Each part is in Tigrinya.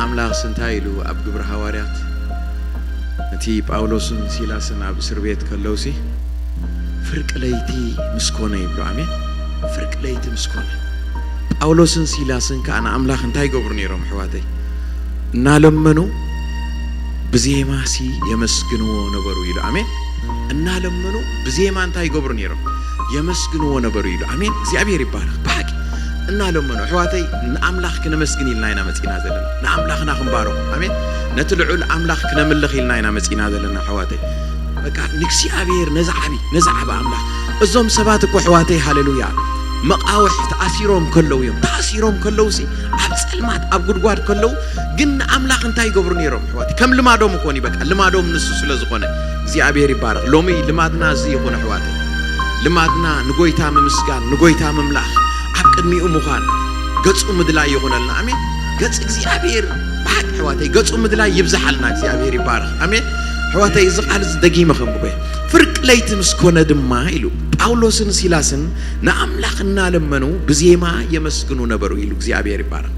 ኣምላኽስ እንታይ ኢሉ ኣብ ግብሪ ሃዋርያት፣ እቲ ጳውሎስን ሲላስን ኣብ እስር ቤት ከለውሲ፣ "ፍርቂ ለይቲ ምስ ኮነ" ይብሎ። ኣሜን። ፍርቂ ለይቲ ምስ ኮነ፣ ጳውሎስን ሲላስን ከኣ ንኣምላኽ እንታይ ይገብሩ ነይሮም፣ ኣሕዋተይ? እናለመኑ ብዜማሲ የመስግንዎ ነበሩ ኢሉ። ኣሜን። እናለመኑ ብዜማ እንታይ ይገብሩ ነይሮም? የመስግንዎ ነበሩ ኢሉ። ኣሜን። እግዚኣብሔር ይባረኽ። ብሓቂ እናለመኑ፣ ኣሕዋተይ፣ ንኣምላኽ ክነመስግን ኢልና ኢና መጺና ዘለና። ንኣምላኽና ክንባርኹ። ኣሜን። ነቲ ልዑል ኣምላኽ ክነምልኽ ኢልና ኢና መጺና ዘለና፣ ኣሕዋተይ። በቃ ንእግዚኣብሔር፣ ነዚ ዓቢ፣ ነዚ ዓቢ ኣምላኽ። እዞም ሰባት እኮ፣ ኣሕዋተይ፣ ሃሌሉያ፣ መቓውሕ ተኣሲሮም ከለዉ እዮም። ተኣሲሮም ከለዉሲ፣ ኣብ ጸልማት፣ ኣብ ጉድጓድ ከለዉ ግን ንኣምላኽ እንታይ ይገብሩ ነይሮም፣ ኣሕዋተይ? ከም ልማዶም እኮ እዩ። በቃ ልማዶም ንሱ ስለ ዝኾነ፣ እግዚኣብሔር ይባረኽ። ሎሚ ልማድና እዚ ይኹን፣ ኣሕዋተይ። ልማድና ንጎይታ ምምስጋን፣ ንጎይታ ምምላኽ፣ ኣብ ቅድሚኡ ምዃን፣ ገጹ ምድላይ ይኹነልና። ኣሜን። ገጽ እግዚኣብሔር፣ ብሓቂ፣ ኣሕዋተይ፣ ገጹ ምድላይ ይብዝሓልና። እግዚኣብሔር ይባረኽ። ኣሜን። ኣሕዋተይ፣ እዚ ቃል እዚ ደጊመ ከንብቦ እየ። "ፍርቂ ለይቲ ምስ ኮነ ድማ" ኢሉ፣ "ጳውሎስን ሲላስን ንኣምላኽ እናለመኑ ብዜማ የመስግኑ ነበሩ" ኢሉ። እግዚኣብሔር ይባረኽ።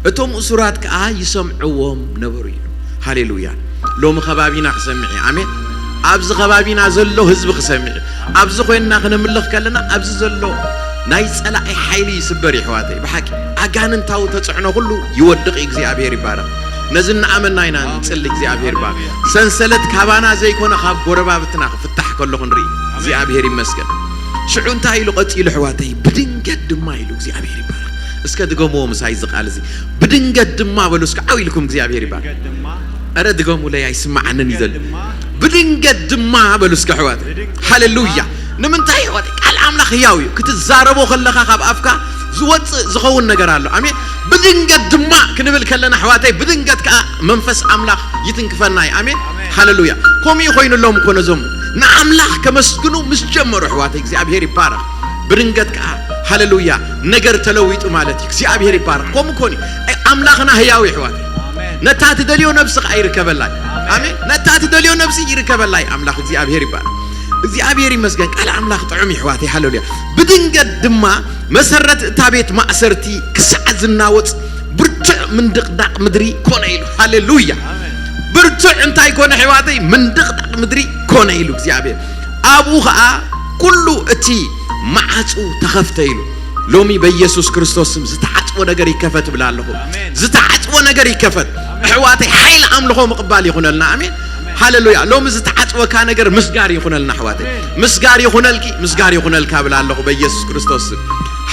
"እቶም እሱራት ከኣ ይሰምዕዎም ነበሩ" ኢሉ። ሃሌሉያ። ሎሚ ከባቢና ክሰምዕ እዩ። ኣሜን። ኣብዚ ከባቢና ዘሎ ህዝቢ ክሰምዕ እዩ። ኣብዚ ኮይንና ክነምልኽ ከለና፣ ኣብዚ ዘሎ ናይ ጸላኢ ሓይሊ ይስበር እዩ፣ ኣሕዋተይ። ብሓቂ ኣጋንንታዊ ተጽዕኖ ኩሉ ይወድቕ እዩ። እግዚኣብሔር ይባረኽ። ነዚ እናኣመንና ኢና ንጽሊ። እግዚኣብሔር ይባረኽ። ሰንሰለት ካባና ዘይኮነ ካብ ጎረባብትና ክፍታሕ ከሎ ክንርኢ፣ እግዚኣብሔር ይመስገን። ሽዑ እንታይ ኢሉ ቀጺሉ፣ ኣሕዋተይ? "ብድንገት ድማ" ኢሉ። እግዚኣብሔር ይባረኽ። እስከ ድገምዎ ምሳይ እዚ ቃል እዚ። "ብድንገት ድማ" በሉ እስከ ዓው ኢልኩም። እግዚኣብሔር ይባረኽ። ኧረ ድገሙለይ፣ ኣይስማዓንን እዩ ዘሎ። "ብድንገት ድማ" በሉ እስከ፣ ኣሕዋተይ። ሃሌሉያ። ንምንታይ? ኣሕዋተይ፣ ቃል ኣምላኽ ህያው እዩ። ክትዛረቦ ከለኻ ካብ ኣፍካ ዝወጽእ ዝኸውን ነገር ኣሎ። ኣሜን። "ብድንገት ድማ" ክንብል ከለና፣ ኣሕዋተይ፣ ብድንገት ከኣ መንፈስ ኣምላኽ ይትንክፈና እዩ። ኣሜን። ሃሌሉያ። ከምኡ እዩ ኮይኑሎም እኮ ነዞም ንኣምላኽ ከመስግኑ ምስ ጀመሩ፣ ኣሕዋተይ፣ እግዚኣብሔር ይባረኽ። ብድንገት ከኣ፣ ሃሌሉያ፣ ነገር ተለዊጡ ማለት እዩ። እግዚኣብሔር ይባረኽ። ከምኡ እኮ እዩ። ኣምላኽና ህያው እዩ፣ ኣሕዋተይ። ነታ ትደልዮ ነብሲ ከኣ ይርከበላ እዩ። ኣሜን። ነታ ትደልዮ ነብሲ ይርከበላ እዩ ኣምላኽ። እግዚኣብሔር ይባረኽ። እግዚኣብሔር ይመስገን። ቃል ኣምላኽ ጥዑም እዩ፣ ኣሕዋተይ። ሃሌሉያ። "ብድንገት ድማ መሰረት እታ ቤት ማእሰርቲ ክሳዕ ዝናወጽ ብርቱዕ ምንድቕዳቕ ምድሪ ኮነ" ኢሉ። ሃሌሉያ። ብርቱዕ እንታይ ኮነ፣ ኣሕዋተይ? ምንድቕዳቕ ምድሪ ኮነ ኢሉ እግዚኣብሔር። "ኣብኡ ኸኣ ኩሉ እቲ መዓጹ ተኸፍተ" ኢሉ። ሎሚ በኢየሱስ ክርስቶስ ስም ዝተዓጽወ ነገር ይከፈት እብል ኣለኹ። ኣሜን። ዝተዓጽወ ነገር ይከፈት። ኣሕዋተይ፣ ሓይሊ ኣምልኾ ምቕባል ይኹነልና። ኣሜን። ሃሌሉያ። ሎሚ ዝተዓጽወካ ነገር ምስጋር ይኹነልና፣ ኣሕዋተይ። ኣሜን። ምስጋር ይኹነልኪ፣ ምስጋር ይኹነልካ እብል ኣለኹ በኢየሱስ ክርስቶስ ስም።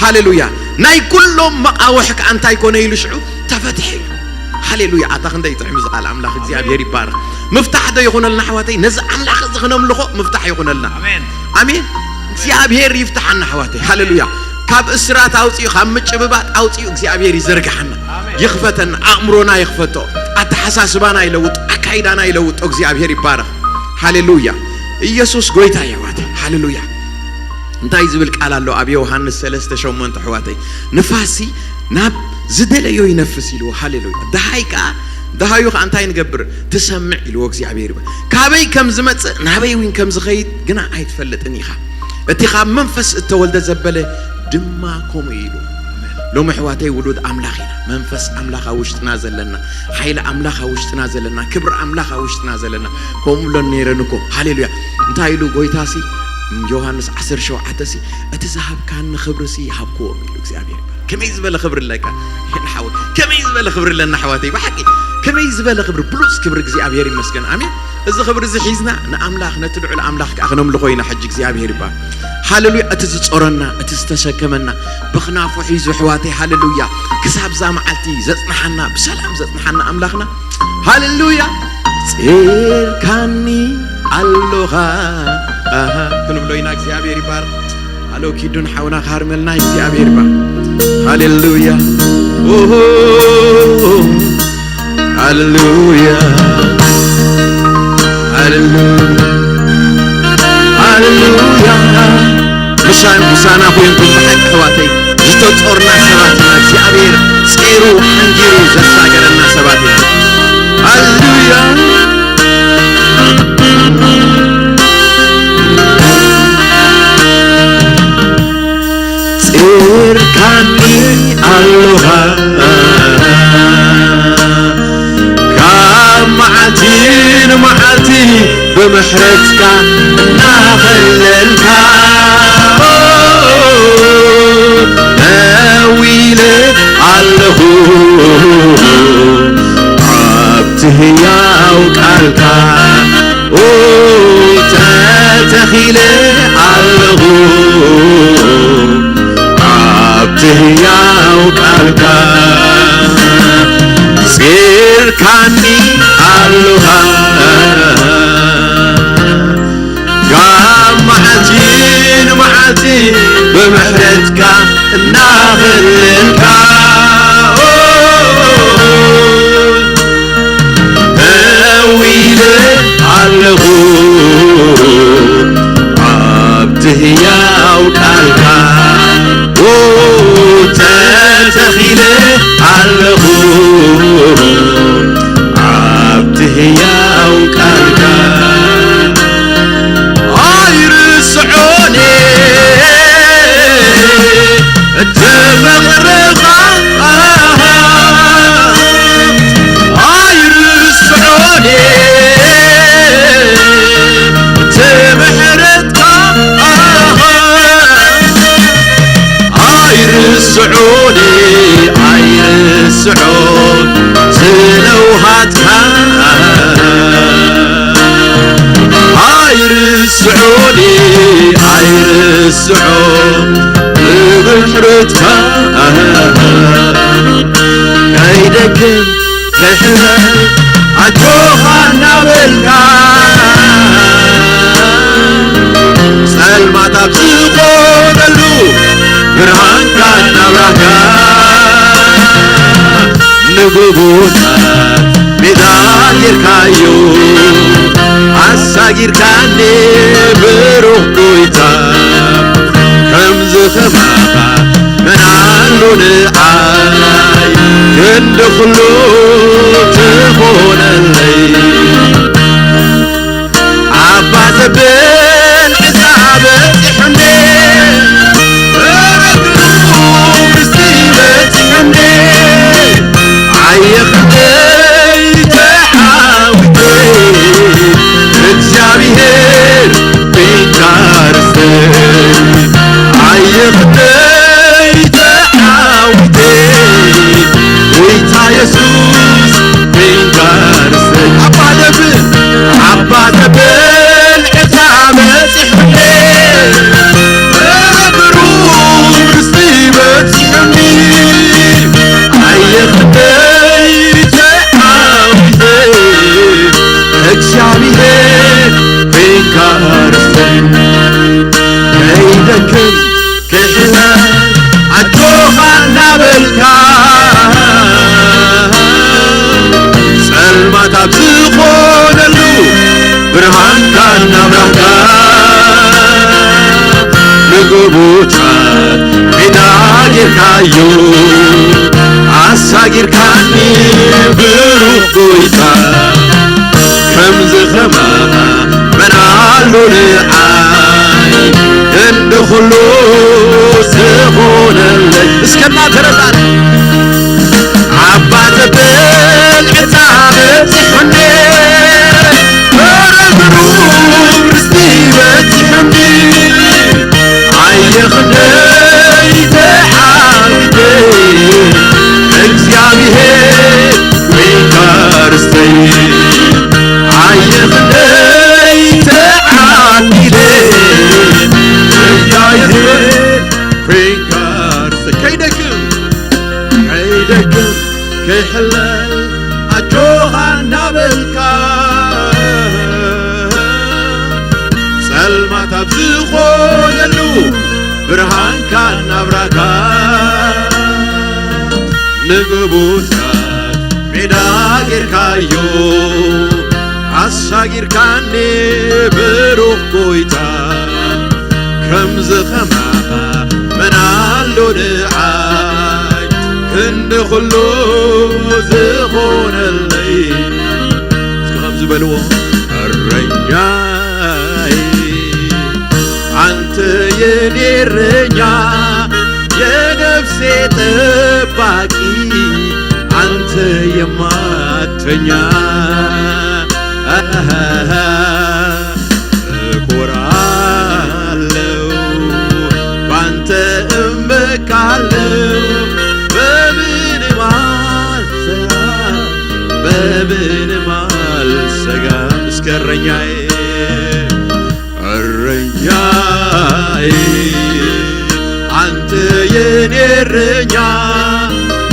ሃሌሉያ። ናይ ኩሎም መቓውሕ ከኣ እንታይ ኮነ ኢሉ ሽዑ? ተፈትሐ ኢሉ። ሃሌሉያ። ኣታ ክንደይ ጥዑም እዚ ቃል ኣምላኽ። እግዚኣብሔር ይባረኽ። ምፍታሕ ዶ ይኹነልና፣ ኣሕዋተይ? ነዚ ኣምላኽ እዚ ክነምልኾ ምፍታሕ ይኹነልና። ኣሜን። ኣሜን። እግዚኣብሔር ይፍትሓና፣ ኣሕዋተይ። ሃሌሉያ። ካብ እስራት ኣውፂኡ፣ ካብ ምጭብባጥ ኣውፂኡ እግዚኣብሔር ይዘርግሓና። ኣሜን። ይኽፈተና፣ ኣእምሮና ይኽፈቶ፣ ኣተሓሳስባና ይለውጥ፣ ኣካይዳና ይለውጦ። እግዚኣብሔር ይባረኽ። ሃሌሉያ። ኢየሱስ ጎይታ እዩ፣ ኣሕዋተይ። ሃሌሉያ። እንታይ ዝብል ቃል ኣሎ ኣብ ዮሃንስ ሰለስተ ሸሞንተ፣ ኣሕዋተይ? "ንፋሲ ናብ ዝደለዮ ይነፍስ" ኢልዎ። ሃሌሉያ። ደሃይ ከኣ፣ ደሃዩ ከኣ እንታይ ንገብር? ትሰምዕ ኢልዎ እግዚኣብሔር ይባረኽ። ካበይ ከም ዝመጽእ፣ ናበይ እውን ከም ዝኸይድ ግና ኣይትፈልጥን ኢኻ። እቲ ካብ መንፈስ እተወልደ ዘበለ ድማ ከምኡ እዩ ኢሉ። ሎሚ ኣሕዋተይ ውሉድ ኣምላኽ ኢና። መንፈስ ኣምላኽ ኣብ ውሽጥና ዘለና፣ ሓይሊ ኣምላኽ ኣብ ውሽጥና ዘለና፣ ክብሪ ኣምላኽ ኣብ ውሽጥና ዘለና። ከምኡ ብሎን ነይረን እኮ። ሃሌሉያ። እንታይ ኢሉ ጎይታሲ? ዮሃንስ ዓሰርተ ሸውዓተ ሲ፣ "እቲ ዝሃብካኒ ክብሪ ሲ ይሃብክዎም" ኢሉ እግዚኣብሔር ይባረክ። ከመይ ዝበለ ክብሪ ኣለካ? ሓወይ፣ ከመይ ዝበለ ክብሪ ኣለና ኣሕዋተይ፣ ብሓቂ ከመይ ዝበለ ክብሪ፣ ብሉጽ ክብሪ። እግዚኣብሔር ይመስገን። ኣሜን። እዚ ክብሪ እዚ ሒዝና ንኣምላኽ፣ ነቲ ልዑል ኣምላኽ ከኣ ክነምልኾ ኢና። ሕጂ እግዚኣብሔር ይባረክ። ሃሌሉያ። እቲ ዝጾረና፣ እቲ ዝተሸከመና ብኽናፉ ሒዙ ኣሕዋተይ፣ ሃሌሉያ፣ ክሳብ እዛ መዓልቲ ዘጽንሓና፣ ብሰላም ዘጽንሓና ኣምላኽና፣ ሃሌሉያ። ጼርካኒ ኣሎኻ፣ ኣሃ፣ ክንብሎ ኢና። እግዚኣብሔር ይባረክ። ሃሎ ኪዱን ሓውና ክሃርመልና እግዚኣብሔር ይባረክ። ሃሌሉያ። ኦሆ፣ ሃሌሉያ። ሃሌሉያ። ሃሌሉያ። ምሻ-፣ ምሳና ኮይንኩም ብሓቂ ኣሕዋተይ ዝተጾርና ሰባት ኢና። እግዚኣብሔር ጼሩ ሓንጊሩ ዘሳገረና ሰባት ኢና። ሃሌሉያ። ጼርካኒ ኣሎኻ፣ ምሕረትካ እናኸለልካ፣ ደው ኢለ ኣለኹ ኣብቲ ህያው ቃልካ። ኦ፣ ተተኺለ ኣለኹ ኣብቲ ህያው ቃልካ። ጺርካኒ ኣለኻ ካብ መዓልቲ ንመዓልቲ፣ ብምሕረትካ እናኸለልካ። ኦ፣ ደው ኢለ ኣለኹ ኣብቲ ህያው ቃልካ። ኦ፣ ተተኺለ ኣለኹ ኣብቲ ህያው ቃልካ። ኣይርስዖን እቲ ፍቕርኻ፣ ኣይርስዖን እቲ ምሕረትካ፣ ኣይርስዖን፣ ኣይርስዖን ስለውሃትካ። ኣይርስዖን፣ ኣይርስዖን ብምሕረትካ። ከይደክም ከይሕለል ኣጆኻ እናበልካ፣ ጸልማት ኣብ ዝኾነሉ ብርሃንካ እናብራህካ፣ ንጎቦታት ሜዳ ጌርካዮ፣ ኣሳጊርካኒ ብሩኽ ጎይታ። ከምዚ ከማኻ መን ኣሎ ንዓይ፣ ክንዲ ኩሉ ትኾነለይ። ዓባ ዘብል ዕፃ በፂሑኒ፣ እግሩ ምስቲ በፂሑኒ። ዓየ ክንደይ ተዓዊተ፣ እግዚኣብሔር ኮይንካ ርስተይ። ዓየ ክንደይ ተዓዊተ፣ ጎይታ የሱስ ኮይንካ ርስተይ። ዓባ ዘብል፣ ዓባ ዘብል ዕፃ በፂሑኒ፣ እግሩ ርስቲ በፂሑኒ። ኣየ ክንደይ ተዓዊተ፣ እግዚኣብሔር ኮይንካ ርስተይ። ከይደክም ክሕለ ኣጆኻ እናበልካ፣ ጸልማት ኣብ ዝኾነሉ ብርሃንካ እናብራህካ፣ ንጎቦታት ሜዳ ጌርካዮ፣ ኣሳጊርካኒ ብሩኽ ጎይታ። ከምዚ ከማኻ መን ኣሎ ንዓይ፣ እንዲ ኩሉ ዝኾነለይ። እስከ እናተረዳን ዓባ ዘብል ዕፃ በፂሑኒ፣ በረብሩ ርስቲ በፂሑኒ። ኣየ ክንደይ ተዓዊተ፣ እግዚኣብሔር ኮይንካ ርስተይ። ኣየ ክንደይ ተዓዲለ፣ እግዚኣብሔር ኮይንካ ርስተይ። ከይደክም፣ ከይደክም፣ ከይሕለል ኣጆኻ እናበልካ፣ ጸልማት ኣብ ዝኾነሉ ብርሃንካ እናብራህካ፣ ንጎቦታት ሜዳ ጌርካዮ፣ ኣሳጊርካኒ ብሩኽ ጎይታ። ከምዚ ከማኻ መን ኣሎ ንዓይ፣ ክንዲ ኩሉ ዝኾነለይ። እስኪ ከምዚ በልዎ። እረኛይ፣ አንተ የኔ እረኛ፣ የነፍሴ ጠባቂ፣ አንተ የማትተኛ። በምንም አልሰጋም። እስከ እረኛዬ፣ እረኛዬ፣ አንተ የኔ እረኛ፣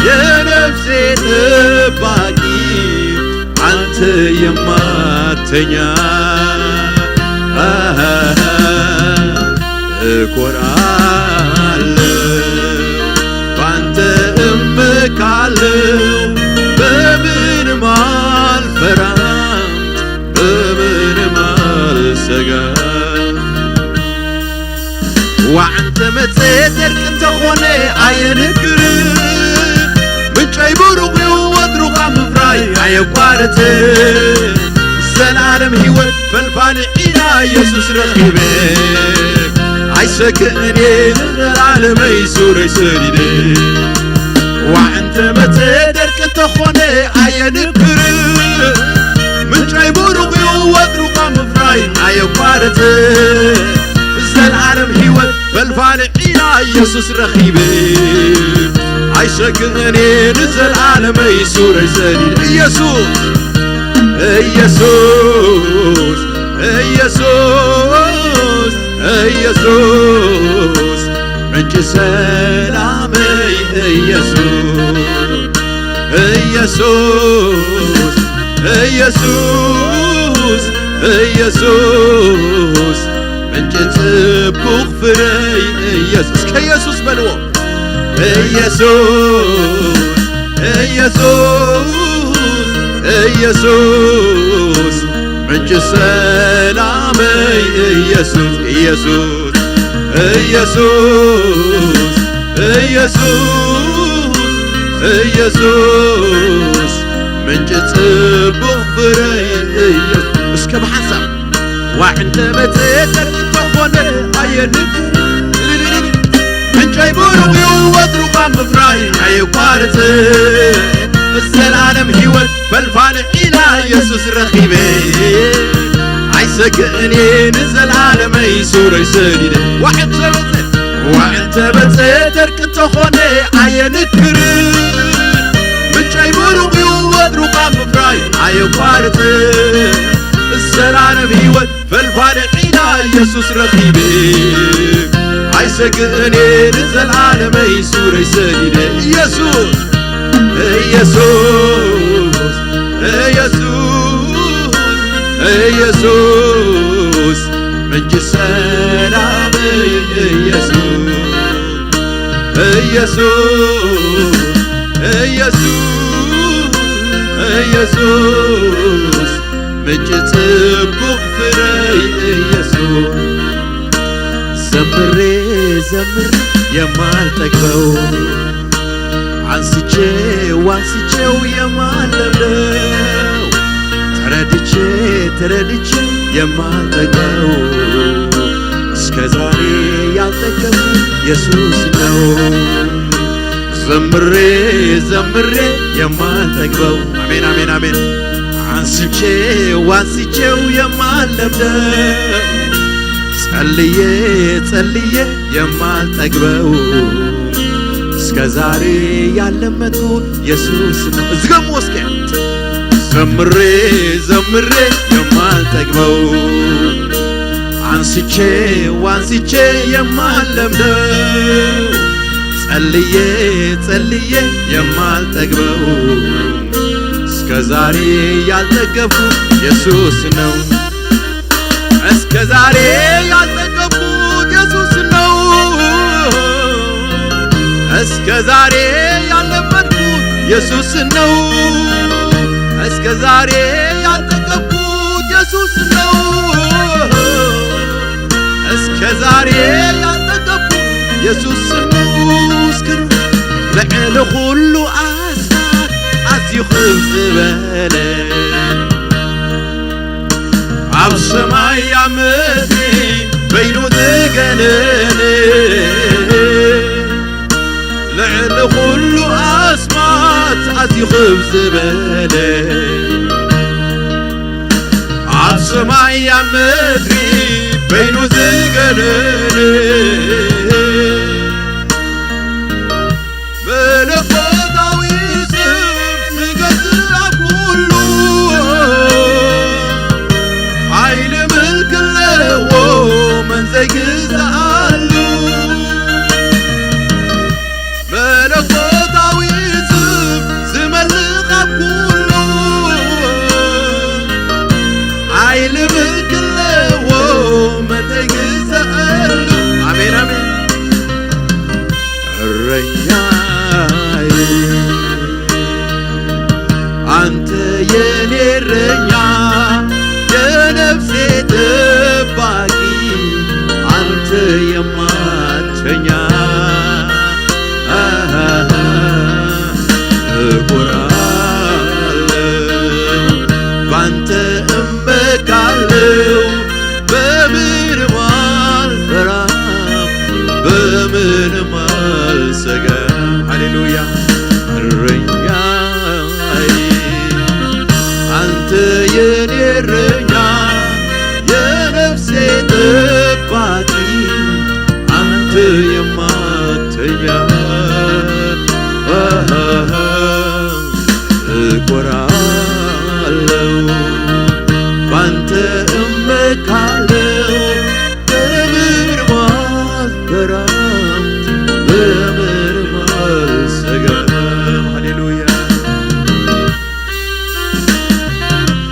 የነፍሴ ጠባቂ፣ አንተ የማተኛ። እኮራለሁ፣ ባንተ እመካለሁ፣ በምንም አልፈራም፣ በምንም አልሰጋም። ዋዕንተ መጸ ደርቅ እንተኾነ ኣየንክር፣ ምንጨይ ብሩቕ እዩ ወትሩ ካብ ምፍራይ ኣየቋርጽ። ዘላለም ህይወት ፈልፋሊ ኢና ኢየሱስ ረኺበ፣ ኣይሰግእን እየ ንዘላለመይ ሱረይ ሰዲደ። ዋዕንተ መጸ ደርቅ እንተኾነ ኣየንክር፣ ምንጨይ ብሩቕ እዩ ወትሩ ካብ ምፍራይ ኣየቋርጽ። ዘላለም ህይወት ፈልፋሊ ኢና ኢየሱስ ረኺበ፣ ኣይሰግእን እየ ንዘላለመይ ሱረይ ሰዲደ። ኢየሱስ፣ ኢየሱስ፣ ኢየሱስ፣ ኢየሱስ፣ ምንጭ ሰላመይ ኢየሱስ፣ ኢየሱስ፣ ኢየሱስ፣ ኢየሱስ፣ ምንጭ ጽቡቕ ፍረይ ኢየሱስ። እስከ ኢየሱስ በልዎ። ኢየሱስ፣ ኢየሱስ፣ ኢየሱስ፣ ምንጭ ሰላመይ ኢየሱስ፣ ኢየሱስ፣ ኢየሱስ፣ ኢየሱስ፣ ኢየሱስ፣ ምንጭ ጽቡቕ ፍረይ ኢየሱስ። እስከ ብሓንሳብ ዋዕንተ መጸ ደርቅ እንተኾነ ኣየንክር፣ ምንጨይ ብሩቕ እዩ ወትሩ ካብ ምፍራይ ኣየቋርጽ። ዘላለም ህይወት ፈልፋሊ ኢና ኢየሱስ ረኺበ፣ ኣይሰግእን እየ ንዘላለመይ ሱረይ ሰዲደ። ዋዕንተ መጸ፣ ዋዕንተ መጸ ደርቅ እንተኾነ ኣየንክር፣ ምንጨይ ብሩቕ እዩ ወትሩ ካብ ምፍራይ ኣየቋርጽ። ዘላለም ህይወት ፈልፋሊ ኢና ኢየሱስ ረኺበ፣ ኣይሰግእን እየ ንዘላለመይ ሱረይ ሰዲደ። ኢየሱስ፣ ኢየሱስ፣ ኢየሱስ፣ ኢየሱስ፣ ምንጭ ሰላመይ ኢየሱስ፣ ኢየሱስ፣ ኢየሱስ፣ ኢየሱስ፣ ምንጭ ጽቡቕ ፍረይ ኢየሱስ። ዘምሬ ዘምሬ የማልጠግበው፣ አንስቼው አንስቼው የማልለምደው፣ ተረድቼ ተረድቼ የማልጠግበው፣ እስከ ዛሬ ያልጠገብኩት ኢየሱስ ነው። ዘምሬ ዘምሬ የማልጠግበው። አሜን፣ አሜን፣ አሜን። አንስቼው አንስቼው የማልለምደው፣ ጸልዬ ጸልዬ የማልጠግበው፣ እስከ ዛሬ ያልለመድኩት ኢየሱስ ነው። እዝገሙ እስከ ዘምሬ ዘምሬ የማልጠግበው፣ አንስቼው አንስቼ የማልለምደው፣ ጸልዬ ጸልዬ የማልጠግበው፣ እስከ ዛሬ ያልጠገብኩት ኢየሱስ ነው። እስከ ዛሬ ያልጠገብኩት ኢየሱስ ነው። እስከ ዛሬ ያልለመድኩት ኢየሱስ ነው። እስከ ዛሬ ያልጠገብኩት ኢየሱስ ነው። እስከ ዛሬ ያልጠገብኩት ኢየሱስ ነው። እስከ ልዕሊ ኩሉ ኣስታት ኣዝዩ ክብ ዝበለ፣ ኣብ ሰማይ ኣብ ምድሪ በይኑ ዝገነነ፣ ልዕሊ ኩሉ ኣስማት ኣዝዩ ክብ ዝበለ፣ ኣብ ሰማይ ኣብ ምድሪ በይኑ ዝገነነ፣ መለኮታዊ ስም ዝገዝእ ኣብ ኩሉ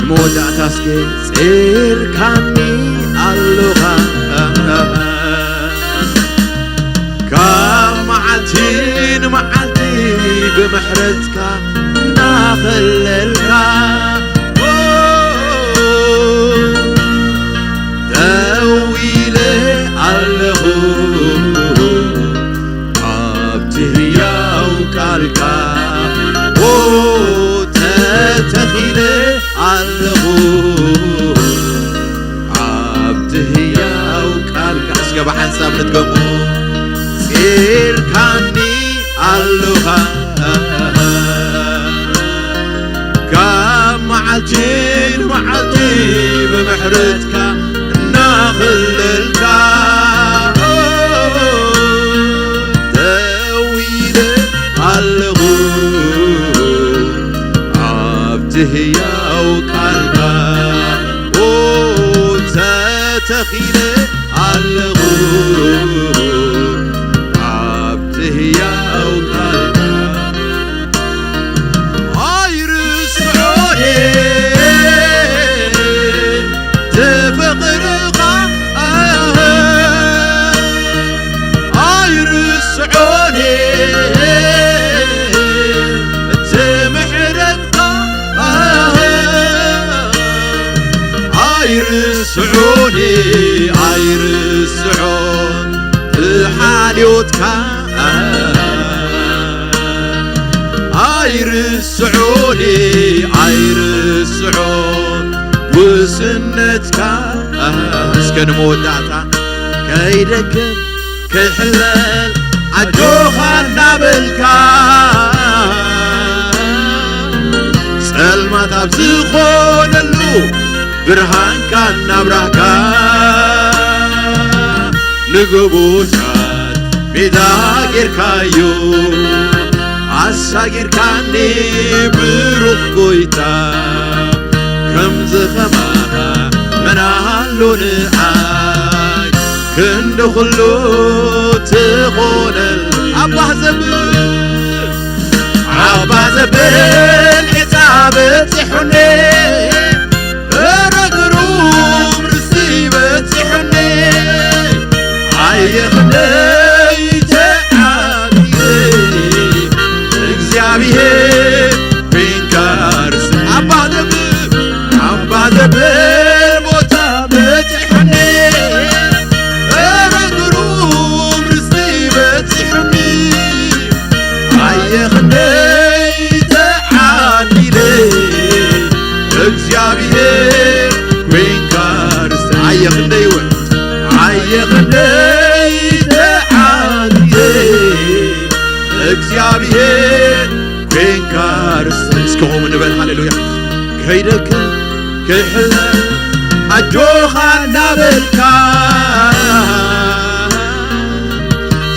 መወዳእታ እስከ ጼርካኒ ኣሎኻ ካብ መዓልቲ ንመዓልቲ ብምሕረትካ እናኸለልካ ደው ኢለ ኣለኹ ኣብቲ ህያው ቃልካ ተተኺለ ኣለኹ ኣብቲ ህያው ቃልካ እስከ ብሓንሳብ ንድገሞ ጺርካኒ ኣለኻ ካብ መዓልቲ ንመዓልቲ ብምሕረትካ እናኸለልካ ደው ኢለ ኣለኹ ኣብቲ ህያው ቃልካ ተተኺለ ኣለኹ ኣብቲ ህያው ቃልካ ኣይርስዖን ፍቕርኻ ኣይርስዖን እቲ ምሕረትካ ኣይርስዖን ኣይርስዖን ብሓልዮትካ ኣይርስዖን ኣይርስዖን ውስነትካ እስከ ንመወዳእታ ከይደክም ክሕለል ኣጆኻ እናበልካ ጸልማት ኣብ ዝኾነሉ ብርሃንካ እናብራህካ ንግቡታት ቤዛ ጌርካዮ ኣሳጊርካኒ ብሩኽ ጎይታ ከምዚ ኸማኻ መን ኣሎ ንዓይ ክንዲ ኩሉ ትኾነል ኣባህ ዘብል ዓባ ዘብል ዒጻ በጺሑኒ ረግሩም ርስቲ በጺሑኒ ኣየ ክንደይ ተዓብየ እግዚኣብሔር ፊንካርስ ዓባ ዘብል ዓባ ዘብል ቦታ በጺሑኒ ረግሩም ርስቲ በጺሑኒ ኣየ ክንደይ ተዓዲለ እግዚኣብሔር ኮይንካ ርስቲ ኣየ ክንደይ እውን ኣየ ክንደይ ተዓዲለ እግዚኣብሔር ኮይንካ ርስቲ እስከ ኹም ንበል ሃሌሉያ ከይደክም ክሕለ ኣጆኻ እናበልካ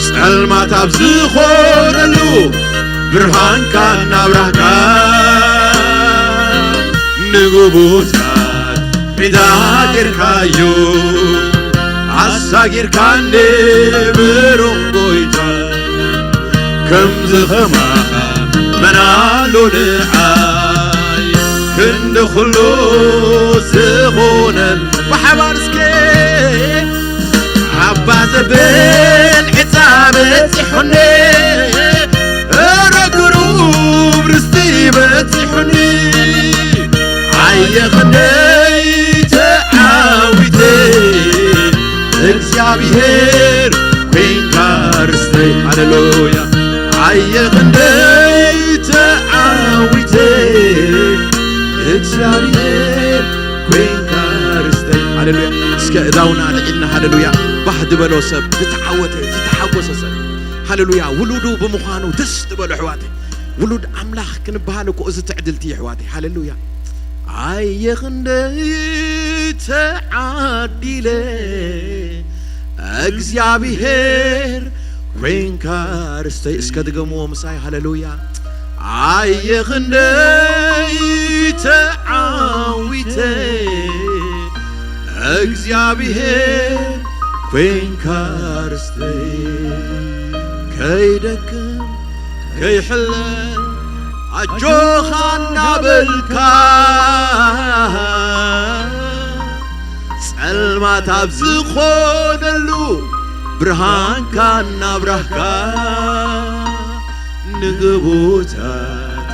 ጸልማት ኣብ ዝኾነሉ ብርሃንካ እናብራህካ ንግቡታት ዒዳ ጌርካዮ ኣሳጊርካኒ ብሩኽ ጎይታ ከምዚ ኸማኻ መን ኣሎ ንዓይ ክንዲ ኩሉ ዝኾነል ብሓባር እስከ ዓባ ዘብል ዕፃ በፂሑኒ ረግሩብ ርስቲ በፂሑኒ ኣየ ኽንደይ ተዓዊተ እግዚኣብሔር ኮይንካ ርስተይ ሃሌሉያ ኣየ ኽንደይ ተዓዊተ እግዚኣብሔር ኮይንካ ርስተይ ሃሌሉያ እስከ እዳውና ልዒልና ሃሌሉያ ባህ ዝበሎ ሰብ ዝተዓወተ ዝተሓጎሰ ሰብ ሃሌሉያ ውሉዱ ብምዃኑ ደስ ዝበሎ ኣሕዋተይ ውሉድ ኣምላኽ ክንበሃል እኮ እዚ ትዕድልቲ ኣሕዋተይ ሃሌሉያ ኣየ ኽንደይ ተዓዲለ እግዚኣብሔር ኮይንካ ርስተይ እስከ ድገምዎ ምሳይ ሃሌሉያ ኣየ ኽንደይ ተዓዊተ እግዚኣብሔር ኮይንካ ርስተይ ከይደክም ከይሕለ ኣጆኻ እናበልካ ኣብ ዝኾነሉ ብርሃንካ እናብራህካ ንግቡታት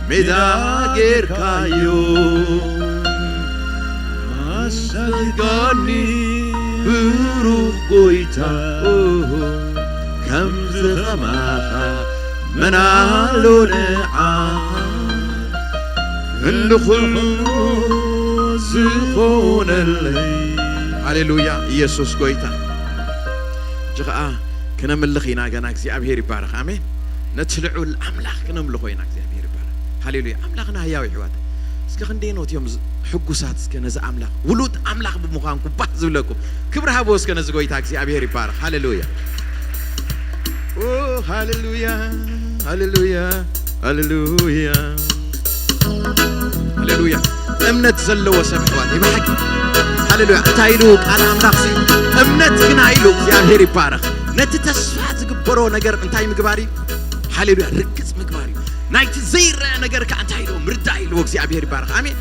ሜዳ ጌርካዮ። ኣሰጋኒ ብሩኽ ጎይታ፣ ከምዚ ኸማኻ መን ኣሎ ንዓ፣ ክንዲ ኹሉ ዝኾነለይ። ሃሌሉያ፣ ኢየሱስ ጎይታ። ሕጂ ኸኣ ክነምልኽ ኢና ገና። እግዚኣብሔር ይባረኽ። ኣሜን። ነቲ ልዑል ኣምላኽ ክነምልኾ ኢና። እግዚኣብሔር ይባረኽ። ሃሌሉያ። ኣምላኽና ህያው ይሕዋት። እስከ ክንደይ ኖት እዮም ዝ-፣ ሕጉሳት እስከ ነዚ ኣምላኽ፣ ውሉድ ኣምላኽ ብምዃንኩ ባህ ዝብለኩም። ክብሪ ሃብዎ እስከ ነዚ ጎይታ። እግዚኣብሔር ይባረኽ። ሃሌሉያ። ኦ፣ ሃሌሉያ፣ ሃሌሉያ፣ ሃሌሉያ፣ ሃሌሉያ። እምነት ዘለዎ ሰብ ኣሕዋተይ፣ ብሓቂ። ሃሌሉያ። እንታይ ኢሉ ቃል ኣምላኽ ሲ? እምነት ግና ኢሉ፣ እግዚኣብሔር ይባረኽ። ነቲ ተስፋ ዝግበሮ ነገር እንታይ ምግባር እዩ? ሃሌሉያ። ርግጽ ምግባር እዩ። ናይቲ ዘይረአ ነገር ከኣ እንታይ ኢሉ? ምርዳእ ኢሉ። እግዚኣብሔር ይባረኽ። ኣሜን።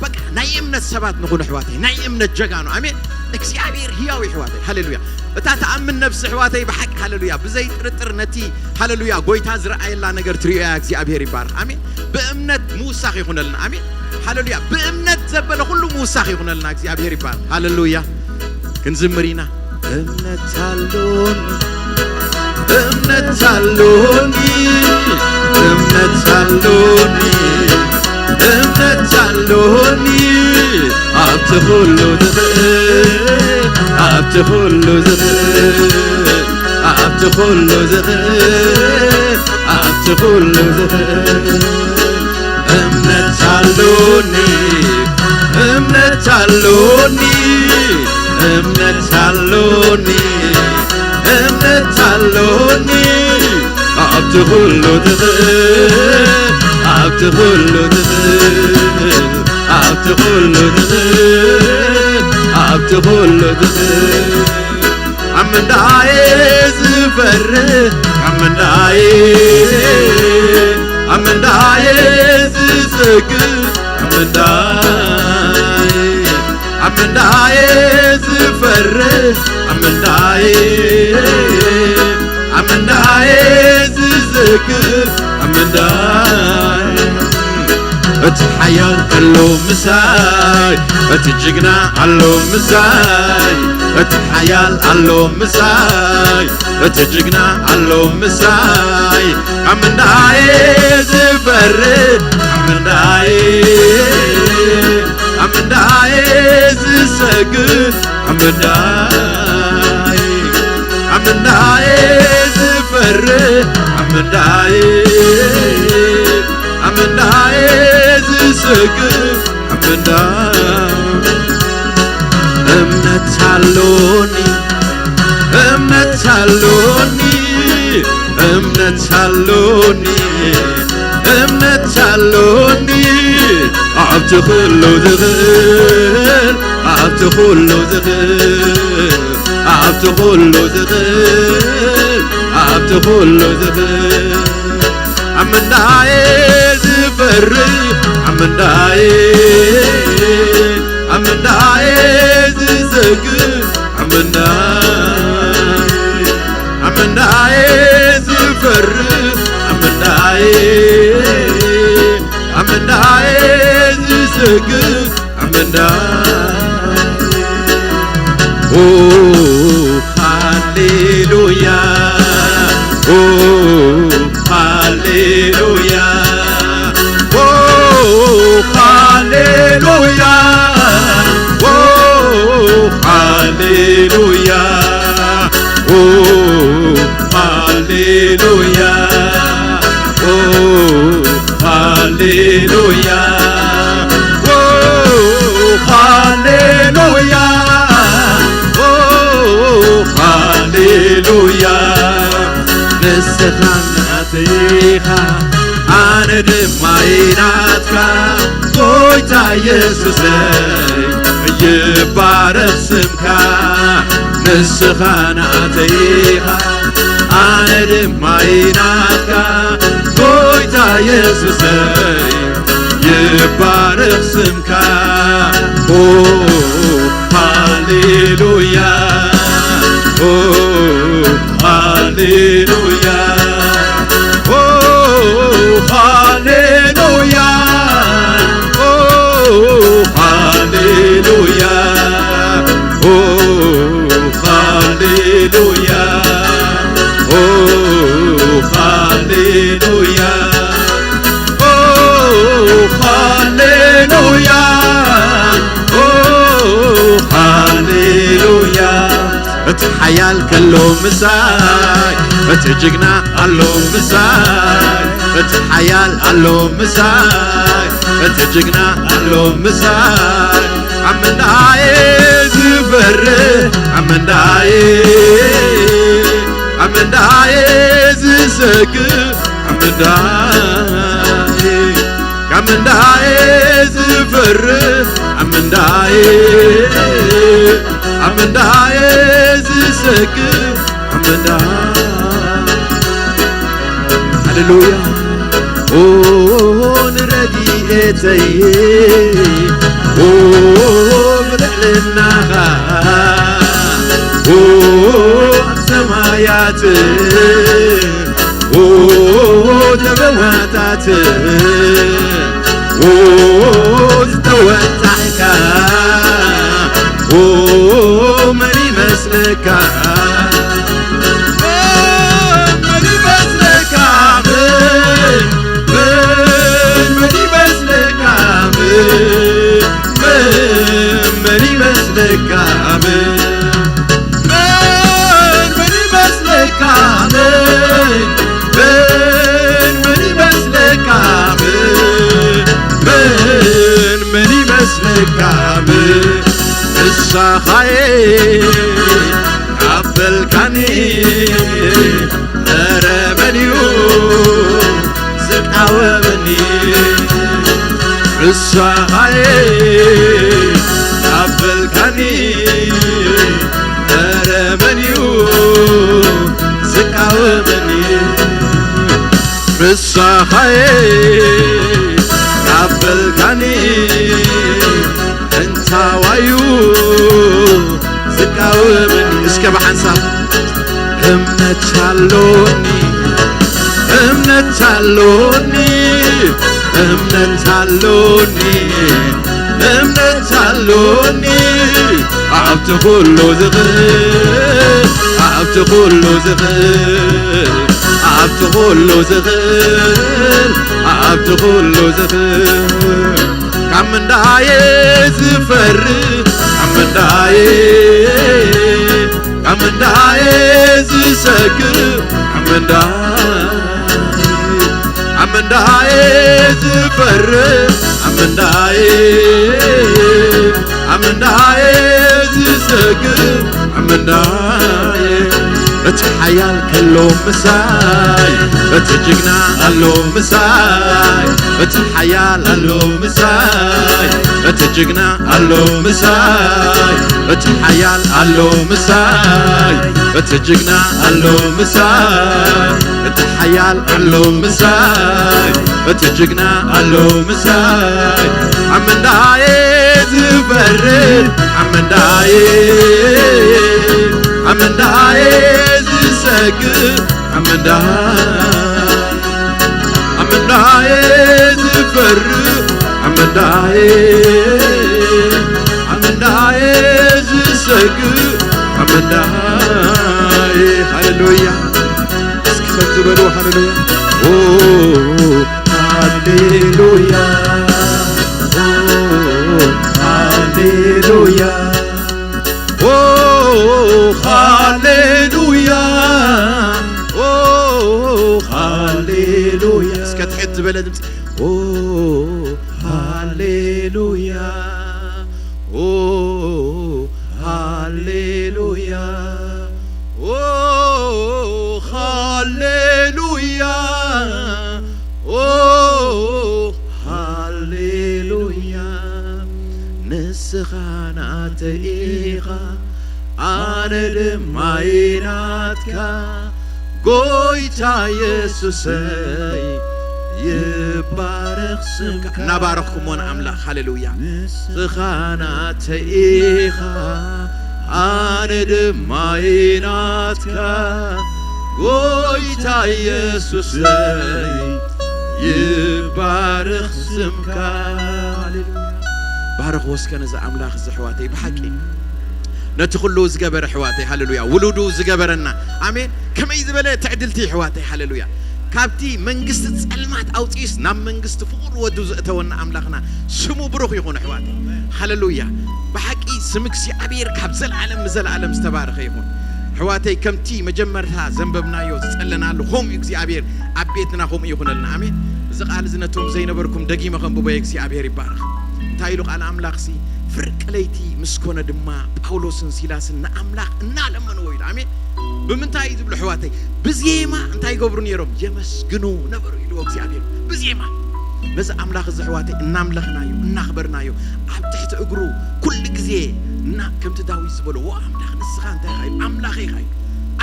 በቃ ናይ እምነት ሰባት ንኹን ኣሕዋተይ፣ ናይ እምነት ጀጋኑ። ኣሜን። እግዚኣብሔር ህያው ኣሕዋተይ። ሃሌሉያ። እታ ትኣምን ነብሲ ኣሕዋተይ ብሓቂ ሃሌሉያ ብዘይ ጥርጥር ነቲ ሃሌሉያ ጎይታ ዝረኣየላ ነገር ትርእዮ እያ። እግዚኣብሔር ይባረኽ። ኣሜን። ብእምነት ምውሳኽ ይኹነልና። ኣሜን። ሃሌሉያ። ብእምነት ዘበለ ኩሉ ምውሳኽ ይኹነልና። እግዚኣብሔር ይባረኽ። ሃሌሉያ። ክንዝምር ኢና። እምነት ኣሎኒ፣ እምነት ኣሎኒ፣ እምነት ኣሎኒ፣ እምነት ኣሎኒ። ኣብቲ ኩሉ ዝኽእል፣ ኣብቲ ኩሉ ዝኽእል፣ ኣብቲ ኩሉ ዝኽእል፣ ኣብቲ ኩሉ ዝኽእል እምነት ኣሎኒ፣ እምነት ኣሎኒ፣ እምነት ኣሎኒ፣ እምነት ኣሎኒ። ኣብቲ ኩሉ ትኽእል፣ ኣብቲ ኩሉ ትኽእል፣ ኣብቲ ኩሉ ትኽእል፣ ኣብቲ ኩሉ ትኽእል። ኣብ ምንዳየ ዝፈርህ፣ ኣብ ምንዳየ፣ ኣብ ምንዳየ ዝሰግእ፣ ኣብ ምንዳየ፣ ኣብ ምንዳየ ዝፈርህ፣ ኣብ ምንዳየ፣ ኣብ ምንዳየ ዝሰግእ፣ ኣብ ምንዳየ እቲ ሓያል ኣሎ ምሳይ፣ እቲ ጅግና ኣሎ ምሳይ፣ እቲ ሓያል ኣሎ ምሳይ፣ እቲ ጅግና ኣሎ ምሳይ። ኣብ ምንዳየ ዝፈርህ፣ ኣብ ምንዳየ፣ ኣብ ምንዳየ ዝሰግእ፣ ኣብ ምንዳየ፣ ኣብ ምንዳየ ዝፈርህ፣ ኣብ ምንዳየ፣ ኣብ ምንዳየ ዝሰግእ፣ ኣብ ምንዳየ እምነት ኣሎኒ፣ እምነት ኣሎኒ፣ እምነት ኣሎኒ፣ እምነት ኣሎኒ። ኣብቲ ኩሉ ዝኽእል፣ ኣብቲ ኩሉ ዝኽእል፣ ኣብቲ ኩሉ ዝኽእል፣ ኣብቲ ኩሉ ዝኽእል። ኣብ ምንዳየ ዝፈርህ፣ ኣብ ምንዳየ፣ ኣብ ምንዳየ ዝሰግእ፣ ኣብ ምንዳየ፣ ኣብ ምንዳየ ዝፈርህ፣ ኣብ ምንዳየ፣ ኣብ ምንዳየ ዝሰግእ፣ ኣብ ምንዳየ። ኦ ሃሌሉያ፣ ኦ ሃሌሉያ፣ ኦ ሃሌሉያ፣ ኦ ሃሌሉያ፣ ኦ ሃሌሉያ፣ ኦ ሃሌሉያ፣ ኦ ሃሌሉያ፣ ኦ ሃሌሉያ። ንስኻ ናተይ ኢኻ፣ ኣነ ድማ ናትካ፣ ጎይታ የሱሰይ፣ ይባረኽ ስምካ። ንስኻ ናተይ ኢኻ፣ ኣነ ድማ ናትካ፣ ጎይታ የሱሰይ፣ ይባረኽ ስምካ። ኦ፣ ሃሌሉያ፣ ሓያል ከሎ ምሳይ፣ እቲ ጅግና ኣሎ ምሳይ፣ እቲ ሓያል ኣሎ ምሳይ፣ እቲ ጅግና ኣሎ ምሳይ። ኣብ መንዳዬ ዝፈርህ፣ ኣብ መንዳዬ፣ ኣብ መንዳዬ ዝሰግእ፣ ኣብ መንዳዬ፣ ካብ መንዳዬ ዝፈርህ፣ ኣብ መንዳዬ፣ ኣብ መንዳዬ ዝሰግእ፣ ኣብ መንዳ-፣ ሃሌሉያ። ኦ ንረድኤተይ፣ ኦ ብልዕልናኻ፣ ኦ ኣብ ሰማያት፣ ኦ ተበዋታት፣ ኦ ዝተወጣሕካ፣ ኦ መን ይመስለካ? መን፣ መን ይመስለካ? መን፣ መን፣ መን ይመስለካ? መን፣ መን፣ መን ይመስለካ? መን፣ መን፣ መን ይመስለካ? መን፣ መን፣ መን ይመስለካ? መን፣ መን፣ መን ይመስለካ? መን ንስኻዬ ኣበልካኒ፣ ኧረ መን እዩ ዝቃወመኒ? ንስኻዬ ኣበልካኒ፣ ኧረ መን እዩ ዝቃወመኒ? ንስኻዬ ኣበልካኒ፣ እንታዋዩ ዝቃወመኒ? እስከ ብሓንሳብ እምነት ኣሎኒ፣ እምነት ኣሎኒ፣ እምነት ኣሎኒ፣ እምነት ኣሎኒ። ኣብቲ ኩሉ ዝኽእል፣ ኣብቲ ኩሉ ዝኽእል፣ ኣብቲ ኩሉ ዝኽእል፣ ኣብቲ ኩሉ ዝኽእል፣ ካብ ምንዳዬ ዝፈርህ፣ ካብ ምንዳዬ፣ ካብ ምንዳዬ ዝሰግእ፣ ካብ ምንዳዬ፣ ኣብ ምንዳዬ ዝፈርህ፣ ኣብ ምንዳዬ፣ ኣብ ምንዳዬ ዝሰግእ፣ ኣብ ምንዳዬ። እቲ ሓያል ከሎ ምሳይ፣ እቲ ጅግና ኣሎ ምሳይ፣ እቲ ሓያል ኣሎ ምሳይ፣ እቲ ጅግና ኣሎ ምሳይ፣ እቲ ሓያል ኣሎ ምሳይ፣ እቲ ጅግና ኣሎ ምሳይ፣ እቲ ሓያል ኣሎ ምሳይ፣ እቲ ጅግና ኣሎ ምሳይ። ኣብ ምንዳዬ ዝፈርህ፣ ኣብ ምንዳዬ፣ ኣብ ምንዳዬ ዝሰግእ፣ ኣብ ምንዳዬ፣ ኣብ ምንዳዬ ዝፈርህ፣ ኣብ ምንዳዬ፣ ኣብ ምንዳዬ ዝሰግእ፣ ኣብ ምንዳዬ። ሃሌሉያ። እስኪ ፈት ዝበሉ ሃሌሉያ። ኦ ሃሌሉያ፣ ኦ ሃሌሉያ፣ ኦ ሃሌሉያ፣ ኦ ሃሌሉያ። እስከ ትሕት ዝበለ ድምፂ። ኦ ሃሌሉያ፣ ኦ ሃሌሉያ፣ ኦ ሃሌሉያ፣ ኦ ሃሌሉያ። ንስኻ ናተይ ኢኻ፣ ኣነ ድማ እየ ናትካ። ጎይታ የሱሰይ፣ ይባረኽ ስምካ። እናባረኽኩሞ ንኣምላኽ። ሃሌሉያ። ንስኻ ናተይ ኢኻ፣ ኣነ ድማ እየ ናትካ። ጎይታ የሱሰይ፣ ይባረኽ ስምካ። ሃሌሉያ። ባረኽ ወስከ ነዚ ኣምላኽ እዚ ኣሕዋተይ፣ ብሓቂ ነቲ ኩሉ ዝገበረ ኣሕዋተይ፣ ሃሌሉያ፣ ውሉዱ ዝገበረና። ኣሜን። ከመይ ዝበለ ትዕድልቲ ኣሕዋተይ፣ ሃሌሉያ። ካብቲ መንግስቲ ጸልማት ኣውጺኡስ ናብ መንግስቲ ፍቑር ወዱ ዘእተወና ኣምላኽና ስሙ ብሩኽ ይኹን ኣሕዋተይ። ሃሌሉያ። ብሓቂ ስም እግዚኣብሔር ካብ ዘለዓለም ንዘለዓለም ዝተባረኸ ይኹን። ኣሕዋተይ፣ ከምቲ መጀመርታ ዘንበብናዮ ዝጸለናሉ፣ ከምኡ እግዚኣብሔር ኣብ ቤትና ከምኡ ይኹነልና። ኣሜን። እዚ ቃል እዚ ነቶም ዘይነበርኩም ደጊመ ከንብቦ እግዚኣብሔር ይባረኽ። እንታይ ኢሉ ቃል ኣምላኽ ሲ? ፍርቂ ለይቲ ምስ ኮነ ድማ ጳውሎስን ሲላስን ንኣምላኽ እናለመንዎ ኢሉ። ኣሜን። ብምንታይ እዩ ዝብሉ ኣሕዋተይ? ብዜማ እንታይ ይገብሩ ነይሮም? የመስግኑ ነበሩ ኢልዎ እግዚኣብሔር። ብዜማ ነዚ ኣምላኽ እዚ ኣሕዋተይ እናምለኽናዮ፣ እናኽበርናዮ፣ ኣብ ትሕቲ እግሩ ኩሉ ግዜ እና ከምቲ ዳዊት ዝበሎ፣ "ዎ ኣምላኽ ንስኻ እንታይ ኢኻ?" ኢሉ፣ "ኣምላኸይ ኢኻ" ኢሉ።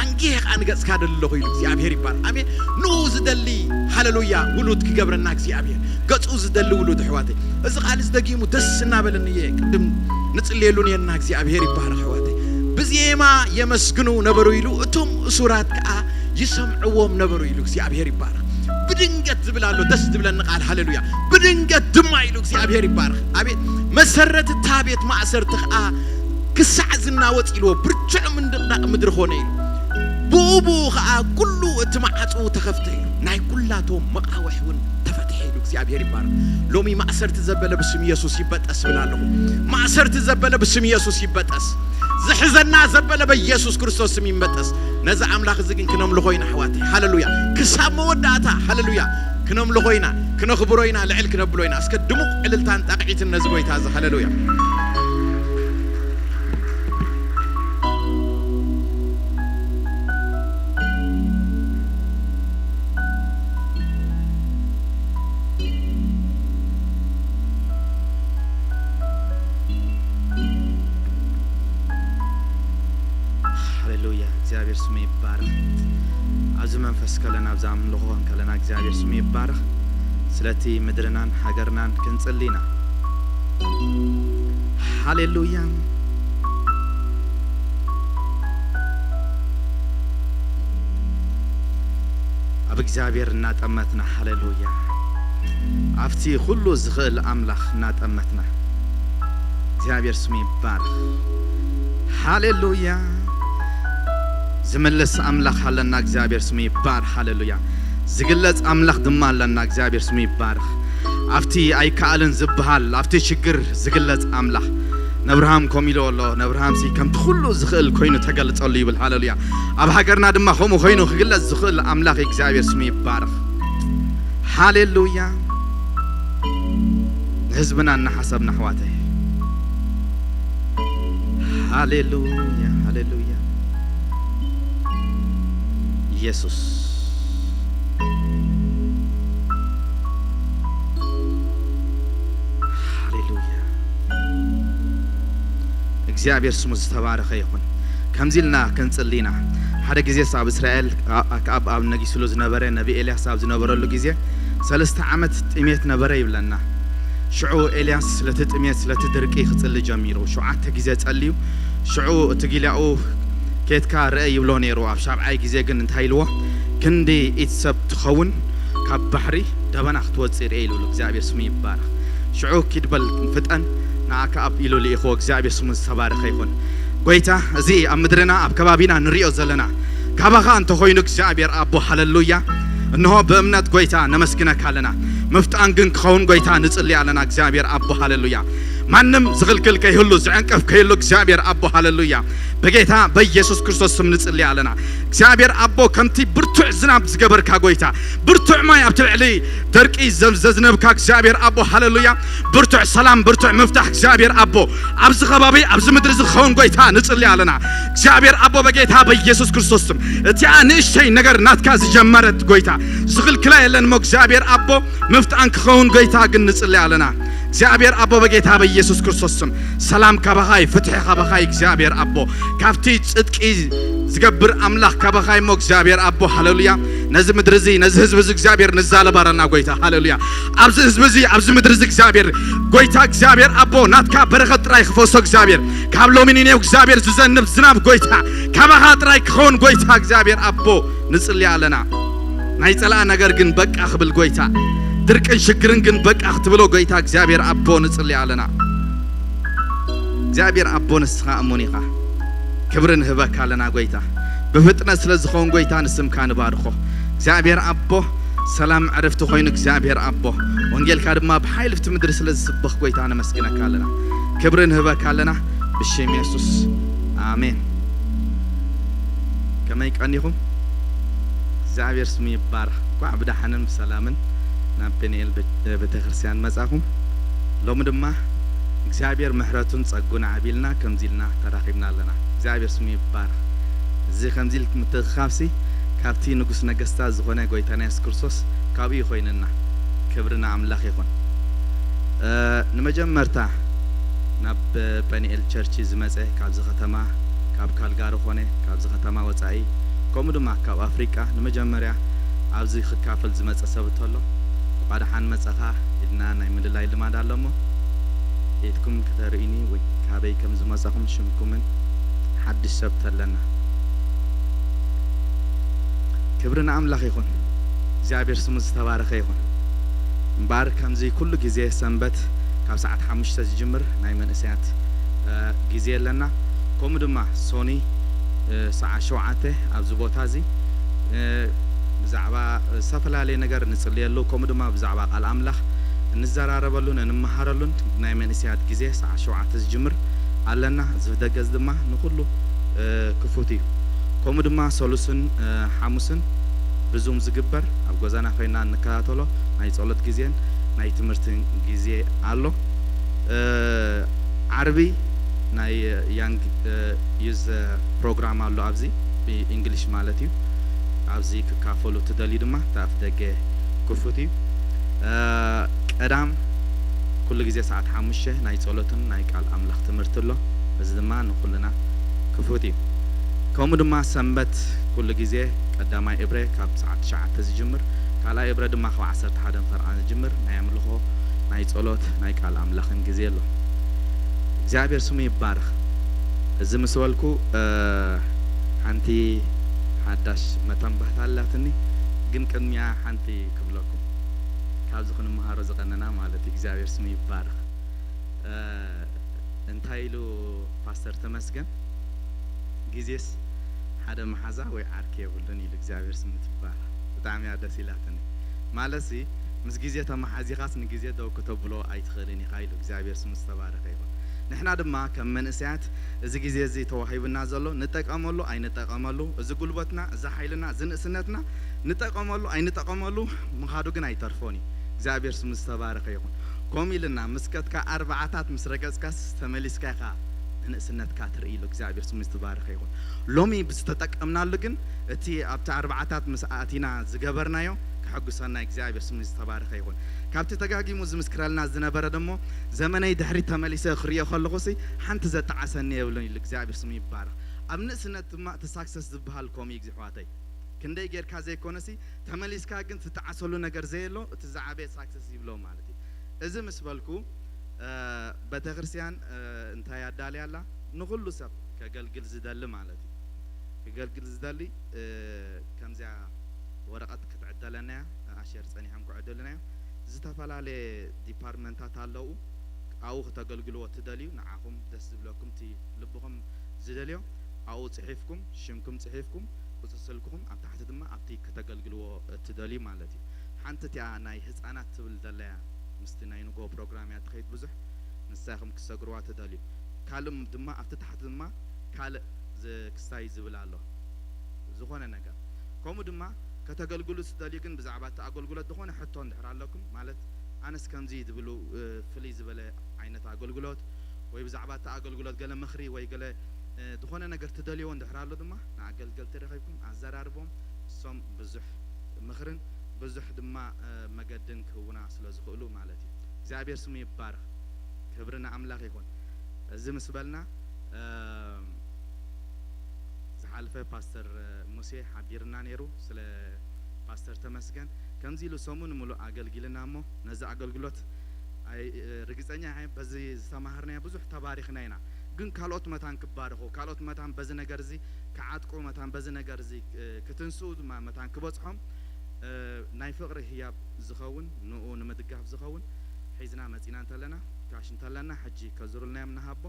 "ኣንጊሄ ኸኣ ንገጽካ ደሊ ኣለኹ" ኢሉ እግዚኣብሔር ይባረኽ። ኣሜን። ንኡ ዝደሊ፣ ሃለሉያ፣ ውሉድ ክገብረና እግዚኣብሔር። ገጹ ዝደሊ ውሉድ ኣሕዋተይ። እዚ ቃል እዚ ደጊሙ ደስ እናበለኒ እየ ቅድም ንጽልየሉ ነርና። እግዚኣብሔር ይባረኽ ኣሕዋተይ። ብዜማ የመስግኑ ነበሩ ኢሉ፣ እቶም እሱራት ከኣ ይሰምዕዎም ነበሩ ኢሉ። እግዚኣብሔር ይባረኽ። ብድንገት ዝብል ኣሎ፣ ደስ ዝብለኒ ቃል፣ ሃለሉያ። ብድንገት ድማ ኢሉ። እግዚኣብሔር ይባረኽ። ኣቤት መሰረት እታ ቤት ማእሰርቲ ከኣ ክሳዕ ዝናወጽ ኢልዎ፣ ብርቱዕ ምንድቕዳቕ ምድሪ ኾነ ኢሉ። ብኡ ብኡ ኸኣ ኩሉ እቲ ማዕጹ ተኸፍተ ኢሉ። ናይ ኩላቶም መቓውሕ እውን ተፈትሐ ኢሉ። እግዚኣብሔር ይባረኽ። ሎሚ ማእሰርቲ ዘበለ ብስም የሱስ ይበጠስ እብል ኣለኹ። ማእሰርቲ ዘበለ ብስም የሱስ ይበጠስ። ዝሕዘና ዘበለ በየሱስ ክርስቶስ ስም ይበጠስ። ነዚ ኣምላኽ እዚ ግን ክነምልኾ ኢና ኣሕዋተይ። ሃለሉያ። ክሳብ መወዳእታ፣ ሃለሉያ፣ ክነምልኾ ኢና፣ ክነኽብሮ ኢና፣ ልዕል ክነብሎ ኢና። እስከ ድሙቕ ዕልልታን ጣቕዒትን ነዚ ጎይታ እዚ። ሃለሉያ። ሃሌሉያ፣ እግዚኣብሔር ስሙ ይባረኽ። ኣብዚ መንፈስ ከለና፣ ኣብዚ ኣምልኾ ከለና እግዚኣብሔር ስሙ ይባረኽ። ስለቲ ምድርናን ሃገርናን ክንጽሊ ኢና። ሃሌሉያ። ኣብ እግዚኣብሔር እናጠመትና፣ ሃሌሉያ። ኣብቲ ኩሉ ዝኽእል ኣምላኽ እናጠመትና፣ እግዚኣብሔር ስሙ ይባረኽ። ሃሌሉያ። ዝምልስ ኣምላኽ ኣለና፣ እግዚኣብሔር ስሙ ይባረኽ። ሃሌሉያ። ዝግለጽ ኣምላኽ ድማ ኣለና፣ እግዚኣብሔር ስሙ ይባረኽ። ኣብቲ ኣይከኣልን ዝበሃል፣ ኣብቲ ሽግር ዝግለጽ ኣምላኽ። ነብርሃም ከምኡ ኢሉ ኣሎ። ነብርሃምሲ ከምቲ ኩሉ ዝኽእል ኮይኑ ተገልጸሉ ይብል። ሃሌሉያ። ኣብ ሃገርና ድማ ከምኡ ኮይኑ ክግለጽ ዝኽእል ኣምላኽ እግዚኣብሔር ስሙ ይባረኽ። ሃሌሉያ። ንህዝብና እናሓሰብና ኣሕዋተይ። ሃሌሉያ፣ ሃሌሉያ። ኢየሱስ። ሃሌሉያ። እግዚኣብሔር ስሙ ዝተባረኸ ይኹን። ከምዚ ኢልና ክንጽሊ ኢና። ሓደ ግዜስ ኣብ እስራኤል ኣክኣብ ኣብ ነጊስሉ ዝነበረ ነቢ ኤልያስ ኣብ ዝነበረሉ ግዜ ሰለስተ ዓመት ጥሜት ነበረ ይብለና። ሽዑ ኤልያስ ስለቲ ጥሜት፣ ስለቲ ድርቂ ክጽሊ ጀሚሩ። ሸውዓተ ግዜ ጸልዩ። ሽዑ እቲ ጊልያኡ ኬድካ ርአ ይብሎ ነይሩ። ኣብ ሻብዓይ ግዜ ግን እንታይ ኢልዎ? ክንዲ ኢድ ሰብ ትኸውን ካብ ባሕሪ ደበና ክትወጽእ ርአ ኢሉ እግዚኣብሔር ስሙ ይባረኽ። ሽዑ ኪድ በል ፍጠን ንኣክኣብ ኢሉ ልኢኽዎ። እግዚኣብሔር ስሙ ዝተባረኸ ይኹን። ጎይታ እዚ ኣብ ምድርና ኣብ ከባቢና ንሪኦ ዘለና ካባኻ እንተኾይኑ እግዚኣብሔር ኣቦ ሃሌሉያ። እንሆ ብእምነት ጎይታ ነመስግነካ ኣለና። ምፍጣን ግን ክኸውን ጎይታ ንጽሊ ኣለና እግዚኣብሔር ኣቦ ሃሌሉያ። ማንም ዝኽልክል ከይህሉ ዝዕንቅፍ ከይህሉ እግዚኣብሔር ኣቦ ሃሌሉያ። በጌታ በኢየሱስ ክርስቶስ ስም ንጽሊ ኣለና። እግዚኣብሔር ኣቦ ከምቲ ብርቱዕ ዝናብ ዝገበርካ ጎይታ፣ ብርቱዕ ማይ ኣብቲ ልዕሊ ደርቂ ዘ-፣ ዘዝነብካ እግዚኣብሔር ኣቦ ሃሌሉያ። ብርቱዕ ሰላም፣ ብርቱዕ ምፍታሕ እግዚኣብሔር ኣቦ ኣብዚ ከባቢ ኣብዚ ምድሪ ዝኸውን ጎይታ ንጽሊ ኣለና። እግዚኣብሔር ኣቦ በጌታ በኢየሱስ ክርስቶስ ስም እቲኣ ንእሽተይ ነገር ናትካ ዝጀመረት ጎይታ ዝኽልክላ የለን እሞ እግዚኣብሔር ኣቦ ምፍጣን ክኸውን ጎይታ ግን ንጽሊ ኣለና። እግዚኣብሔር ኣቦ በጌታ በኢየሱስ ክርስቶስ ስም ሰላም ካባኻይ፣ ፍትሒ ካባኻይ እግዚኣብሔር ኣቦ፣ ካብቲ ጽድቂ ዝገብር ኣምላኽ ካባኻይ እሞ እግዚኣብሔር ኣቦ ሃሌሉያ። ነዚ ምድሪ እዚ ነዚ ህዝቢ እዚ እግዚኣብሔር ንዛረብ ኣለና ጎይታ ሃሌሉያ። ኣብዚ ህዝቢ እዚ ኣብዚ ምድሪ እዚ እግዚኣብሔር ጎይታ እግዚኣብሔር ኣቦ ናትካ በረኸት ጥራይ ክፈሶ እግዚኣብሔር ካብ ሎሚ ንኔው እግዚኣብሔር ዝዘንብ ዝናብ ጎይታ ካባኻ ጥራይ ክኸውን ጎይታ እግዚኣብሔር ኣቦ ንጽሊ ኣለና። ናይ ጸላእ ነገር ግን በቃ ክብል ጎይታ፣ ድርቅን ሽግርን ግን በቃ ክትብሎ ጎይታ እግዚኣብሔር ኣቦ ንጽሊ ኣለና። እግዚኣብሔር ኣቦ ንስኻ እሙን ኢኻ። ክብሪ ንህበካ ኣለና ጎይታ። ብፍጥነት ስለ ዝኸውን ጎይታ ንስምካ ንባርኾ። እግዚኣብሔር ኣቦ ሰላም ዕረፍቲ ኮይኑ እግዚኣብሔር ኣቦ ወንጌልካ ድማ ብሓይሊ ፍቲ ምድሪ ስለ ዝስበኽ ጎይታ ነመስግነካ ኣለና። ክብሪ ንህበካ ኣለና ብሽም የሱስ ኣሜን። ከመይ ቀኒኹም? እግዚኣብሔር ስሙ ይባረኽ። እንኳዕ ብደሓንን ብሰላምን ናብ ፔንኤል ቤ-፣ ቤተክርስትያን መጻኹም። ሎሚ ድማ እግዚኣብሔር ምሕረቱን ጸጉን ዓቢልና ከምዚ ኢልና ተራኺብና ኣለና። እግዚኣብሔር ስሙ ይባረኽ። እዚ ከምዚ ኢልክ ምትእኽኻብሲ ካብቲ ንጉስ ነገስታት ዝኾነ ጎይታና የሱስ ክርስቶስ ካብኡ እዩ ኮይንና። ክብሪ ንኣምላኽ ይኹን። እ፣ ንመጀመርታ ናብ ፔንኤል ቸርች ዝመጸ ካብዚ ከተማ፣ ካብ ካልጋሪ ኾነ ካብዚ ከተማ ወጻኢ፣ ከምኡ ድማ ካብ ኣፍሪቃ ንመጀመርያ ኣብዚ ክካፈል ዝመጸ ሰብ እንተሎ፣ እንኳዕ ደሓን መጸኻ ኢልና ናይ ምልላይ ልማድ ኣሎ እሞ፣ ኢድኩም ክተርእዩኒ ወይ ካበይ ከም ዝመጻኹም ሽምኩምን ሓድሽ ሰብ ተለና። ክብሪ ንኣምላኽ ይኹን። እግዚኣብሔር ስሙ ዝተባረኸ ይኹን። እምበኣር ከምዚ ኩሉ ግዜ ሰንበት ካብ ሰዓት ሓሙሽተ ዝጅምር ናይ መንእሰያት፣ እ፣ ግዜ ኣለና። ከምኡ ድማ ሶኒ፣ እ፣ ሰዓት ሸውዓተ ኣብዚ ቦታ እዚ፣ እ፣ ብዛዕባ ዝተፈላለየ ነገር ንጽልየሉ፣ ከምኡ ድማ ብዛዕባ ቃል ኣምላኽ እንዘራረበሉን እንመሃረሉን ናይ መንእሰያት ግዜ ሰዓት ሸውዓተ ዝጅምር ኣለና። እዚ ደገ እዚ ድማ ንኹሉ፣ እ፣ ክፉት እዩ። ከምኡ ድማ ሰሉስን፣ እ፣ ሓሙስን ብዙም ዝግበር ኣብ ገዛና ኮይና እንከታተሎ ናይ ጸሎት ግዜን ናይ ትምህርትን ግዜ ኣሎ። እ፣ ዓርቢ ናይ ያንግ፣ እ፣ ዩዝ ፕሮግራም ኣሎ ኣብዚ ብእንግሊሽ ማለት እዩ። ኣብዚ ክካፈሉ ትደልዩ ድማ እቲ ኣፍ ደገ ክፉት እዩ። እ፣ ቀዳም ኩሉ ግዜ ሰዓት ሓሙሽተ ናይ ጸሎትን ናይ ቃል ኣምላኽ ትምህርቲ ኣሎ። እዚ ድማ ንኹልና ክፉት እዩ። ከምኡ ድማ ሰንበት ኩሉ ግዜ ቀዳማይ እብረ ካብ ሰዓት ትሽዓተ ዝጅምር፣ ካልኣይ እብረ ድማ ካብ ዓሰርተ ሓደ ፈረቓ ዝጅምር ናይ ኣምልኾ፣ ናይ ጸሎት፣ ናይ ቃል ኣምላኽን ግዜ ኣሎ። እግዚኣብሔር ስሙ ይባረኽ። እዚ ምስ በልኩ፣ እ፣ ሓንቲ ሓዳሽ መተንባህታ ኣላትኒ፣ ግን ቅድሚያ ሓንቲ ክብለኩም። ካብዚ ክንመሃሮ ዝቐነና ማለት እዩ። እግዚኣብሔር ስሙ ይባረኽ። እ፣ እንታይ ኢሉ ፓስተር ተመስገን? ግዜስ ሓደ መሓዛ ወይ ዓርኪ የብሉን ኢሉ። እግዚኣብሔር ስሙ ትባረኽ። ብጣዕሚ እያ ደስ ኢላትኒ። ማለትሲ ምስ ግዜ ተመሓዚኻስ ንግዜ ደው ክተብሎ ኣይትኽእልን ኢኻ ኢሉ። እግዚኣብሔር ስሙ ዝተባረኸ ይኹን። ንሕና ድማ ከም መንእሰያት እዚ ግዜ እዚ ተዋሂቡና ዘሎ ንጠቀመሉ ኣይንጠቀመሉ፣ እዚ ጉልበትና፣ እዚ ሓይልና፣ እዚ ንእስነትና ንጠቀመሉ ኣይንጠቀመሉ ምኻዱ ግን ኣይተርፎን እዩ። እግዚኣብሔር ስሙ ዝተባረኸ ይኹን። ከምኡ ኢልና ምስ ከድካ ኣርባዓታት ምስ ረገጽካስ ተመሊስካ ኢኻ ንንእስነትካ ትርኢ ኢሉ። እግዚኣብሔር ስሙ ዝተባረኸ ይኹን። ሎሚ ብዝተጠቀምናሉ ግን እቲ ኣብቲ ኣርባዓታት ምስ ኣቲና ዝገበርናዮ ከሐጉሰና እግዚኣብሔር ስሙ ዝተባረኸ ይኹን። ካብቲ ተጋጊሙ ዝምስክረልና ዝነበረ ደሞ ዘመነይ ድሕሪት ተመሊሰ ክርእዮ ከለኹሲ ሓንቲ ዘጠዓሰኒ የብሉን ኢሉ። እግዚኣብሔር ስሙ ይባረኽ። ኣብ ንእስነት ድማ እቲ ሳክሰስ ዝበሃል ከምኡ እዩ፣ ኣሕዋተይ። ክንደይ ጌርካ ዘይኮነሲ ተመሊስካ ግን ትጠዓሰሉ ነገር ዘየሎ እቲ ዝዓበየ ሳክሰስ ይብሎ ማለት እዩ። እዚ ምስ በልኩ፣ እ፣ ቤተክርስትያን፣ እ፣ እንታይ ኣዳልያ ኣላ? ንኹሉ ሰብ ከገልግል ዝደሊ ማለት እዩ። ከገልግል ዝደሊ፣ እ፣ ከምዚኣ ወረቐት ክትዕደለና እያ። ኣሸር ጸኒሖም ክዕድሉና እዮም። ዝተፈላለየ ዲፓርትመንታት ኣለዉ። ኣብኡ ክተገልግልዎ ትደልዩ፣ ንዓኹም ደስ ዝብለኩም፣ እቲ ልብኹም ዝደልዮ ኣብኡ ጽሒፍኩም፣ ሽምኩም ጽሒፍኩም፣ ቁጽሪ ስልክኹም ኣብ ታሕቲ ድማ ኣብቲ ከተገልግልዎ እትደልዩ ማለት እዩ። ሓንቲ እቲኣ ናይ ህጻናት ትብል ዘለያ ምስቲ ናይ ንግሆ ፕሮግራም እያ ትኸይድ ብዙሕ፣ ንሳ ኢኹም ክትሰግርዋ ትደልዩ። ካልእ ድማ ኣብቲ ታሕቲ ድማ ካልእ ዝ-፣ ክስታይ ዝብል ኣሎ። ዝኾነ ነገር። ከምኡ ድማ ከተገልግሉ ትደልዩ ግን ብዛዕባ እቲ ኣገልግሎት ዝኾነ ሕቶ እንድሕር ኣለኩም፣ ማለት ኣነስ ከምዚ ትብሉ፣ እ፣ ፍልይ ዝበለ ዓይነት ኣገልግሎት ወይ ብዛዕባ እቲ ኣገልግሎት ገለ ምኽሪ ወይ ገለ፣ እ፣ ዝኾነ ነገር ትደልይዎ እንድሕር ኣሎ ድማ ንኣገልገልቲ ረኺብኩም ኣዘራርቦም፣ እሶም ብዙሕ ምኽርን ብዙሕ ድማ፣ እ፣ መገድን ክህቡና ስለ ዝኽእሉ ማለት እዩ። እግዚኣብሔር ስሙ ይባረኽ። ክብሪ ንኣምላኽ ይኹን። እዚ ምስ በልና፣ እ፣ ዝሓለፈ ፓስተር ሙሴ ሓቢርና ነይሩ ስለ ፓስተር ተመስገን። ከምዚ ኢሉ ሰሙን ምሉእ ኣገልጊልና እሞ ነዚ ኣገልግሎት ኣይ-፣ ርግጸኛ እየ በዚ ዝተማሃርናዮ ብዙሕ ተባሪኽና ኢና። ግን ካልኦት መታን ክባረኹ፣ ካልኦት መታን በዚ ነገር እዚ ክዓጥቁ፣ መታን በዚ ነገር እዚ፣ እ፣ ክትንስኡ ድማ መታን ክበጽሖም፣ እ፣ ናይ ፍቕሪ ህያብ ዝኸውን፣ ንኡ ንምድጋፍ ዝኸውን ሒዝና መጺና እንተለና፣ ካሽ እንተለና ሕጂ ከዝሩልና እዮም ንሃቦ።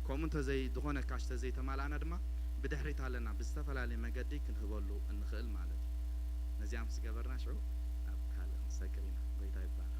ከምኡ እንተዘይ-፣ ዝኾነ ካሽ ተዘይተማልኣና ድማ ብድሕሪት ኣለና፣ ብዝተፈላለየ መገዲ ክንህበሉ እንኽእል ማለት እዩ። ነዚኣ ምስ ገበርና ሽዑ ናብ ካልእ ክንሰግር ኢና። ጎይታ ይባረኽ።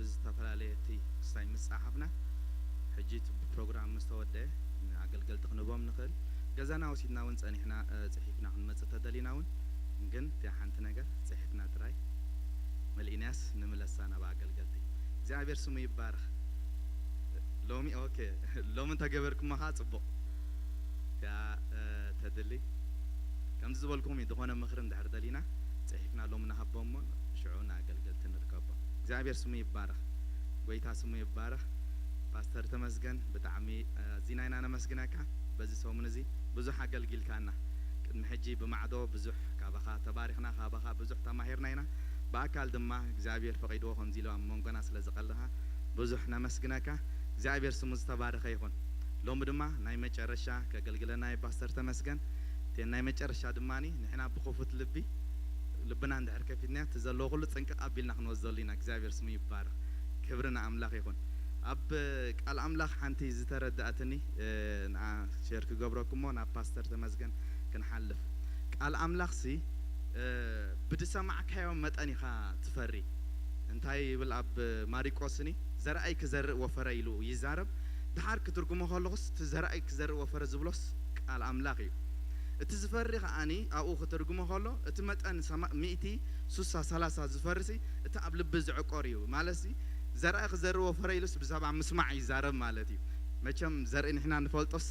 ዝተፈላለየ እቲ ክስታይ ምስ ጸሓፍና፣ ሕጂ እቲ ፕሮግራም ምስ ተወደአ፣ ንኣገልገልቲ ክንህቦም ንኽእል። ገዛና ወሲድና እውን ጸኒሕና፣ እ፣ ጽሒፍና ክንመጽእ ተደሊና እውን፣ ግን እቲኣ ሓንቲ ነገር ጽሒፍና ጥራይ መሊእናያስ ንምለሳ ናብ ኣገልገልቲ። እግዚኣብሔር ስሙ ይባረኽ። ሎሚ፣ ኦኬ፣ ሎሚ እንተገበርኩሞ ኸዓ ጽቡቕ። እቲኣ፣ እ፣ ተድሊ። ከምዚ ዝበልኩም እዩ፣ ዝኾነ ምኽሪ እንድሕር ደሊና፣ ጽሒፍና ሎሚ ንሃቦ እሞ፣ ሽዑ ንኣገልገልቲ ንርከቦ። እግዚኣብሔር ስሙ ይባረኽ። ጎይታ ስሙ ይባረኽ። ፓስተር ተመስገን፣ ብጣዕሚ፣ እ፣ ኣዚና ኢና ነመስግነካ። በዚ ሰሙን እዚ ብዙሕ ኣገልጊልካና። ቅድሚ ሕጂ ብማዕዶ ብዙሕ ካባኻ ተባሪኽና፣ ካባኻ ብዙሕ ተማሂርና ኢና። ብኣካል ድማ እግዚኣብሔር ፈቒድዎ ከምዚ ኢሉ ኣብ መንጎና ስለ ዝቐለኻ ብዙሕ ነመስግነካ። እግዚኣብሔር ስሙ ዝተባረኸ ይኹን። ሎሚ ድማ ናይ መጨረሻ ከገልግለና እዩ ፓስተር ተመስገን። እተን ናይ መጨረሻ ድማ ንሕና ብኽፉት ልቢ፣ ልብና እንድሕር ከፊትና፣ እቲ ዘለዎ ኩሉ ጥንቅቕ ኣቢልና ክንወስደሉ ኢና። እግዚኣብሔር ስሙ ይባረኽ። ክብሪ ንኣምላኽ ይኹን። ኣብ ቃል ኣምላኽ ሓንቲ ዝተረዳእትኒ፣ እ፣ ንዓ ሼር ክገብረኩም እሞ ናብ ፓስተር ተመስገን ክንሓልፍ። ቃል ኣምላኽሲ፣ እ፣ ብዝሰማዕካዮ መጠን ኢኻ ትፈሪ። እንታይ ይብል ኣብ ማሪቆስኒ? "ዘርኣይ ክዘርእ ወፈረ" ኢሉ ይዛረብ። ድሓር ክትርጉሞ ከለኹስ፣ እቲ ዘርኣይ ክዘርእ ወፈረ ዝብሎስ ቃል ኣምላኽ እዩ። እቲ ዝፈሪ ከኣኒ ኣብኡ ክትርጉሞ ከሎ፣ እቲ መጠን ሰማ-፣ ሚእቲ፣ ሱሳ፣ ሰላሳ ዝፈርሲ፣ እቲ ኣብ ልቢ ዝዕቆር እዩ። ማለትሲ፣ "ዘርኣይ ክዘርእ ወፈረ" ኢሉስ ብዛዕባ ምስማዕ ይዛረብ ማለት እዩ። መቸም ዘርኢ ንሕና ንፈልጦስ፣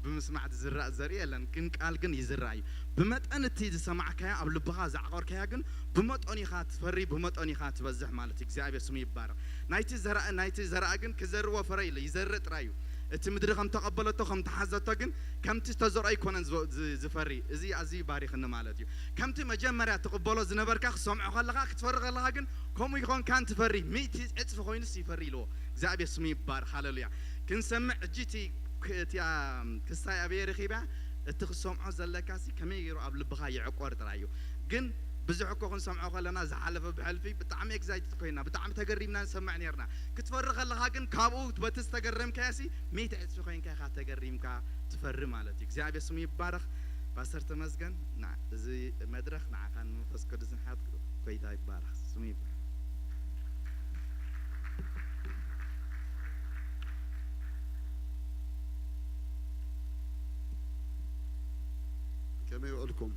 ብምስማዕ ዝዝራእ ዘርኢ የለን፣ ግን ቃል ግን ይዝራእ እዩ። ብመጠን እቲ ዝሰማዕካያ፣ ኣብ ልብኻ ዝዓቆርካያ ግን ብመጠኑ ኢኻ ትፈሪ፣ ብመጠኑ ኢኻ ትበዝሕ ማለት እዩ። እግዚኣብሔር ስሙ ይባረኽ። ናይቲ ዘራእ፣ ናይቲ ዘራእ ግን ክዘርእ ወፈረ ኢሉ ይዘርእ ጥራይ እዩ። እቲ ምድሪ ከም ተቐበለቶ፣ ከም ተሓዘቶ ግን ከምቲ ዝተዘርኦ ኣይኮነን ዝወ-፣ ዝ-፣ ዝፈሪ። እዚ ኣዝዩ ባሪኽኒ ማለት እዩ። ከምቲ መጀመርያ ትቕበሎ ዝነበርካ ክሰምዖ ከለኻ፣ ክትፈሪ ከለኻ ግን ከምኡ ይኾንካን ትፈሪ። ሚእቲ ዕጽፊ ኮይኑስ ይፈሪ ኢልዎ። እግዚኣብሔር ስሙ ይባረኽ። ሃሌሉያ። ክንሰምዕ እጂ እቲ ክ-፣ እቲኣ ክስታይ ኣበየ ረኺባ? እቲ ክሰምዖ ዘለካሲ ከመይ ገይሩ ኣብ ልብኻ ይዕቆር ጥራይ እዩ። ግን ብዙሕ እኮ ክንሰምዖ ከለና ዝሓለፈ ብሕልፊ ብጣዕሚ ኤግዛይትድ ኮይና፣ ብጣዕሚ ተገሪምና ንሰምዕ ኔርና። ክትፈሪ ከለኻ ግን ካብኡ በቲ ዝተገረምካዮሲ ሚእቲ ዕጽፊ ኮይንካ ኢኻ ተገሪምካ ትፈሪ ማለት እዩ። እግዚኣብሔር ስሙ ይባረኽ። ፓስተር ተመስገን፣ ና-፣ እዚ መድረኽ ንዓኻን መንፈስ ቅዱስን ሓት ጎይታ ይባረኽ። ስሙ ይባረኽ። ከመይ ውዕልኩም?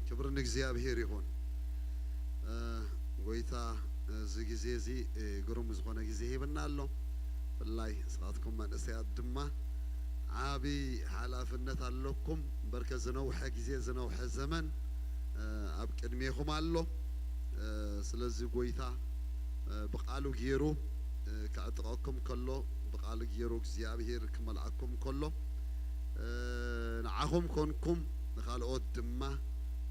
ክብሪ ንእግዚኣብሔር ይኹን። እ፣ ጎይታ እዚ ግዜ እዚ፣ እ፣ ግሩም ዝኾነ ግዜ ሂብና ኣሎ። ብፍላይ ንስኻትኩም መንእሰያት ድማ ዓቢ ሓላፍነት ኣለኩም። እምበርከ ዝነውሐ ግዜ፣ ዝነውሐ ዘመን፣ እ፣ ኣብ ቅድሜኹም ኣሎ። እ፣ ስለዚ ጎይታ፣ እ፣ ብቓሉ ገይሩ፣ እ፣ ከዕጥቐኩም ከሎ፣ ብቓሉ ገይሩ እግዚኣብሔር ክመልኣኩም ከሎ፣ እ፣ ንዓኹም ኮንኩም ንኻልኦት ድማ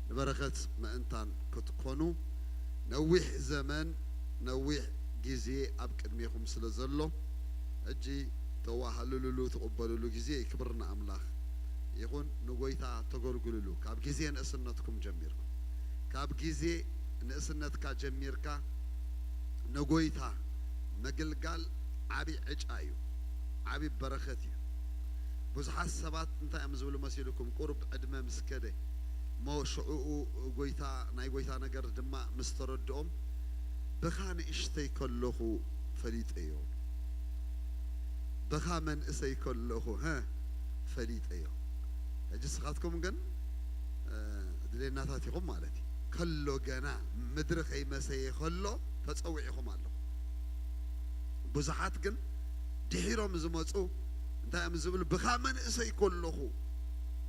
ንበረኸት ምእንታን ክትኮኑ፣ ነዊሕ ዘመን፣ ነዊሕ ግዜ ኣብ ቅድሜኹም ስለ ዘሎ፣ ሕጂ ተዋህልሉሉ፣ ትቕበሉሉ ግዜ እዩ። ክብሪ ንኣምላኽ ይኹን። ንጎይታ ተገልግሉሉ። ካብ ግዜ ንእስነትኩም ጀሚርኩም፣ ካብ ግዜ ንእስነትካ ጀሚርካ ንጎይታ ምግልጋል ዓቢ ዕጫ እዩ፣ ዓቢ በረኸት እዩ። ብዙሓት ሰባት እንታይ እዮም ዝብሉ መሲልኩም? ቁሩብ ዕድመ ምስ ከደ እሞ ሽዑኡ ጎይታ፣ ናይ ጎይታ ነገር ድማ ምስ ተረድኦም፣ "ብኻ ንእሽተይ ከለኹ ፈሊጠዮ፣ ብኻ መንእሰይ ከለኹ፣ ሀ፣ ፈሊጠዮ።" ሕጂ ንስኻትኩም ግን፣ እ፣ ዕድለኛታት ኢኹም ማለት እዩ። ከሎ ገና ምድሪ ከይመሰየ ከሎ ተጸዊዕኹም ኣለኹም። ብዙሓት ግን ድሒሮም ዝመጹ እንታይ እዮም ዝብሉ? "ብኻ መንእሰይ ከለኹ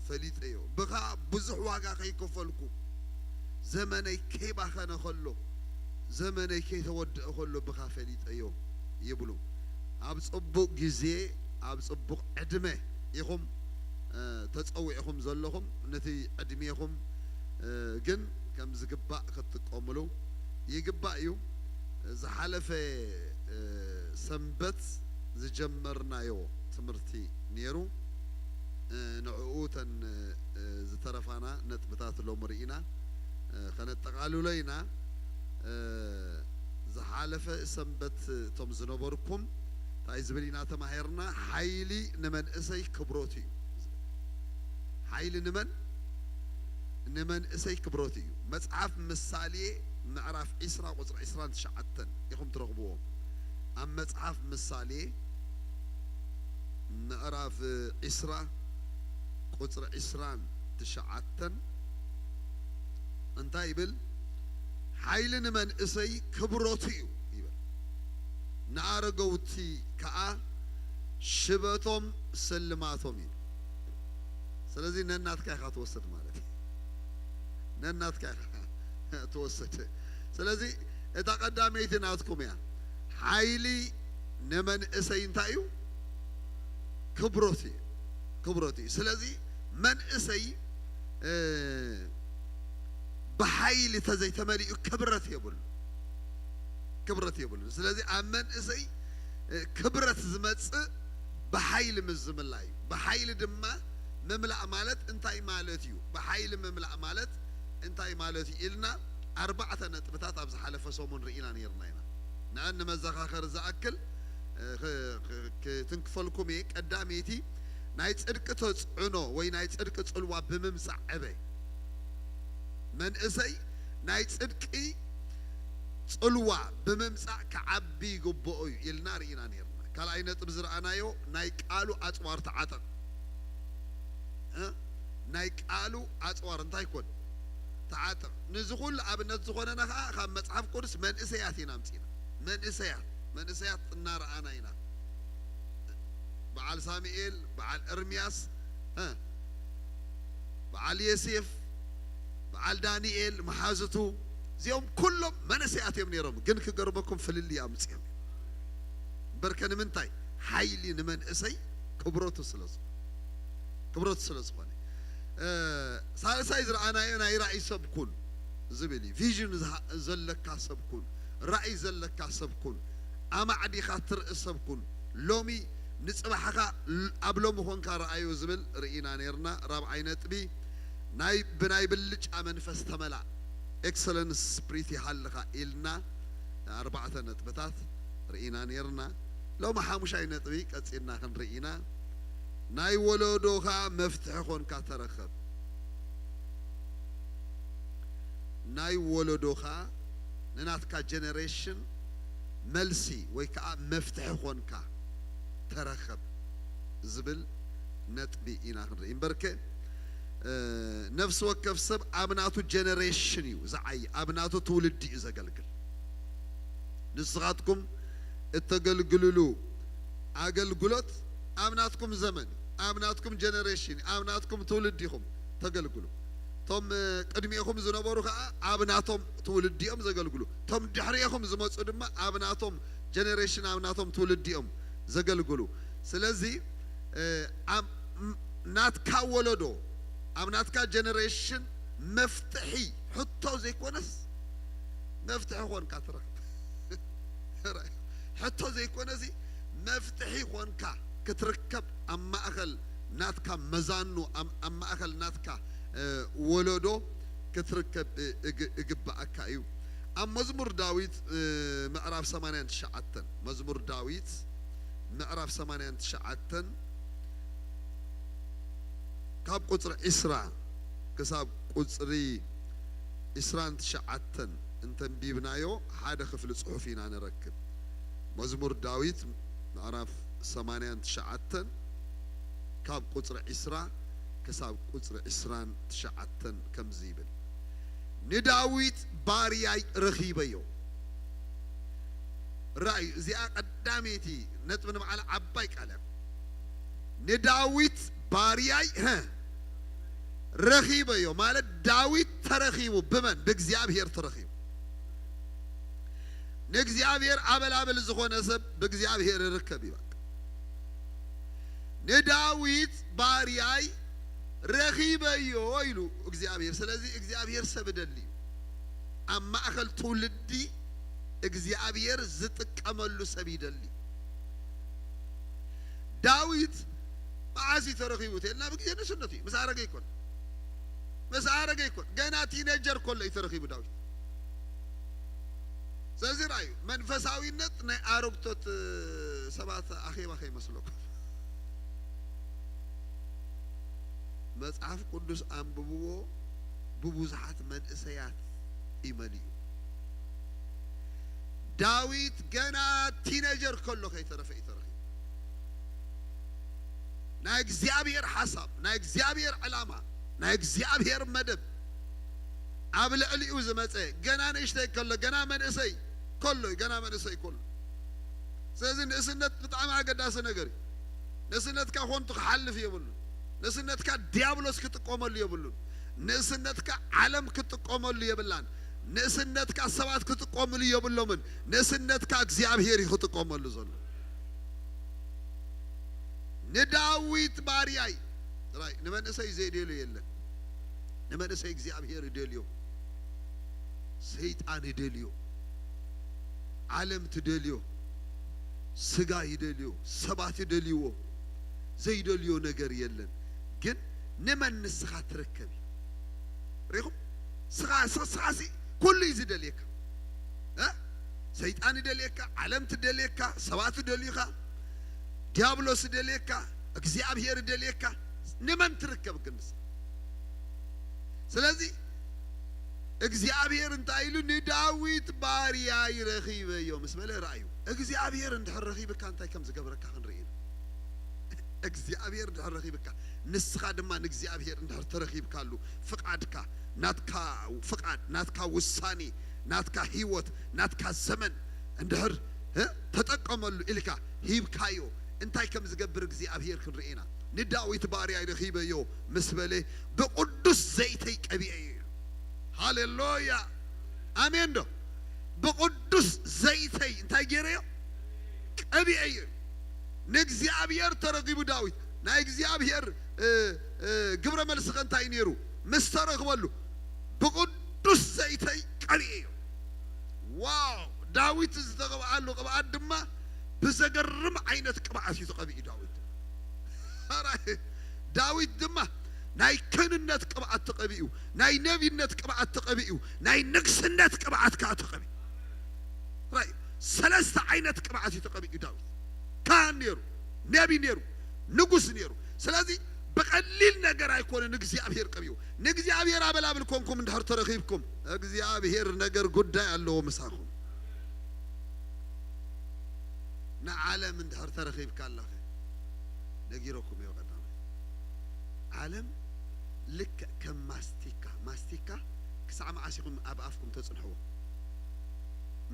ፈሊጠዮ፣ ብኻ ብዙሕ ዋጋ ከይከፈልኩ፣ ዘመነይ ከይባኸነ ከሎ፣ ዘመነይ ከይተወድአ ከሎ ብኻ ፈሊጠዮ" ይብሉ። ኣብ ጽቡቕ ግዜ፣ ኣብ ጽቡቕ ዕድመ ኢኹም፣ እ፣ ተጸዊዕኹም ዘለኹም። ነቲ ዕድሜኹም፣ እ፣ ግን ከም ዝግባእ ክትጥቀሙሉ ይግባእ እዩ። ዝሓለፈ፣ እ፣ ሰንበት ዝጀመርናዮ ትምህርቲ ነይሩ። እ፣ ንዕኡ እተን፣ እ፣ ዝተረፋና ነጥብታት ሎሚ ርኢና፣ እ፣ ከነጠቓልሎ ኢና። እ፣ ዝሓለፈ ሰንበት እቶም ዝነበርኩም እንታይ ዝብል ኢና ተማሂርና? ሓይሊ ንመንእሰይ ክብረቱ እዩ። ሓይሊ ንመን? ንመንእሰይ ክብረቱ እዩ። መጽሓፍ ምሳሌ ምዕራፍ ዒስራ ቁጽሪ ዒስራን ትሽዓተን። ኢኹም ትረኽብዎም። ኣብ መጽሓፍ ምሳሌ ምዕራፍ ዒስራ ቁጽሪ ዒስራን ትሽዓተን እንታይ ይብል? ሓይሊ ንመንእሰይ ክብረቱ እዩ ይብል፣ ንኣረገውቲ ከኣ ሽበቶም ስልማቶም እዩ። ስለዚ ነናትካ ኢኻ ትወስድ ማለት እዩ። ነናትካ ኢኻ ትወስድ። ስለዚ እታ ቀዳመይቲ ናትኩም እያ። ሓይሊ ንመንእሰይ እንታይ እዩ? ክብሮት እዩ። ክብሮት እዩ። ስለዚ መንእሰይ ብሓይሊ ተዘይተመሊኡ ክብረት የብሉ ክብረት የብሉ። ስለዚ ኣብ መንእሰይ ክብረት ዝመጽእ ብሓይሊ ምስ ዝምላእ እዩ። ብሓይሊ ድማ ምምላእ ማለት እንታይ ማለት እዩ? ብሓይሊ ምምላእ ማለት እንታይ ማለት እዩ ኢልና ኣርባዕተ ነጥብታት ኣብ ዝሓለፈ ሰሙን ርኢና ነርና ኢና። ንኣን ንመዘኻኸር ዝኣክል ክትንክፈልኩም እየ። ቀዳመይቲ ናይ ጽድቂ ተጽዕኖ ወይ ናይ ጽድቂ ጽልዋ ብምምጻዕ ዕበ። መንእሰይ ናይ ጽድቂ ጽልዋ ብምምጻእ ክዓቢ ይግብኦ እዩ ኢልና ርኢና ነርና። ካልኣይ ነጥቢ ዝረኣናዮ ናይ ቃሉ ኣጽዋር ተዓጠቕ። እ? ናይ ቃሉ ኣጽዋር እንታይ ኮን ተዓጠቕ። ንዚ ኩሉ ኣብነት ዝኾነና ከኣ ካብ መጽሓፍ ቅዱስ መንእሰያት ኢና ኣምጺና። መንእሰያት መንእሰያት እናረኣና ኢና። በዓል ሳሙኤል፣ በዓል ኤርምያስ፣ እ፣ በዓል ዮሴፍ፣ በዓል ዳንኤል፣ መሓዝቱ፣ እዚኦም ኩሎም መንእሰያት እዮም ነይሮም። ግን ክገርመኩም ፍልልይ ኣምጺኦም እዮም። እምበርከ ንምንታይ? ሓይሊ ንመንእሰይ ክብረቱ ስለ ዝኾነ። ክብረቱ ስለ ዝኾነ። እ፣ ሳልሳይ ዝረኣናዮ ናይ ራእይ ሰብ ኩን ዝብል እዩ። ቪዥን ዝሃ-፣ ዘለካ ሰብ ኩን፣ ራእይ ዘለካ ሰብ ኩን፣ ኣማዕዲኻ ትርኢ ሰብ ኩን። ሎሚ ንጽባሕኻ ል-፣ ኣብ ሎሚ ኾንካ ረኣዮ ዝብል ርኢና ነርና። ራብዓይ ነጥቢ ናይ ብናይ ብልጫ መንፈስ ተመላእ፣ ኤክሰለንስ ስፕሪት ይሃልኻ ኢልና ኣርባዕተ ነጥብታት ርኢና ነርና። ሎሚ ሓሙሻይ ነጥቢ ቀጺልና ክንርኢ ኢና። ናይ ወለዶኻ መፍትሒ ኾንካ ተረኸብ። ናይ ወለዶኻ ንናትካ ጀነሬሽን መልሲ ወይ ከዓ መፍትሒ ኾንካ ተረኸብ ዝብል ነጥቢ ኢና ክንርኢ። እምበርከ፣ እ፣ ነፍሲ ወከፍ ሰብ ኣብ ናቱ ጀነሬሽን እዩ ዝዓይ፣ ኣብ ናቱ ትውልዲ እዩ ዘገልግል። ንስኻትኩም እተገልግልሉ ኣገልግሎት ኣብ ናትኩም ዘመን፣ ኣብ ናትኩም ጀነሬሽን፣ ኣብ ናትኩም ትውልዲ ኢኹም ተገልግሉ። እቶም፣ እ፣ ቅድሚኹም ዝነበሩ ኸዓ ኣብ ናቶም ትውልዲ እዮም ዘገልግሉ። እቶም ድሕሪኹም ዝመጹ ድማ ኣብ ናቶም ጀነሬሽን፣ ኣብ ናቶም ትውልዲ እዮም ዘገልግሉ። ስለዚ፣ እ፣ ኣብ ም-፣ ናትካ ወለዶ፣ ኣብ ናትካ ጀነሬሽን መፍትሒ ሕቶ ዘይኮነስ መፍትሒ ኾንካ ትረክብ። ሕቶ ዘይኮነሲ መፍትሒ ኾንካ ክትርከብ ኣብ ማእኸል ናትካ መዛኑ፣ ኣብ፣ ኣብ ማእኸል ናትካ፣ እ፣ ወለዶ ክትርከብ፣ እ፣ እግ-፣ እግብኣካ እዩ። ኣብ መዝሙር ዳዊት፣ እ፣ ምዕራፍ ሰማንያን ትሽዓተን፣ መዝሙር ዳዊት ምዕራፍ ሰማንያን ትሽዓተን ካብ ቁጽሪ ዒስራ ክሳብ ቁጽሪ ዒስራን ትሽዓተን እንተንቢብናዮ ሓደ ክፍሊ ጽሑፍ ኢና ንረክብ። መዝሙር ዳዊት ምዕራፍ ሰማንያን ትሽዓተን ካብ ቁጽሪ ዒስራ ክሳብ ቁጽሪ ዒስራን ትሽዓተን ከምዚ ይብል፣ "ንዳዊት ባርያይ ረኺበዮ።" ራእዩ፣ እዚኣ ቀዳመይቲ ነጥቢ ንባዕላ ዓባይ ቃል እያ። "ንዳዊት ባርያይ፣ ሀ፣ ረኺበዮ" ማለት ዳዊት ተረኺቡ ብመን? ብእግዚኣብሔር ተረኺቡ። ንእግዚኣብሔር ኣበላብል ዝኾነ ሰብ ብእግዚኣብሔር ይርከብ እዩ። በቃ፣ "ንዳዊት ባርያይ ረኺበዮ" ኢሉ እግዚኣብሔር። ስለዚ እግዚኣብሔር ሰብ ይደሊ እዩ። ኣብ ማእከል ትውልዲ እግዚኣብሔር ዝጥቀመሉ ሰብ ይደሊ። ዳዊት መዓስ እዩ ተረኺቡ ተልና፣ ብግዜ ንእስነቱ እዩ። ምስ ኣረገ ይኮን፣ ምስ ኣረገ ይኮን፣ ገና ቲኔጀር ከሎ እዩ ተረኺቡ ዳዊት። ስለዚ ረኣዩ፣ መንፈሳዊነት ናይ ኣረግቶት ሰባት ኣኼባ ከይመስለኩም። መጽሓፍ ቅዱስ ኣንብብዎ፣ ብብዙሓት መንእሰያት እዩ መሊኡ። ዳዊት ገና ቲነጀር ከሎ ከይተረፈ እዩ ተረኺቡ። ናይ እግዚኣብሔር ሓሳብ፣ ናይ እግዚኣብሔር ዕላማ፣ ናይ እግዚኣብሔር መደብ ኣብ ልዕሊኡ ዝመጸ ገና ንእሽተይ ከሎ፣ ገና መንእሰይ ከሎ፣ ገና መንእሰይ ከሎ። ስለዚ ንእስነት ብጣዕሚ ኣገዳሲ ነገር እዩ። ንእስነትካ ኮንቱ ክሓልፍ የብሉን። ንእስነትካ ዲያብሎስ ክጥቀመሉ የብሉን። ንእስነትካ ዓለም ክጥቀመሉ የብላን። ንእስነትካ ሰባት ክጥቀምሉ የብሎምን። ንእስነትካ እግዚኣብሔር እዩ ክጥቀመሉ ዘሎ። ንዳዊት ባርያይ ጥራይ፣ ንመንእሰይ ዘይደልዮ የለን። ንመንእሰይ እግዚኣብሔር ይደልዮ፣ ሰይጣን ይደልዮ፣ ዓለም ትደልዮ፣ ስጋ ይደልዮ፣ ሰባት ይደልይዎ፣ ዘይደልዮ ነገር የለን። ግን ንመን ንስኻ ትርከብ እዩ። ሪኹም? ስኻ፣ ስኻ፣ ስኻሲ ኩሉ እዩ ዝደልየካ። እ? ሰይጣን ይደልየካ፣ ዓለም ትደልየካ፣ ሰባት ይደልዩኻ፣ ዲያብሎስ ይደልየካ፣ እግዚኣብሔር ይደልየካ። ንመን ትርከብ ግን ንስኻ? ስለዚ እግዚኣብሔር እንታይ ኢሉ? "ንዳዊት ባርያይ ረኺበዮ" ምስ በለ ረኣዩ። እግዚኣብሔር እንድሕር ረኺብካ እንታይ ከም ዝገብረካ ክንርኢ ኢና። እግዚኣብሔር እንድሕር ረኺብካ፣ ንስኻ ድማ ንእግዚኣብሔር እንድሕር ተረኺብካሉ፣ ፍቓድካ፣ ናትካ ፍቓድ፣ ናትካ ውሳኔ፣ ናትካ ህይወት፣ ናትካ ዘመን እንድሕር፣ እ፣ ተጠቀመሉ ኢልካ ሂብካዮ፣ እንታይ ከም ዝገብር እግዚኣብሔር ክንርኢ ኢና። "ንዳዊት ባርያይ ረኺበዮ" ምስ በለ፣ "ብቕዱስ ዘይተይ ቀቢኤዮ" ኢሉ። ሃሌሉያ! ኣሜን ዶ? "ብቕዱስ ዘይተይ እንታይ ገይረዮ? ቀቢኤዮ" ኢሉ። ንእግዚኣብሔር ተረኺቡ ዳዊት። ናይ እግዚኣብሔር፣ እ፣ እ፣ ግብረ መልሲ ከ እንታይ ነይሩ? ምስ ተረኽበሉ፣ "ብቕዱስ ዘይተይ ቀቢኤዮ" ኢሉ። ዋው! ዳዊት ዝተቐብኣሉ ቅብኣት ድማ ብዘገርም ዓይነት ቅብኣት እዩ ተቐቢኡ ዳዊት። ዳዊት ድማ ናይ ክህንነት ቅብኣት ተቐቢኡ፣ ናይ ነቢነት ቅብኣት ተቐቢኡ፣ ናይ ንግስነት ቅብኣት ከዓ ተቐቢኡ። ራይ፣ ሰለስተ ዓይነት ቅብኣት እዩ ተቐቢኡ ዳዊት። ካህን ነይሩ፣ ነቢ ነይሩ፣ ንጉስ ነይሩ። ስለዚ ብቐሊል ነገር ኣይኮነን እግዚኣብሔር ቀቢኡ። ንእግዚኣብሔር ኣበላብል ኮንኩም እንድሕር ተረኺብኩም፣ እግዚኣብሔር ነገር ጉዳይ ኣለዎ ምሳኹም። ንዓለም እንድሕር ተረኺብካ ኣለኸ፣ ነጊረኩም እዮ ቀዳማይ። ዓለም ልክዕ ከም ማስቲካ፣ ማስቲካ ክሳዕ መዓስ ኢኹም ኣብ ኣፍኩም ተጽንሕዎ?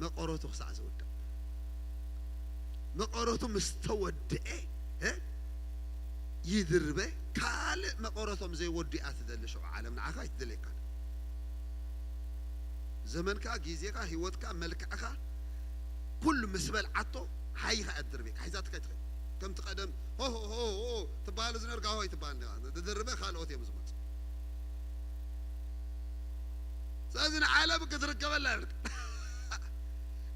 መቐረቱ ክሳዕ ዝውዳእ። መቐረቱ ምስ ተወድኤ፣ እ፣ ይድርበ፣ ካልእ መቐረቶም ዘይወዲኣ ትደሊ። ሽዑ ዓለም ንዓኻ ኣይትደልየካን። ዘመንካ፣ ግዜኻ፣ ህይወትካ፣ መልክዕኻ፣ ኩሉ ምስ በልዓቶ፣ ሓይኻ እያ ትድርበካ። ሒዛትካ ኣይትኸይድ። ከምቲ ቀደም፣ ሆ፣ ሆ፣ ሆ፣ ሆ፣ ትበሃል ዝነበርካ፣ ሆ ኣይትበሃል ኢኻ። ዝድርበ ካልኦት እዮም ዝመጹ። ስለዚ ንዓለም ክትርከበላ ይብልካ።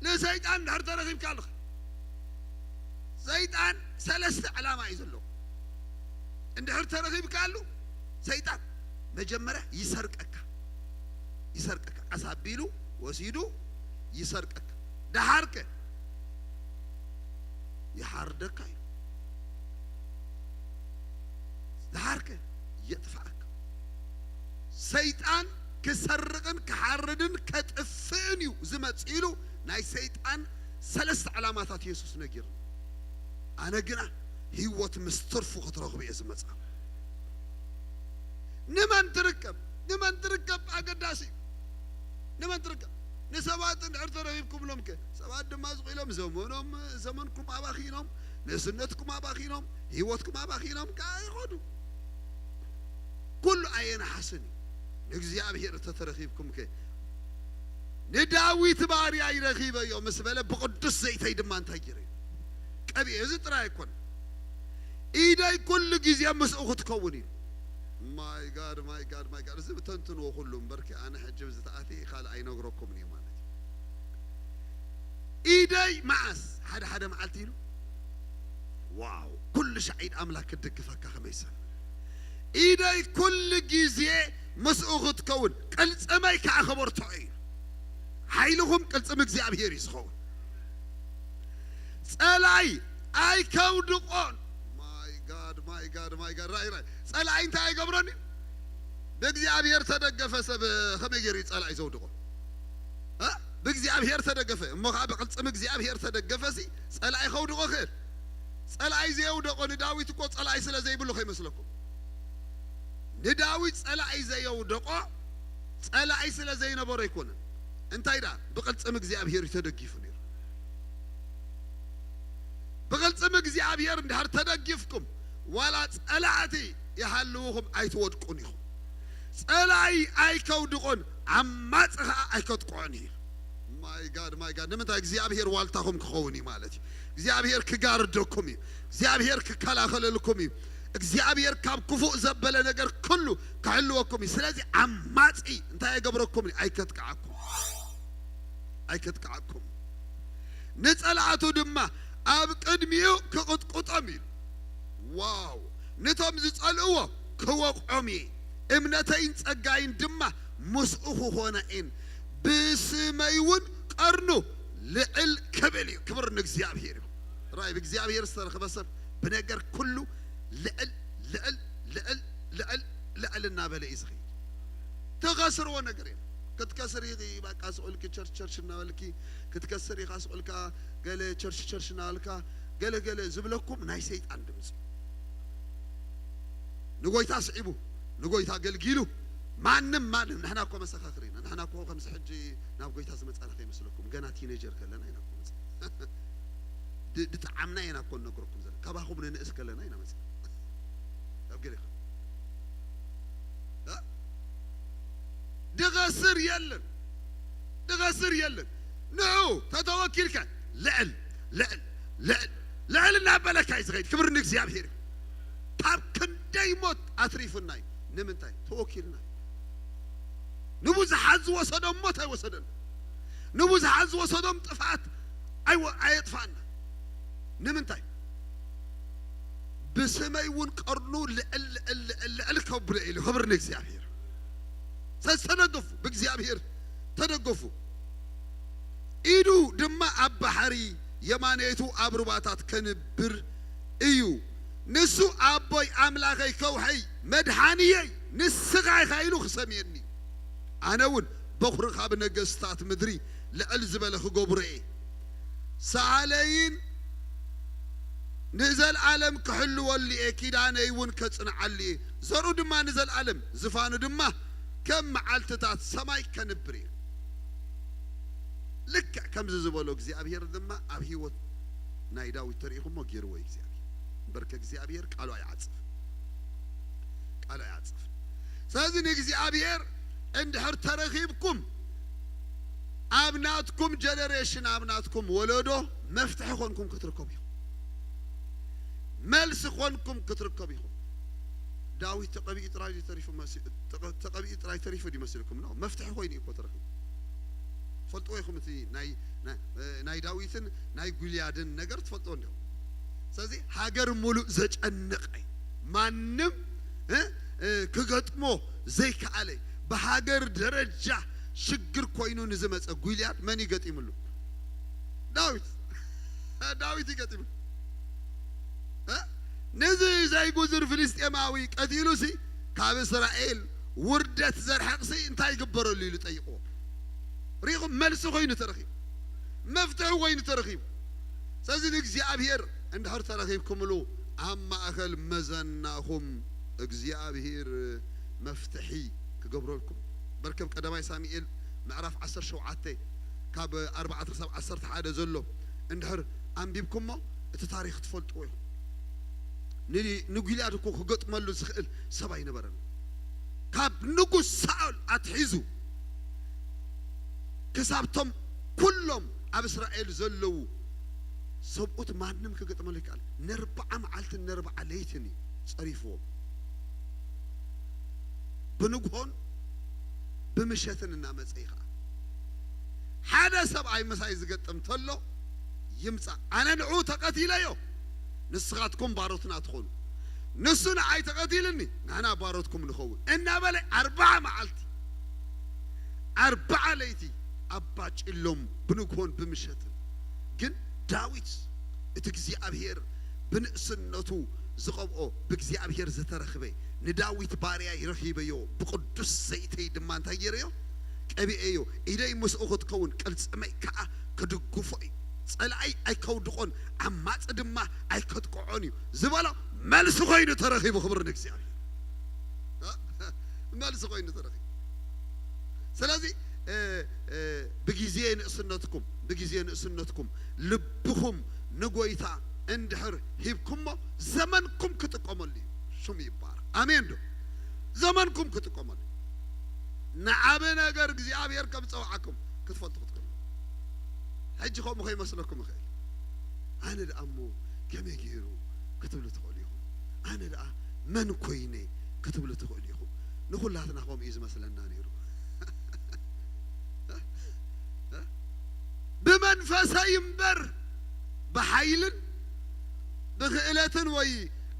ንሰይጣን እንድሕር ተረኺብካ ኣለኻ። ሰይጣን ሰለስተ ዕላማ እዩ ዘለዎ። እንድሕር ተረኺብካሉ፣ ሰይጣን መጀመርያ ይሰርቀካ። ይሰርቀካ። ቀስ ኣቢሉ ወሲዱ ይሰርቀካ። ደሓርከ ይሓርደካ እዩ። ደሓርከ የጥፍኣካ። ሰይጣን ክሰርቕን ክሓርድን ከጥፍእን እዩ ዝመጽእ ኢሉ ናይ ሰይጣን ሰለስተ ዕላማታት የሱስ ነጊርና። ኣነ ግና ህይወት ምስ ትርፉ ክትረኽቡ እየ ዝመጽእ። ንመን ትርከብ? ንመን ትርከብ? ኣገዳሲ እዩ። ንመን ትርከብ? ንሰባት እንድሕር ተረኺብኩምሎም ከ? ሰባት ድማ ዝቕ ኢሎም ዘመኖም፣ ዘመንኩም ኣባኺኖም፣ ንእስነትኩም ኣባኺኖም፣ ህይወትኩም ኣባኺኖም ከኣ ይኸዱ። ኩሉ ኣየነሓስን እዩ። ንእግዚኣብሔር እንተተረኺብኩም ከ? ንዳዊት ባርያይ ረኺበዮ ምስ በለ ብቕዱስ ዘይተይ ድማ እንታይ ገይረዮ? ቀቢኤ። እዚ ጥራይ ኣይኮነን። ኢደይ ኩሉ ግዜ ምስኡ ክትከውን እዩ። ማይ ጋድ፣ ማይ ጋድ፣ ማይ ጋድ። እዚ ብተንትንዎ ኩሉ እምበርኪ ኣነ ሕጂ ብዚ ተኣትየ ካልእ ኣይነግረኩምን እየ ማለት እዩ። ኢደይ መዓስ? ሓደ ሓደ መዓልቲ ኢሉ። ዋው! ኩሉ ሻዕ ኢድ ኣምላክ ክድግፈካ ከመይ ሰብ። ኢደይ ኩሉ ግዜ ምስኡ ክትከውን፣ ቅልጽመይ ከዓ ከበርትዖ እዩ። ሓይልኹም ቅልጽም እግዚኣብሔር እዩ ዝኸውን። ጸላኢ ኣይከውድቆን። ማይ ጋድ፣ ማይ ጋድ፣ ማይ ጋድ። ራይ፣ ራይ። ጸላኢ እንታይ ኣይገብሮን እዩ? ብእግዚኣብሔር ተደገፈ ሰብ ከመይ ገይሩ እዩ ጸላኢ ዘውድቆ? እ? እግዚኣብሔር ተደገፈ። እሞ ኸዓ ብቕልጽም እግዚኣብሔር ተደገፈሲ ጸላኢ ከውድቖ ክእል። ጸላኢ ዘየውደቖ ንዳዊት እኮ ጸላኢ ስለ ዘይብሉ ከይመስለኩም። ንዳዊት ጸላኢ ዘየውደቖ ጸላኢ ስለ ዘይነበሮ ኣይኮነን። እንታይ ደኣ ብቕልጽም እግዚኣብሔር እዩ ተደጊፉ ነይሩ። ብቕልጽም እግዚኣብሔር እንድሕር ተደጊፍኩም ዋላ ጸላእቲ ይሃልውኹም ኣይትወድቁን ኢኹም። ጸላኢ ኣይከውድቖን ዓማጺ ኸዓ ኣይከጥቅዖን እዩ። ማይ ጋድ ማይ ጋድ ንምንታይ እግዚኣብሔር ዋልታኹም ክኸውን እዩ ማለት እዩ። እግዚኣብሔር ክጋርደኩም እዩ። እግዚኣብሔር ክከላኸለልኩም እዩ። እግዚኣብሔር ካብ ክፉእ ዘበለ ነገር ኩሉ ክሕልወኩም እዩ። ስለዚ ዓማጺ እንታይ ኣይገብረኩም እዩ? ኣይከጥቅዓኩም። ኣይከጥቅዓኩም። ንጸላእቱ ድማ ኣብ ቅድሚኡ ክቕጥቁጦም እዩ። ዋው! ነቶም ዝጸልእዎ ክወቕዖም እየ። እምነተይን ጸጋይን ድማ ምስኡ ክኾና እየን። ብስመይ እውን ቀርኑ ልዕል ክብል እዩ። ክብር ንእግዚኣብሔር እዩ። ራይ ብእግዚኣብሔር ዝተረኽበ ሰብ ብነገር ኩሉ ልዕል ልዕል ልዕል ልዕል ልዕል እናበለ እዩ ዝኸይድ። ትኸስርዎ ነገር የለን። ክትከስር ኢኺ በቃ ስቕ ኢልኪ ቸርች ቸርች እናበልኪ ክትከስር ኢኻ ስቕ ኢልካ ገለ ቸርች ቸርች እናበልካ ገለ ገለ ዝብለኩም ናይ ሰይጣን ድምፂ። ንጎይታ ስዒቡ ንጎይታ ኣገልጊሉ ማንም ማንም ንሕና እኮ መሰኻኽር ኢና። ንሕና እኮ ከምዚ ሕጂ ናብ ጎይታ ዝመፃና ከይመስለኩም ገና ቲኔጀር ከለና ኢና እኮ መፅና። ድ- ድጠዓምና ኢና እኮ ንነግረኩም ዘለና ካባኹም ንንእስ ከለና ኢና መፅና። ኣብ ገሊኹም እ? ድኸስር የለን ድኸስር የለን። ንዑ ተተወኪልካ ልዕል ልዕል ልዕል ልዕል እናበለካ እዩ ዝኸይድ። ክብር ንእግዚኣብሔር እዩ። ካብ ክንደይ ሞት ኣትሪፉና እዩ። ንምንታይ ተወኪልና እዩ። ንብዙሓት ዝወሰዶም ሞት ኣይወሰደን። ንብዙሓት ዝወሰዶም ጥፍኣት ኣይወ- ኣየጥፋእና። ንምንታይ ብስመይ እውን ቀርኑ ልዕል ልዕል ልዕል ልዕል ከብሎ ኢሉ። ክብር ንእግዚኣብሔር። ተደገፉ ብእግዚኣብሔር ተደገፉ። ኢዱ ድማ ኣብ ባሕሪ የማነይቱ ኣብ ሩባታት ከንብር እዩ። ንሱ ኣቦይ ኣምላኸይ ከውሐይ መድሓንየይ ንስኻ ኢኻ ኢሉ ክሰምየኒ። ኣነ እውን በኹሪ ካብ ነገስታት ምድሪ ልዕል ዝበለ ክገብሮ እየ። ሰኣለይን ንዘለኣለም ክሕልወሉ እየ፣ ኪዳነይ እውን ከጽንዓሉ እየ። ዘርኡ ድማ ንዘለኣለም፣ ዝፋኑ ድማ ከም መዓልትታት ሰማይ ከንብር እየ። ልክዕ ከምዚ ዝበሎ እግዚኣብሔር ድማ ኣብ ህይወት ናይ ዳዊት ተሪኢኹሞ ገይርዎ እዩ እግዚኣብሔር። እምበርከ እግዚኣብሔር ቃሉ ኣይዓጽፍ ቃሉ ኣይዓጽፍ። ስለዚ ንእግዚኣብሔር እንድሕር ተረኺብኩም ኣብ ናትኩም ጀነሬሽን ኣብ ናትኩም ወለዶ መፍትሒ ኮንኩም ክትርከቡ ኢኹም። መልሲ ኮንኩም ክትርከቡ ኢኹም። ዳዊት ተቐቢኡ ጥራይ ተሪፉ መሲ- ተቐ- ተቐቢኡ ጥራይ ተሪፉ ድዩ መሲልኩም? ኖ፣ መፍትሒ ኮይኑ እዩ እኮ ተረኺቡ። ትፈልጥዎ ኢኹም እቲ ናይ ናይ- ናይ ዳዊትን ናይ ጉልያድን ነገር ትፈልጥዎ እንዲኹም። ስለዚ ሃገር ሙሉእ ዘጨነቐ ማንም እ፣ እ፣ ክገጥሞ ዘይከኣለ ብሃገር ደረጃ ሽግር ኮይኑ ንዝመፀ ጉልያድ መን ይገጢምሉ? ዳዊት ዳዊት ይገጢምሉ። እ? ነዚ ዘይጉዝር ፍልስጤማዊ ቀቲሉሲ ካብ እስራኤል ውርደት ዘርሕቕሲ እንታይ ይግበረሉ ኢሉ ጠይቅዎ። ሪኢኹም መልሲ ኮይኑ ተረኺቡ። መፍትሒ ኮይኑ ተረኺቡ። ስለዚ ንእግዚኣብሔር እንድሕር ተረኺብኩምሉ ኣብ ማእኸል መዘናኹም እግዚኣብሔር መፍትሒ ክገብረልኩም። በርከብ ቀዳማይ ሳሙኤል ምዕራፍ ዓሰርተ ሸውዓተ ካብ ኣርባዕተ ክሳብ ዓሰርተ ሓደ ዘሎ እንድሕር ኣንቢብኩሞ እቲ ታሪኽ ትፈልጥዎ ኢኹም። ን- ንጉልያድ እኮ ክገጥመሉ ዝኽእል ሰብ ኣይነበረን። ካብ ንጉስ ሳኦል ኣትሒዙ ክሳብቶም ኩሎም ኣብ እስራኤል ዘለዉ ሰብኡት ማንም ክገጥመሉ ይከኣል። ነርብዓ መዓልትን ነርብዓ ለይትን እዩ ጸሪፍዎም። ብንግሆን ብምሸትን እናመጸ ይኸዓ። ሓደ ሰብኣይ ምሳይ ዝገጥም ተሎ ይምጻእ፣ ኣነ ንዑ ተቐቲለዮ፣ ንስኻትኩም ባሮትና ትኾኑ። ንሱ ንዓይ ተቐቲልኒ፣ ንሕና ባሮትኩም ንኸውን እናበለ ኣርብዓ መዓልቲ ኣርብዓ ለይቲ ኣባጭሎም ብንግሆን ብምሸትን። ግን ዳዊት እቲ እግዚኣብሔር ብንእስነቱ ዝቐብኦ ብእግዚኣብሔር ዝተረኽበ ንዳዊት ባርያይ ረኺበዮ ብቅዱስ ዘይተይ ድማ እንታይ ገይረዮ? ቀቢኤዮ፣ ኢደይ ምስኡ ክትከውን፣ ቅልጽመይ ከኣ ክድግፎ እዩ። ጸላኢ ኣይከውድቖን፣ ዓማጺ ድማ ኣይከጥቅዖን እዩ ዝበሎ መልሲ ኮይኑ ተረኺቡ። ክብሪ ንእግዚኣብሔር። መልሲ ኮይኑ ተረኺቡ። ስለዚ፣ እ፣ እ፣ ብግዜ ንእስነትኩም፣ ብግዜ ንእስነትኩም ልብኹም ንጎይታ እንድሕር ሂብኩሞ፣ ዘመንኩም ክጥቀመሉ እዩ። ሽሙ ይባረክ። ኣሜን ዶ? ዘመንኩም ክጥቀመሉ። ንዓቢ ነገር እግዚኣብሔር ከም ዝጸውዓኩም ክትፈልጡ ክትክእሉ። ሕጂ ከምኡ ከይመስለኩም ይኽእል። ኣነ ደኣ እሞ ከመይ ገይሩ ክትብሉ ትኽእሉ ኢኹም። ኣነ ደኣ መን ኮይነ ክትብሉ ትኽእሉ ኢኹም። ንኹላትና ከምኡ እዩ ዝመስለና ነይሩ። ብመንፈሰይ እምበር ብሓይልን ብኽእለትን ወይ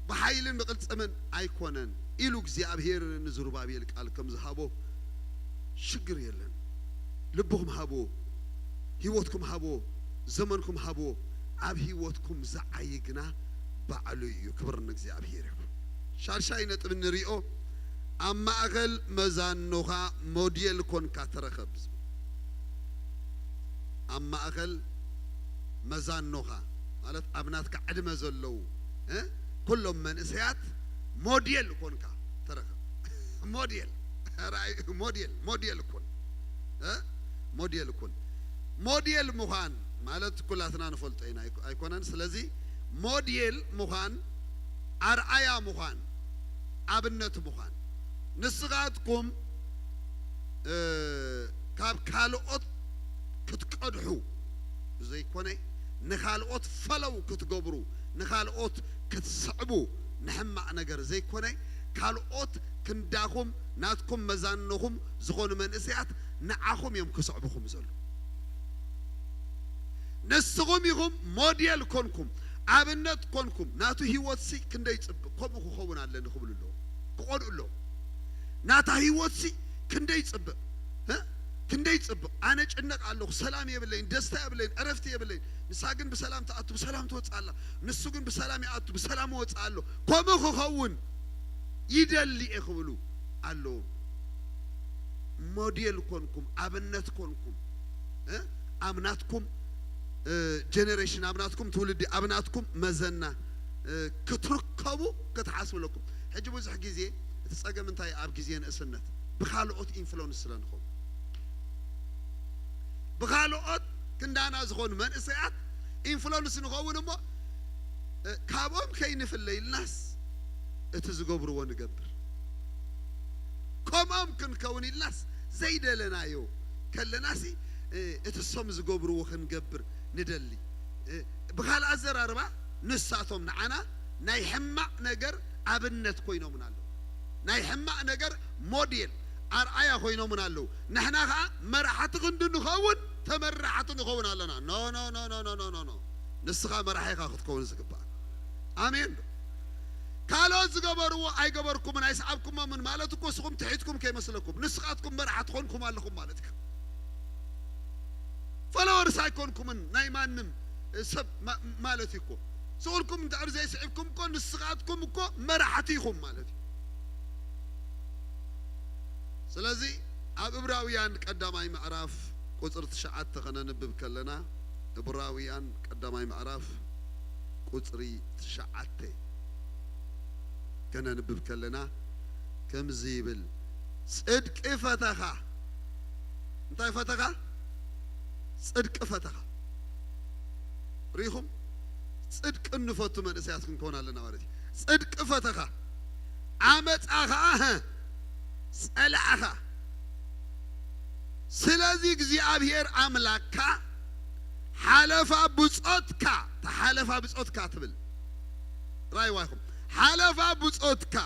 ብሓይልን ብቕልጽምን ኣይኮነን ኢሉ እግዚኣብሔር ንዝሩባቤል ቃል ከም ዝሃቦ፣ ሽግር የለን። ልብኹም ሃብዎ፣ ህይወትኩም ሃብዎ፣ ዘመንኩም ሃብዎ። ኣብ ህይወትኩም ዝዓዪ ግና ባዕሉ እዩ። ክብር ንእግዚኣብሔር ይኹን። ሻድሻይ ነጥቢ ንሪኦ፣ ኣብ ማእከል መዛኖኻ ሞዴል ኮንካ ተረኸብ ዝብል። ኣብ ማእከል መዛኖኻ፣ ማለት ኣብ ናትካ ዕድመ ዘለዉ፣ እ፣ ኩሎም መንእሰያት ሞዴል ኮንካ ተረኸብ። ሞዴል፣ ራእይ፣ ሞዴል፣ ሞዴል ኩን፣ እ፣ ሞዴል ኩን። ሞዴል ምዃን ማለት ኩላትና ንፈልጦ ኢና፣ ኣይኮ-፣ ኣይኮነን። ስለዚ ሞዴል ምዃን፣ ኣርኣያ ምዃን፣ ኣብነት ምዃን፣ ንስኻትኩም፣ እ፣ ካብ ካልኦት ክትቀድሑ ዘይኮነ፣ ንኻልኦት ፈለው ክትገብሩ፣ ንኻልኦት ክትስዕቡ፣ ንሕማቕ ነገር ዘይኮነ፣ ካልኦት ክንዳኹም፣ ናትኩም መዛንኹም ዝኾኑ መንእሰያት ንዓኹም እዮም ክስዕቡኹም ዘለዉ። ንስኹም ኢኹም ሞዴል ኮንኩም፣ ኣብነት ኮንኩም። ናቱ ህይወትሲ ክንደይ ጽብቕ፣ ከምኡ ክኸውን ኣለኒ ክብሉ ኣለዉ፣ ክቐድኡ ኣለዉ። ናታ ህይወትሲ ክንደይ ጽብቕ፣ እ? ክንደይ ጽብቕ። ኣነ ጭነቕ ኣለኹ፣ ሰላም የብለይን፣ ደስታ የብለይን፣ ዕረፍቲ የብለይን። ንሳ ግን ብሰላም ትኣቱ፣ ብሰላም ትወጽእ ኣላ። ንሱ ግን ብሰላም ይኣቱ፣ ብሰላም ይወጽእ ኣሎ። ከምኡ ክኸውን ይደሊ እየ ክብሉ ኣለዉ። ሞዴል ኮንኩም፣ ኣብነት ኮንኩም፣ እ? ኣብ ናትኩም፣ እ፣ ጀነሬሽን፣ ኣብ ናትኩም ትውልዲ፣ ኣብ ናትኩም መዘና፣ እ፣ ክትርከቡ ክትሓስቡ ኣለኩም። ሕጂ ብዙሕ ግዜ እቲ ጸገም እንታይ? ኣብ ግዜ ንእስነት ብኻልኦት ኢንፍሉንስ ስለ ንኸውን፣ ብኻልኦት ክንዳና ዝኾኑ መንእሰያት ኢንፍሉንስ ንኸውን እሞ፣ እ፣ ካብኦም ከይንፍለ ኢልናስ እቲ ዝገብርዎ ንገብር። ከምኦም ክንከውን ኢልናስ ዘይደለናዮ ከለናሲ፣ እ፣ እቲ እሶም ዝገብርዎ ክንገብር ንደሊ። እ፣ ብኻልእ ኣዘራርባ ንሳቶም ንዓና ናይ ሕማቕ ነገር ኣብነት ኮይኖምን ኣለዉ። ናይ ሕማቕ ነገር ሞዴል፣ ኣርኣያ ኮይኖምን ኣለዉ። ንሕና ኸኣ መራሕቲ ክንዲ ንኸውን፣ ተመራሕቲ ንኸውን ኣለና። ኖ፣ ኖ፣ ኖ። ንስኻ መራሒ ኢኻ ክትከውን ዝግባእ። ኣሜን ዶ? ካልኦት ዝገበርዎ ኣይገበርኩምን ኣይሰዓብኩሞምን ማለት እኮ ንስኹም ትሒትኩም ከይመስለኩም። ንስኻትኩም መራሕቲ ኮንኩም ኣለኹም ማለት እዩ። ፎሎወርስ ኣይኮንኩምን ናይ ማንም ሰብ ማ-፣ ማለት እዩ እኮ። ስቑልኩም እንድሕር ዘይስዒብኩም እኮ ንስኻትኩም እኮ መራሕቲ ኢኹም ማለት እዩ። ስለዚ ኣብ ዕብራውያን ቀዳማይ ምዕራፍ ቁጽሪ ትሽዓተ ከነንብብ ከለና፣ ዕብራውያን ቀዳማይ ምዕራፍ ቁጽሪ ትሽዓተ ከነንብብ ከለና ከምዚ ይብል፣ ጽድቂ ፈተኻ። እንታይ ፈተኻ? ጽድቂ ፈተኻ። ርኢኹም? ጽድቂ እንፈቱ መንእሰያት ክንከውን ኣለና ማለት እዩ። ጽድቂ ፈተኻ፣ ዓመጻ ኸኣ፣ ሀ፣ ጸላእኻ። ስለዚ እግዚኣብሔር ኣምላክካ ሓለፋ ብጾትካ፣ እታ ሓለፋ ብጾትካ ትብል ራይዋ ኢኹም፣ ሓለፋ ብጾትካ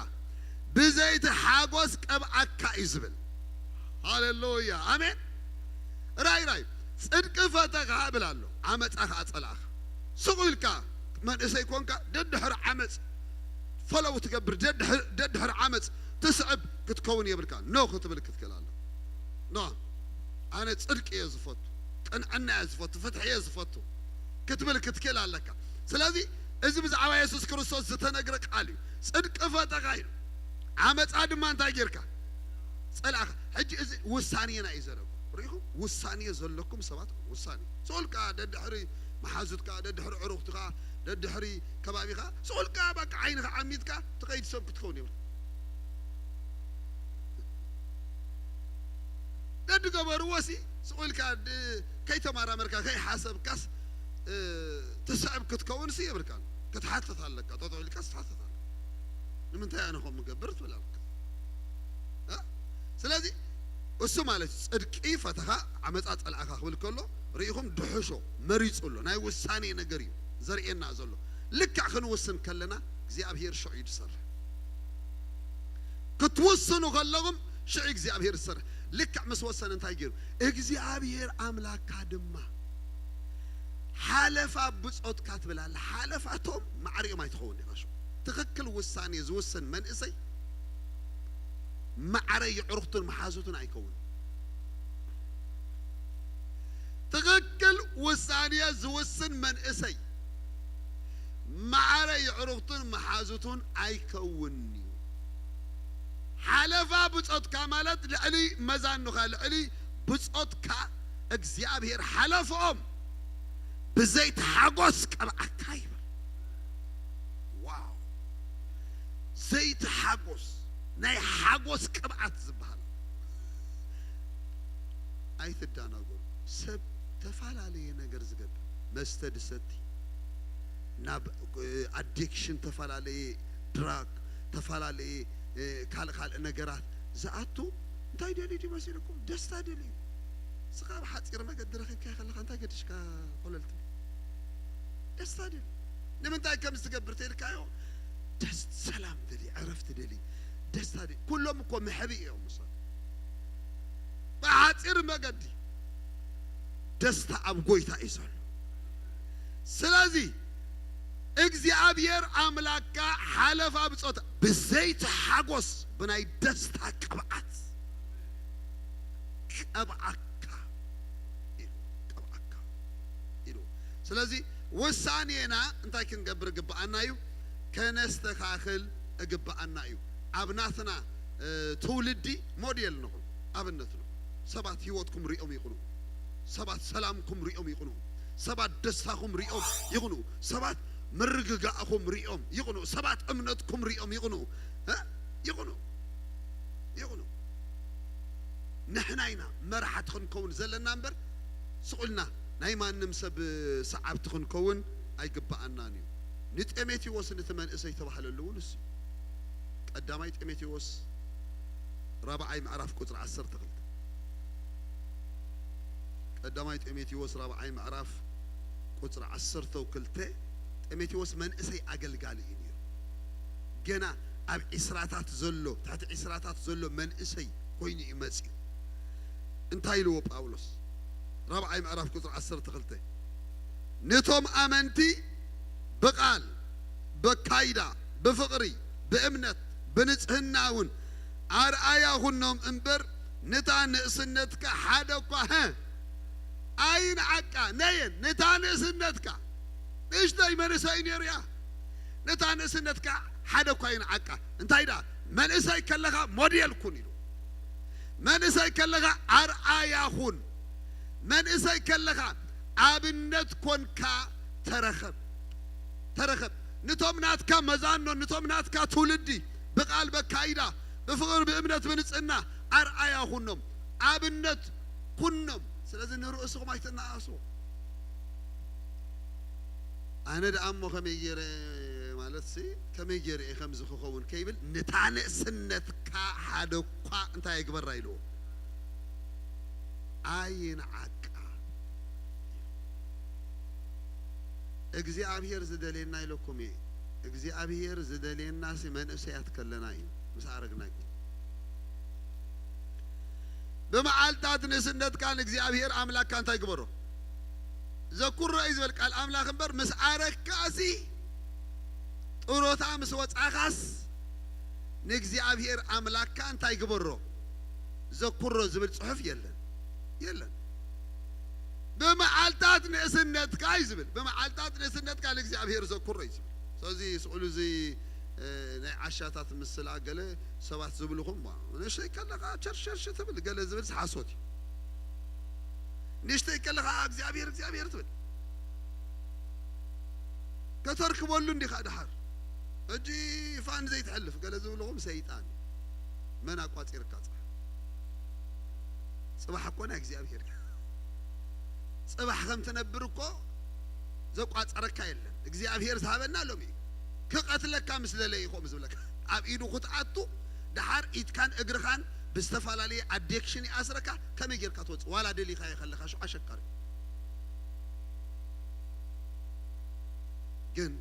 ብዘይቲ ሓጎስ ቀብኣካ እዩ ዝብል። ሃሌሉያ፣ ኣሜን። ራይ ራይ፣ ጽድቂ ፈተኻ እብል ኣሎ፣ ዓመጻ ኸኣ ጸላእኻ። ስቕ ኢልካ መንእሰይ ኮንካ ደድሕሪ ዓመጽ ፈለው ትገብር፣ ደድሕሪ፣ ደድሕሪ ዓመጽ ትስዕብ ክትከውን የብልካ። ኖ ክትብል ክትክእል ኣሎ። ኖ፣ ኣነ ጽድቂ እየ ዝፈቱ፣ ቅንዕና እየ ዝፈቱ፣ ፍትሒ እየ ዝፈቱ ክትብል ክትክእል ኣለካ። ስለዚ እዚ ብዛዕባ የሱስ ክርስቶስ ዝተነግረ ቃል እዩ። ጽድቂ ፈተኻ ኢሉ፣ ዓመጻ ድማ እንታይ ጌርካ? ጸላእኻ። ሕጂ እዚ ውሳኔና እዩ ዘረኩ። ርኢኹም? ውሳኔ ዘለኩም ሰባት፣ ውሳኔ። ስቕ ኢልካ ደድሕሪ መሓዙትካ፣ ደድሕሪ ዕሩኽትኻ፣ ደድሕሪ ከባቢኻ፣ ስቕ ኢልካ በቃ ዓይንኻ ዓሚትካ ትኸይድ ሰብ ክትከውን የብልካ። ደድገበርዎ ሲ ስቕ ኢልካ ድ-፣ ከይተመራመርካ፣ ከይሓሰብካስ፣ እ፣ ትስዕብ ክትከውን ሲ የብልካን። ክትሓትት ኣለካ፣ ጠጠው ኢልካ ትሓትት ኣለካ። ንምንታይ ኣነ ከምኡ እገብር ትብል ኣለካ። እ? ስለዚ እሱ ማለት እዩ፣ ጽድቂ ፈተኻ ዓመጻ ጸላእኻ ክብል ከሎ፣ ርኢኹም፣ ድሕሾ መሪጹ ኣሎ። ናይ ውሳኔ ነገር እዩ ዘርእየና ዘሎ። ልክዕ ክንውስን ከለና እግዚኣብሄር ሽዑ እዩ ዝሰርሕ። ክትውስኑ ከለኹም ሽዑ እግዚኣብሄር ዝሰርሕ። ልክዕ ምስ ወሰነ እንታይ ገይሩ? እግዚኣብሄር ኣምላክካ ድማ ሓለፋ ብጾትካ ትብል ኣላ። ሓለፋ እቶም ማዕሪኦም ኣይትኸውን ኢኻ። ሽዑ ትኽክል ውሳኔ ዝውስን መንእሰይ ማዕረ የዕሩኽቱን መሓዙቱን ኣይከውን። ትኽክል ውሳኔ ዝውስን መንእሰይ ማዕረ የዕሩኽቱን መሓዙቱን ኣይከውን እዩ። ሓለፋ ብጾትካ ማለት ልዕሊ መዛኑኻ፣ ልዕሊ ብጾትካ እግዚኣብሄር ሓለፍኦም ብዘይትሓጎስ ቀብኣካ ይብል። ዋው! ዘይትሓጎስ፣ ናይ ሓጎስ ቅብኣት ዝበሃል። ኣይትዳናገሩ። ሰብ ተፈላለየ ነገር ዝገብር፣ መስተ ድሰቲ፣ ናብ፣ እ፣ ኣዲክሽን፣ ተፈላለየ ድራግ፣ ተፈላለየ፣ እ፣ ካልእ ካልእ ነገራት ዝኣቱ እንታይ ደልዩ ድዩ መሲልኩም? ደስታ ደልዩ። ንስኻ ኣብ ሓጺር መገዲ ረኺብካዮ ከለኻ እንታይ ገዲሽካ ኮለል ትብል? ደስታ ደልዩ። ንምንታይ ከምዚ ትገብር ተልካዮ? ደስ-፣ ሰላም ደልዩ፣ ዕረፍቲ ደልዩ፣ ደስታ ደልዩ። ኩሎም እኮ መሕብኢ እዮም ምሳት። ብሓጺር መገዲ ደስታ ኣብ ጎይታ እዩ ዘሎ። ስለዚ እግዚኣብሔር ኣምላክካ ሓለፋ ብጾታ ብዘይትሓጎስ ብናይ ደስታ ቅብኣት ቀብኣካ ኢሉ፣ ቀብኣካ ኢሉ። ስለዚ ውሳኔና እንታይ ክንገብር ግብኣና እዩ? ከነስተኻኽል እግብኣና እዩ። ኣብ ናትና፣ እ፣ ትውልዲ ሞዴል ንኹን፣ ኣብነት ንኹን። ሰባት ህይወትኩም ሪኦም ይቕንኡ። ሰባት ሰላምኩም ሪኦም ይቕንኡ። ሰባት ደስታኹም ሪኦም ይቕንኡ። ሰባት ምርግጋእኹም ሪኦም ይቕንኡ። ሰባት እምነትኩም ሪኦም ይቕንኡ። እ? ይቕንኡ። ይቕንኡ። ንሕና ኢና መራሕቲ ክንከውን ዘለና እምበር፣ ስቕ ኢልና ናይ ማንም ሰብ ሰዓብቲ ክንከውን ኣይግብኣናን እዩ። ንጢሞቴዎስ ነቲ መንእሰይ ተባህለሉ እውን እሱ እዩ። ቀዳማይ ጢሞቴዎስ ራብዓይ ምዕራፍ ቁጽሪ ዓሰርተ ክልተ። ቀዳማይ ጢሞቴዎስ ራብዓይ ምዕራፍ ቁጽሪ ዓሰርተ ክልተ። ጢሞቴዎስ መንእሰይ ኣገልጋሊ እዩ ነይሩ። ገና ኣብ ዒስራታት ዘሎ፣ ትሕቲ ዒስራታት ዘሎ መንእሰይ ኮይኑ እዩ መጺኡ። እንታይ ኢልዎ ጳውሎስ? ራብዓይ ምዕራፍ ቁጽሪ ዓሰርተ ክልተ፣ ነቶም ኣመንቲ ብቓል፣ በካይዳ፣ ብፍቕሪ፣ ብእምነት፣ ብንጽህና እውን ኣርኣያ ኩኖም እምበር፣ ነታ ንእስነትካ ሓደ እኳ፣ ሀ፣ ኣይንዓቃ። ነየን፣ ነታ ንእስነትካ፣ ንእሽተይ መንእሰይ ነይሩ እያ። ነታ ንእስነትካ ሓደ እኳ ኣይንዓቃ። እንታይ ደኣ? መንእሰይ ከለኻ ሞዴል ኩን ኢሉ። መንእሰይ ከለኻ ኣርኣያ ኩን። መንእሰይ ከለኻ ኣብነት ኮንካ ተረኸብ። ተረኸብ። ንቶም ናትካ መዛኖ፣ ንቶም ናትካ ትውልዲ ብቓል በካይዳ፣ ብፍቕሪ፣ ብእምነት፣ ብንጽህና ኣርኣያ ኩኖም። ኣብነት ኩኖም። ስለዚ ንርእስኹም ኣይትነኣእስዎ። ኣነ ደኣ እሞ ከመይ ገይረ፣ ማለትሲ ከመይ ገይረ እየ ከምዚ ክኸውን ከይብል፣ ነታ ንእስነትካ ሓደ እኳ እንታይ ኣይግበራ ኢልዎ። ኣይንዓቃ። እግዚኣብሔር ዝደልየና ኢለኩም እየ። እግዚኣብሔር ዝደልየናሲ መንእሰያት ከለና እዩ፣ ምስ ኣረግና ኣይኮን። ብመዓልታት ንእስነትካ ንእግዚኣብሔር ኣምላክካ እንታይ ግበሮ? ዘኩሮ እዩ ዝበል ቃል ኣምላኽ እምበር፣ ምስ ኣረግካሲ፣ ጥሮታ ምስ ወጻኻስ፣ ንእግዚኣብሔር ኣምላክካ እንታይ ግበሮ? ዘኩሮ ዝብል ጽሑፍ የለን። የለን። ብመዓልታት ንእስነትካ እዩ ዝብል። ብመዓልታት ንእስነትካ ንእግዚኣብሔር ዘኩሮ እዩ ዝብል። ስለዚ ስቕሉ እዚ፣ እ፣ ናይ ዓሻታት ምስላ ገለ ሰባት ዝብልኹም፣ ዋ፣ ንእሽተይ ከለኻ ቸርሸርሽ ትብል ገለ ዝብል ሓሶት እዩ። ንእሽተይ ከለኻ እግዚኣብሔር እግዚኣብሔር ትብል። ከተርክበሉ እንዲኻ ድሓር። ሕጂ ፋን ዘይትሕልፍ ገለ ዝብልኹም ሰይጣን እዩ። መን ኣቋጺርካ ጽባሕ? ጽባሕ እኮ ናይ እግዚኣብሔር እዩ። ጽባሕ ከም ትነብር እኮ ዘቋጸረካ የለን። እግዚኣብሔር ዝሃበና ሎሚ እዩ። ክቐትለካ ምስ ደለየ እዩ ከምኡ ዝብለካ። ኣብ ኢዱ ክትኣቱ ድሓር ኢድካን እግርኻን ብዝተፈላለየ ኣዲክሽን ይኣስረካ። ከመይ ጌርካ ትወጽእ? ዋላ ደሊኻዮ ከለኻ ሽዑ ኣሸጋሪ። ግን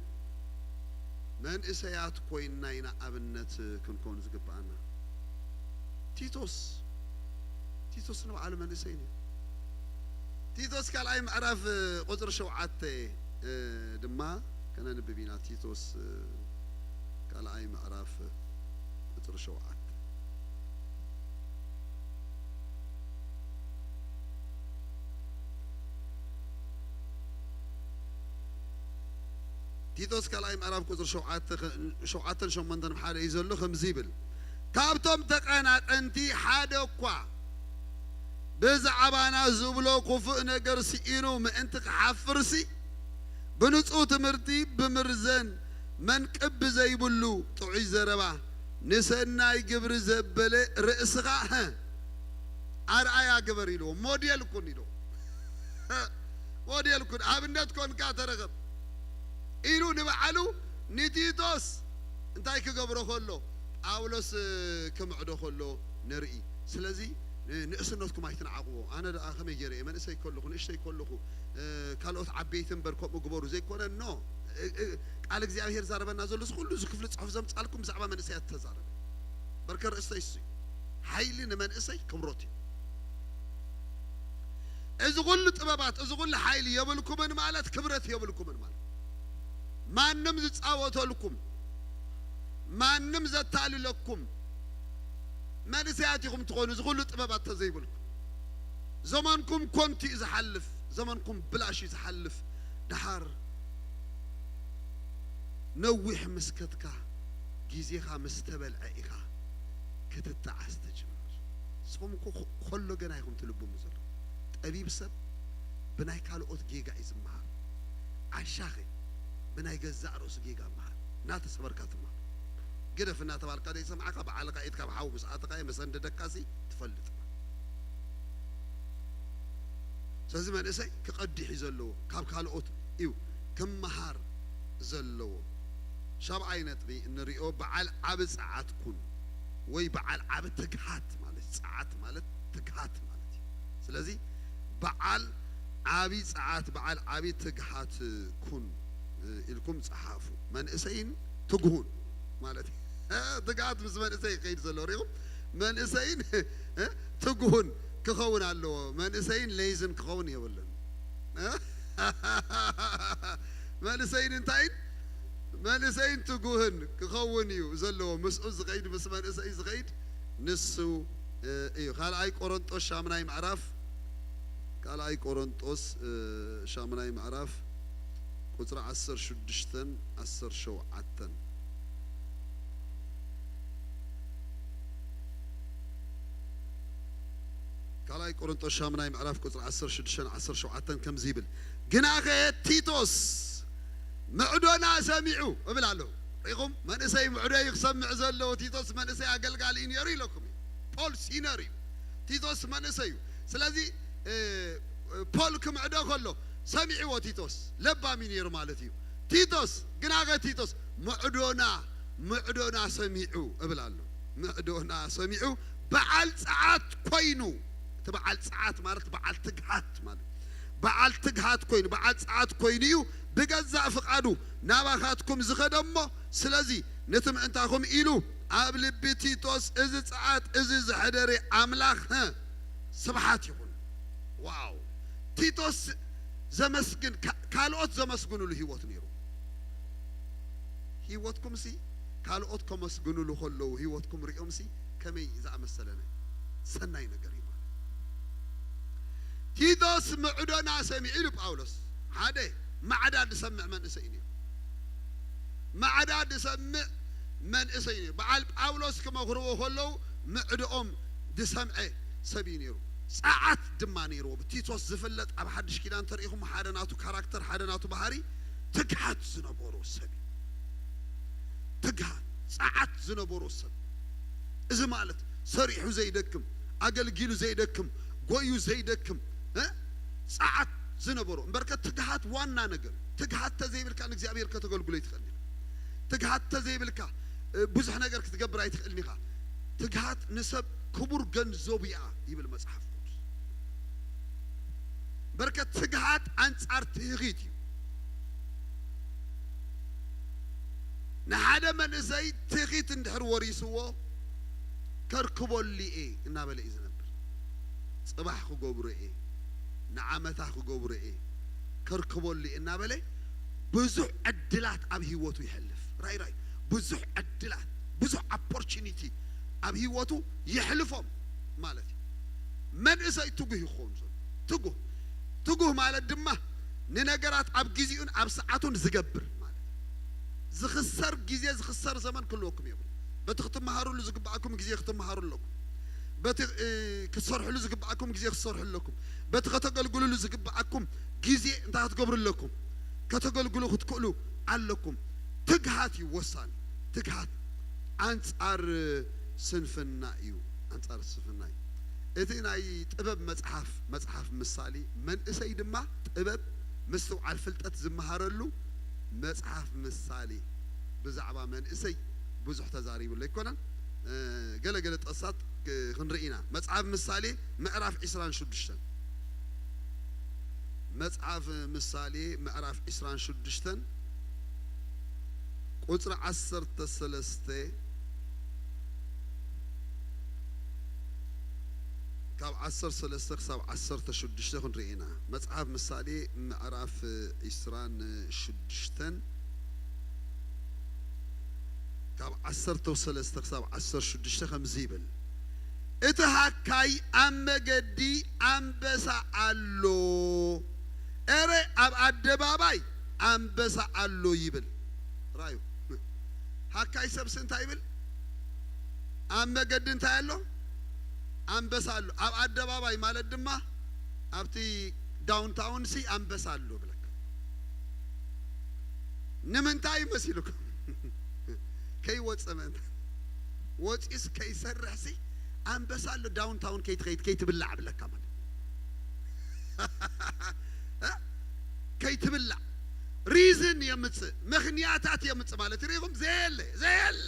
መንእሰያት ኮይንና ኢና ኣብነት ክንኮን ዝግብኣና። ቲቶስ፣ ቲቶስ ንባዕሉ መንእሰይ ነይሩ። ቲቶስ ካልኣይ ምዕራፍ ቁጽሪ ሸውዓተ ድማ ከነንብብ ኢና። ቲቶስ ካልኣይ ምዕራፍ ቁጽሪ ሸውዓተ። ቲቶስ ካልኣይ ምዕራፍ ቁጽሪ ሸውዓተ፣ ሸውዓተን ሸሞንተን ሓደ እዩ ዘሎ፣ ከምዚ ይብል፣ "ካብቶም ተቐናቐንቲ ሓደ እኳ ብዛዕባና ዝብሎ ክፉእ ነገር ስኢኑ ምእንቲ ክሓፍርሲ፣ ብንጹህ ትምህርቲ ብምርዘን መንቅብ ብዘይብሉ ጥዑይ ዘረባ ንሰናይ ግብሪ ዘበለ ርእስኻ፣ ሀ፣ ኣርኣያ ግበር" ኢልዎ። ሞዴል ኩን ኢልዎ። ሞዴል ኩን፣ ኣብነት ኮንካ ተረኸብ ኢሉ ንባዕሉ ንቲቶስ እንታይ ክገብሮ ከሎ፣ ጳውሎስ ክምዕዶ ከሎ ንርኢ። ስለዚ ንእስነትኩም ኣይትንዓቕዎ። ኣነ ደኣ ከመይ ገይረ እየ መንእሰይ ከለኹ፣ ንእሽተይ ከለኹ፣ ካልኦት ዓበይቲ እምበር ከምኡ ግበሩ ዘይኮነ፣ ኖ፣ ቃል እግዚኣብሔር ዛረበና ዘሎ እዚ ኩሉ እዚ ክፍሊ ጽሑፍ ዘምጻልኩም ብዛዕባ መንእሰያት ተዛረበ። በርከ ርእስተይ እሱ እዩ። ሓይሊ ንመንእሰይ ክብሮት እዩ። እዚ ኩሉ ጥበባት፣ እዚ ኩሉ ሓይሊ የብልኩምን ማለት ክብረት የብልኩምን ማለት። ማንም ዝጻወተልኩም፣ ማንም ዘታልለኩም መንእሰያት ኢኹም ትኾኑ፣ እዚ ኩሉ ጥበባት ተዘይብልኩም። ዘመንኩም ኮንቱ እዩ ዝሓልፍ፣ ዘመንኩም ብላሽ እዩ ዝሓልፍ። ደሓር ነዊሕ ምስ ከድካ፣ ግዜኻ ምስ ተበልዐ ኢኻ ክትጠዓስ ትጅምር። ንስኹም እኮ ኮ-፣ ኮሎ ገና ኢኹም ትልብሙ ዘለኹም። ጠቢብ ሰብ ብናይ ካልኦት ጌጋ እዩ ዝመሃር። ዓሻኸ ብናይ ገዛእ ርእሱ ጌጋ ይመሃር። እናተሰበርካ ትመሃር። ግደፍ እናተባልካ ዘይሰምዓኻ፣ ባዕልኻ ኢድካ ኣብ ሓዊ ምስ ኣተኻዮ መሰንደደካሲ ትፈልጥ። ስለዚ መንእሰይ ክቐድሕ እዩ ዘለዎ፣ ካብ ካልኦት እዩ ክመሃር ዘለዎ። ሻብዓይ ነጥቢ እንሪኦ በዓል ዓቢ ጸዓት ኩን፣ ወይ በዓል ዓቢ ትግሃት ማለት፣ ጸዓት ማለት ትግሃት ማለት እዩ። ስለዚ በዓል ዓቢ ጸዓት፣ በዓል ዓቢ ትግሃት ኩን ኢልኩም ጸሓፉ። መንእሰይን ትግሁን ማለት እዩ። ትግሃት ምስ መንእሰይ ይኸይድ ዘሎ ርኢኹም። መንእሰይን ትግሁን ክኸውን ኣለዎ። መንእሰይን ሌዝን ክኸውን የብሉን። መንእሰይን እንታይን፣ መንእሰይን ትጉህን ክኸውን እዩ ዘለዎ። ምስኡ ዝኸይድ፣ ምስ መንእሰይ ዝኸይድ ንሱ እዩ። ካልኣይ ቆሮንጦስ ሻምናይ ምዕራፍ፣ ካልኣይ ቆሮንጦስ ሻምናይ ምዕራፍ ቁጽሪ ዓሰርተ ሽዱሽተን ዓሰርተ ሸውዓተን። ካልኣይ ቆሮንጦስ ሻምናይ ምዕራፍ ቁጽሪ ዓሰርተ ሽዱሽተን ዓሰርተ ሸውዓተን ከምዚ ይብል፣ "ግናኸ ቲቶስ ምዕዶና ሰሚዑ" እብል ኣለኹ። ርኢኹም? መንእሰይ ምዕዶ እዩ ክሰምዕ ዘለዎ። ቲቶስ መንእሰይ ኣገልጋሊ እዩ ነይሩ ኢለኩም እዩ። ፖል ሲነር እዩ። ቲቶስ መንእሰይ እዩ። ስለዚ፣ እ፣ ፖል ክምዕዶ ከሎ ሰሚዕዎ ቲቶስ። ለባም እዩ ነይሩ ማለት እዩ። ቲቶስ፣ ግናኸ ቲቶስ ምዕዶና፣ ምዕዶና ሰሚዑ እብል ኣሎ። ምዕዶና ሰሚዑ በዓል ጸዓት ኮይኑ፣ እቲ በዓል ጸዓት ማለት በዓል ትግሃት ማለት፣ በዓል ትግሃት ኮይኑ፣ በዓል ጸዓት ኮይኑ እዩ ብገዛእ ፍቓዱ ናባኻትኩም ዝኸደ እሞ፣ ስለዚ ነቲ ምእንታኹም ኢሉ ኣብ ልቢ ቲቶስ እዚ ጸዓት እዚ ዘሕደረ ኣምላኽ፣ ሀ፣ ስብሓት ይኹን። ዋው! ቲቶስ ዘመስግን፣ ካ-፣ ካልኦት ዘመስግንሉ ህይወት ነይሩ። ህይወትኩምሲ ካልኦት ከመስግንሉ ከለዉ ህይወትኩም ሪኦምሲ ከመይ ዝኣመሰለ ናይ ሰናይ ነገር እዩ ማለት። ቲቶስ ምዕዶና ሰሚዑ ኢሉ ጳውሎስ። ሓደ ማዕዳ ዝሰምዕ መንእሰይ እዩ ነይሩ። ማዕዳ ዝሰምዕ መንእሰይ እዩ ነይሩ። በዓል ጳውሎስ ክመኽርዎ ከለዉ ምዕድኦም ዝሰምዐ ሰብ እዩ ነይሩ። ጸዓት ድማ ነይርዎ። ብቲቶስ ዝፍለጥ ኣብ ሓድሽ ኪዳን ተሪኢኹም ሓደ ናቱ ካራክተር፣ ሓደ ናቱ ባህሪ ትግሃት ዝነበሮ ሰብ እዩ። ትግሃት፣ ጸዓት ዝነበሮ ሰብ። እዚ ማለት ሰሪሑ ዘይደክም፣ ኣገልጊሉ ዘይደክም፣ ጎዩ ዘይደክም፣ እ? ጸዓት ዝነበሮ። እምበርከ ትግሃት ዋና ነገር እዩ። ትግሃት ተዘይብልካ ንእግዚኣብሔር ከተገልግሎ ኣይትኽእልን ኢኻ። ትግሃት ተዘይብልካ፣ እ፣ ብዙሕ ነገር ክትገብር ኣይትኽእልን ኢኻ። ትግሃት ንሰብ ክቡር ገንዘቡ እያ ይብል መጽሓፍ ቅዱስ። እምበርከ ትግሃት ኣንጻር ትህኺት እዩ። ንሓደ መንእሰይ ትኺት እንድሕር ወሪስዎ፣ ከርክበሉ እየ እናበለ እዩ ዝነብር። ጽባሕ ክገብሮ እየ፣ ንዓመታ ክገብሮ እየ፣ ከርክበሉ እየ እናበለ ብዙሕ ዕድላት ኣብ ህይወቱ ይሕልፍ። ራይ ራይ ብዙሕ ዕድላት፣ ብዙሕ ኦፖርቹኒቲ ኣብ ህይወቱ ይሕልፎም ማለት እዩ። መንእሰይ ትጉህ ይኸውን ዘሎ። ትጉህ፣ ትጉህ ማለት ድማ ንነገራት ኣብ ግዜኡን ኣብ ሰዓቱን ዝገብር ማለት እዩ። ዝኽሰር ግዜ፣ ዝኽሰር ዘመን ክህልወኩም የብሉ። በቲ ክትመሃሩሉ ዝግብኣኩም ግዜ ክትመሃሩ ኣለኩም። በቲ፣ እ፣ ክትሰርሕሉ ዝግብኣኩም ግዜ ክትሰርሑ ኣለኩም። በቲ ከተገልግሉሉ ዝግብኣኩም ግዜ እንታይ ክትገብሩ ኣለኩም? ከተገልግሉ ክትክእሉ ኣለኩም። ትግሃት እዩ ወሳኒ። ትግሃት ኣንጻር ስንፍና እዩ። ኣንጻር ስንፍና እዩ። እቲ ናይ ጥበብ መጽሓፍ፣ መጽሓፍ ምሳሌ፣ መንእሰይ ድማ ጥበብ፣ ምስትውዓል፣ ፍልጠት ዝመሃረሉ መጽሓፍ ምሳሌ ብዛዕባ መንእሰይ ብዙሕ ተዛሪብሉ ኣይኮነን። እ፣ ገለ ገለ ጥቕሳት ክ-፣ ክንርኢ ኢና። መጽሓፍ ምሳሌ ምዕራፍ ዕስራን ሽዱሽተን። መጽሓፍ ምሳሌ ምዕራፍ ዕስራን ሽዱሽተን ቁጽሪ ዓሰርተ ሰለስተ፣ ካብ ዓሰርተ ሰለስተ ክሳብ ዓሰርተ ሽዱሽተ ክንርኢ ኢና። መጽሓፍ ምሳሌ ምዕራፍ ዕስራን ሽዱሽተን ካብ ዓሰርተ ሰለስተ ክሳብ ዓሰርተ ሽዱሽተ ከምዚ ይብል፣ "እቲ ሃካይ ኣብ መገዲ ኣንበሳ ኣሎ፣ ኤረ ኣብ ኣደባባይ ኣንበሳ ኣሎ" ይብል። ራዩ ሃካይ ሰብሲ እንታይ ይብል? ኣብ መገዲ እንታይ ኣሎ? ኣንበሳ ኣሎ። ኣብ ኣደባባይ ማለት ድማ ኣብቲ ዳውንታውን ሲ ኣንበሳ ኣሎ ብለካ። ንምንታይ መሲሉኩም? ከይወፀ ምእንታ። ወፂስ ከይሰርሕ ሲ ኣንበሳ ኣሎ ዳውንታውን ከይትኸይድ ከይትብላዕ ብለካ ማለት። እ? ከይትብላዕ ሪዝን የምፅእ፣ ምኽንያታት የምፅእ ማለት ርኢኹም። ዘየለ፣ ዘየለ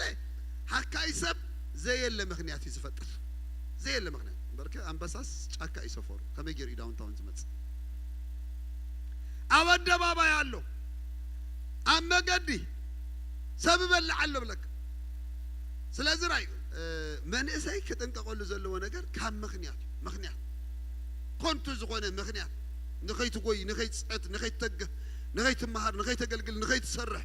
ሃካይ ሰብ ዘየለ ምኽንያት እዩ ዝፈጥር። ዘየለ ምኽንያት። እምበርከ ኣንበሳስ ጫካ እዩ ሰፈሩ። ከመይ ገይሩ እዩ ዳውንታውን ዝመፅእ? ኣብ ኣደባባይ ኣሎ፣ ኣብ መገዲ ሰብ እበልዕ ኣሎ ብለካ። ስለዚ ራይ፣ እ፣ መንእሰይ ክጥንቀቐሉ ዘለዎ ነገር ካብ ምኽንያት እዩ። ምኽንያት፣ ኮንቱ ዝኾነ ምኽንያት፣ ንኸይትጎይ፣ ንኸይትፅዕት፣ ንኸይትተግህ፣ ንኸይትመሃር፣ ንኸይተገልግል፣ ንኸይትሰርሕ፣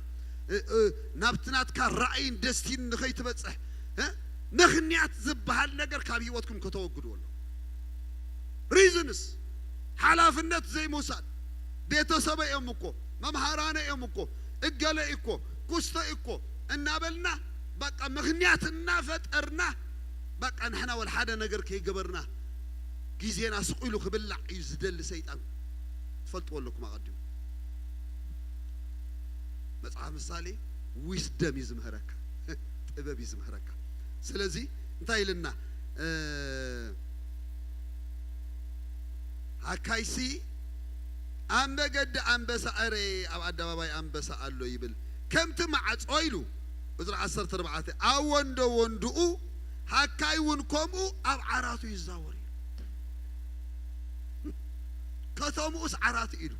እ፣ እ፣ ናብቲ ናትካ ራእይን ደስቲን ንኸይትበፅሕ፣ እ፣ ምኽንያት ዝበሃል ነገር ካብ ህይወትኩም ከተወግድዎ ኣሎ። ሪዝንስ፣ ሓላፍነት ዘይምውሳድ። ቤተሰበ እዮም እኮ፣ መምሃራነ እዮም እኮ፣ እገለ እኮ፣ ኩስተ እኮ እናበልና በቃ ምኽንያት እናፈጠርና በቃ ንሕና ወላ ሓደ ነገር ከይገበርና ግዜና ስቕ ኢሉ ክብላዕ እዩ ዝደሊ ሰይጣን። ትፈልጥዎ ኣለኩም ኣቐዲሙ። መጽሓፍ ምሳሌ ዊስደም እዩ ዝምህረካ፣ ጥበብ እዩ ዝምህረካ። ስለዚ እንታይ ኢልና፣ እ፣ ሃካይሲ ኣብ መገዲ ኣንበሳ፣ እረ ኣብ ኣደባባይ ኣንበሳ ኣሎ ይብል። ከምቲ ማዕጾ ኢሉ፣ ቁጽሪ ዓሰርተ ኣርባዕተ፣ ኣብ ወንዶ ወንድኡ፣ ሃካይ እውን ከምኡ ኣብ ዓራቱ ይዛወር እዩ። ከተምኡስ ዓራቱ ኢሉ።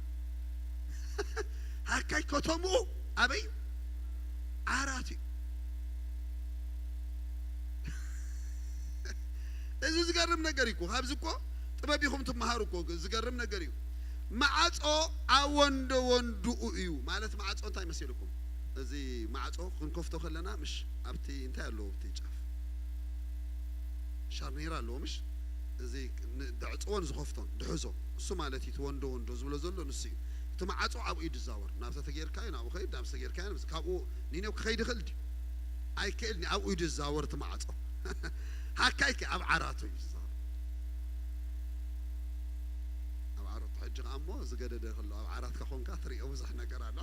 ሃካይ ከተምኡ ኣበይ እዩ? ዓራቱ እዩ። እዚ ዝገርም ነገር እዩ እኮ። ካብዚ እኮ ጥበብ ኢኹም ትመሃሩ እኮ። ዝገርም ነገር እዩ። ማዕጾ ኣብ ወንዶ ወንድኡ እዩ ማለት ማዕጾ እንታይ መሲልኩም? እዚ ማዕጾ ክንከፍቶ ከለና ምሽ ኣብቲ እንታይ ኣለዎ ኣብቲ ጫፍ? ሻርኔራ ኣለዎ ምሽ? እዚ ን-፣ ደዕጽዎን ዝኸፍቶን ድሕዞ። እሱ ማለት እዩ እቲ ወንዶ ወንዶ ዝብሎ ዘሎ ንሱ እዩ። እቲ ማዕጾ ኣብኡ እዩ ዝዛወር። ናብታ ተጌርካዮ ናብኡ ኸይድ፣ ናብ ተጌርካዮ ናብዚ። ካብኡ ኒኔው ክኸይድ ይኽእል ድዩ? ኣይክእልን እዩ። ኣብኡ እዩ ዝዛወር እቲ ማዕጾ። ሃካይከ ኣብ ዓራቱ እዩ ዝዛወር። ሕጂ ከኣ እሞ ዝገደደ ከሎ ኣብ ዓራትካ ኮንካ ትርእዮ ብዙሕ ነገር ኣሎ።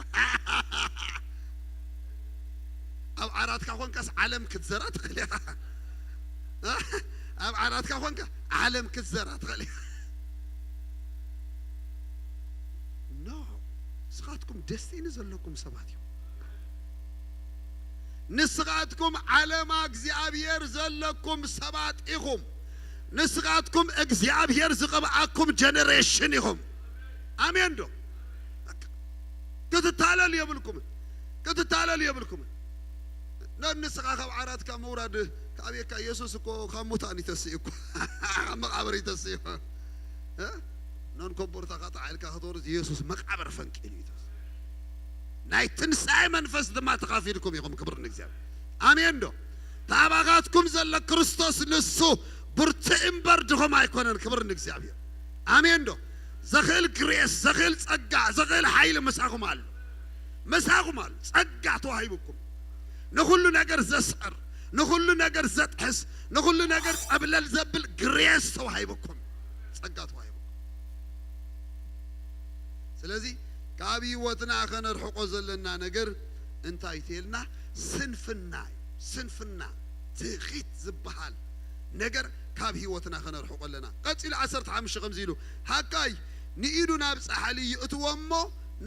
ኣብ ዓራትካ ኮንካስ ዓለም ክትዘራ ትኽእል ኢኻ። ኣብ ዓራትካ ኮንካ ዓለም ክትዘራ ትኽእል ኢኻ። ኖ፣ ንስኻትኩም ደስቲኒ ዘለኩም ሰባት እዮም። ንስኻትኩም ዓለማ እግዚኣብሔር ዘለኩም ሰባት ኢኹም። ንስኻትኩም እግዚኣብሔር ዝቐብኣኩም ጀነሬሽን ኢኹም። ኣሜን ዶ? ክትታለሉ የብልኩምን። ክትታለሉ የብልኩምን። ነ-፣ ንስኻ ካብ ዓራትካ ምውራድ ከኣብየካ፣ ኢየሱስ እኮ ካብ ሙታን እዩ ተስኡ እኮ። ካብ መቓብር እዩ ተስኡ። እ? ነንኮቦርታኻ ጣዕ ኢልካ ክትወርድ ኢየሱስ መቃብር ፈንቂሉ እዩ ተስኡ። ናይ ትንሳኤ መንፈስ ድማ ተኻፊልኩም ኢኹም። ክብሪ ንእግዚኣብሔር። ኣሜን ዶ? ታባኻትኩም ዘሎ ክርስቶስ ንሱ ብርቱዕ እምበር ድኹም ኣይኮነን። ክብሪ ንእግዚኣብሔር። ኣሜን ዶ? ዘኽእል ግሬስ፣ ዘኽእል ጸጋ፣ ዘኽእል ሓይሊ ምሳኹም ኣሎ። ምሳኹም ኣሎ። ጸጋ ተዋሂቡኩም። ንኹሉ ነገር ዘስዕር፣ ንኹሉ ነገር ዘጥሕስ፣ ንኹሉ ነገር ጸብለል ዘብል ግሬስ ተዋሂቡኩም። ጸጋ ተዋሂቡኩም። ስለዚ ካብ ህይወትና ከነርሕቆ ዘለና ነገር እንታይ ተልና? ስንፍና እዩ። ስንፍና፣ ትኺት ዝበሃል ነገር ካብ ህይወትና ከነርሕቆ ኣለና። ቀጺሉ ዓሰርተ ሓሙሽተ ከምዚ ኢሉ፣ ሃካይ ንኢዱ ናብ ጻሕሊ ይእትዎ እሞ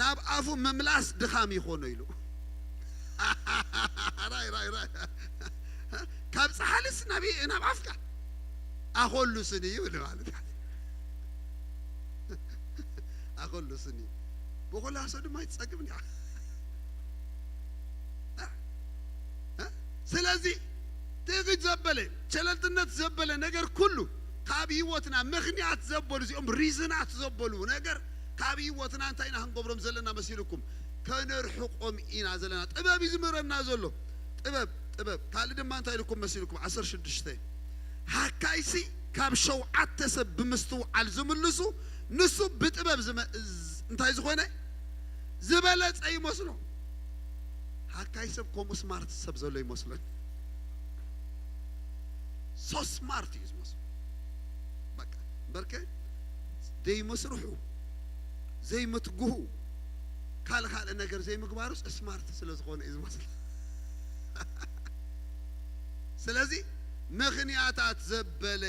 ናብ ኣፉ ምምላስ ድኻም ይኾኖ ኢሉ። ራይ፣ ራይ፣ ራይ። ካብ ጻሕልስ ናብ፣ ናብ ኣፍካ ኣኾሉ ስኒ ይብል ማለት እዩ። ኣኾሉ ስኒ ብኾላሶ ድማ ይትጸግብ እንዲያ። እ? እ? ስለዚ ትዕቢት ዘበለ፣ ቸለልትነት ዘበለ ነገር ኩሉ ካብ ህይወትና ምኽንያት ዘበሉ፣ እዚኦም ሪዝናት ዘበሉ ነገር ካብ ህይወትና እንታይ ኢና ክንገብሮም ዘለና መሲልኩም? ከነርሕቆም ኢና ዘለና። ጥበብ እዩ ዝምህረና ዘሎ። ጥበብ፣ ጥበብ። ካልእ ድማ እንታይ ኢልኩም መሲልኩም? ዓሰርተ ሽዱሽተ፣ ሃካይሲ ካብ ሸውዓተ ሰብ ብምስትውዓል ዝምልሱ፣ ንሱ ብጥበብ ዝመ-፣ ዝ-፣ እንታይ ዝኾነ ዝበለጸ ይመስሎ። ሃካይ ሰብ ከምኡ ስማርት ሰብ ዘሎ ይመስሎን። ሶ ስማርት እዩ ዝመስሎ። በቃ፣ እምበርከ ደይምስርሑ፣ ዘይምትግሁ፣ ካልእ ካልእ ነገር ዘይምግባሩስ ስማርት ስለ ዝኾነ እዩ ዝመስሎ። ስለዚ ምኽንያታት ዘበለ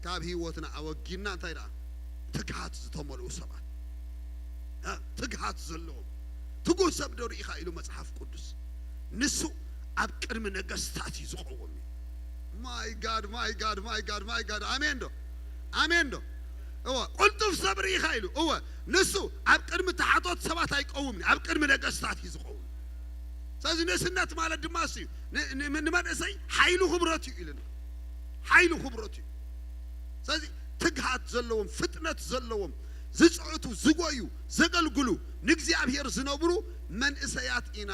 ካብ ህይወትና ኣወጊድና እንታይ ደኣ? ትግሃት ዝተመልኡ ሰባት። እ፣ ትግሃት ዘለዎም። ትጉህ ሰብ ዶ ርኢኻ ኢሉ መጽሓፍ ቅዱስ። ንሱ ኣብ ቅድሚ ነገስታት እዩ ዝቐውም እዩ። My God, my God, my God, my God። ኣሜን ዶ? ኣሜን ዶ? እወ፣ ቅልጡፍ ሰብ ርኢኻ ኢሉ። እወ፣ ንሱ ኣብ ቅድሚ ታሕቶት ሰባት ኣይቀውምን እዩ። ኣብ ቅድሚ ነገስታት እዩ ዝቐውም። ስለዚ ንእስነት ማለት ድማ እሱ እዩ። ን-፣ ን-፣ ንመንእሰይ ሓይሉ ክብረት እዩ ኢሉና። ሓይሉ ክብረት እዩ። ስለዚ ትግሃት ዘለዎም፣ ፍጥነት ዘለዎም፣ ዝጽዕቱ፣ ዝጎዩ፣ ዘገልግሉ፣ ንእግዚኣብሔር ዝነብሩ መንእሰያት ኢና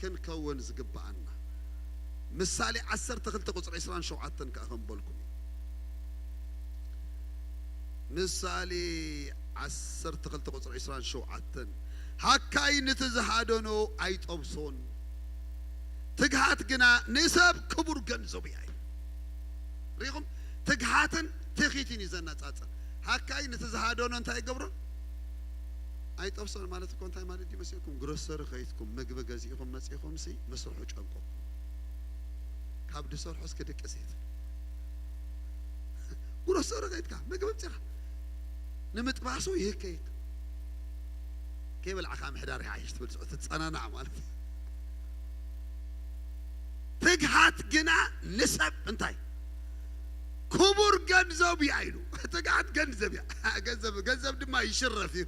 ክንከውን ዝግብኣና። ምሳሌ ዓሰርተ ክልተ ቁጽሪ ዕስራን ሸውዓተን ከኣ ከም በልኩም እዩ። ምሳሌ ዓሰርተ ክልተ ቁጽሪ ዕስራን ሸውዓተን፣ ሃካይ ንቲ ዝሃደኖ ኣይጠብሶን፣ ትግሃት ግና ንሰብ ክቡር ገንዘቡ እያ። ሪኹም? ትግሃትን ትኺትን እዩ ዘነጻጽር። ሃካይ ንቲ ዝሃደኖ እንታይ ይገብሮ? ኣይጠብሶን ማለት እኮ እንታይ ማለት እዩ መሲልኩም? ግሮሰሪ ከይትኩም ምግቢ ገዚእኹም መጺኹም ሲ ምስርሑ ጨንቆኩም። ካብ ድሰርሖስ ክድቅስ እየ ትብል። ግሮሰሪ ከይትካ ምግቢ ምጺኻ ንምጥባሱ ይህከይት። ከይበላዕካ ምሕዳር ይሓይሽ ትብል፣ ትጸናናዕ ማለት እዩ። ትግሃት ግና ንሰብ እንታይ? ክቡር ገንዘብ እያ ኢሉ። ትግሃት ገንዘብ እያ። ገንዘብ፣ ገንዘብ ድማ ይሽረፍ እዩ።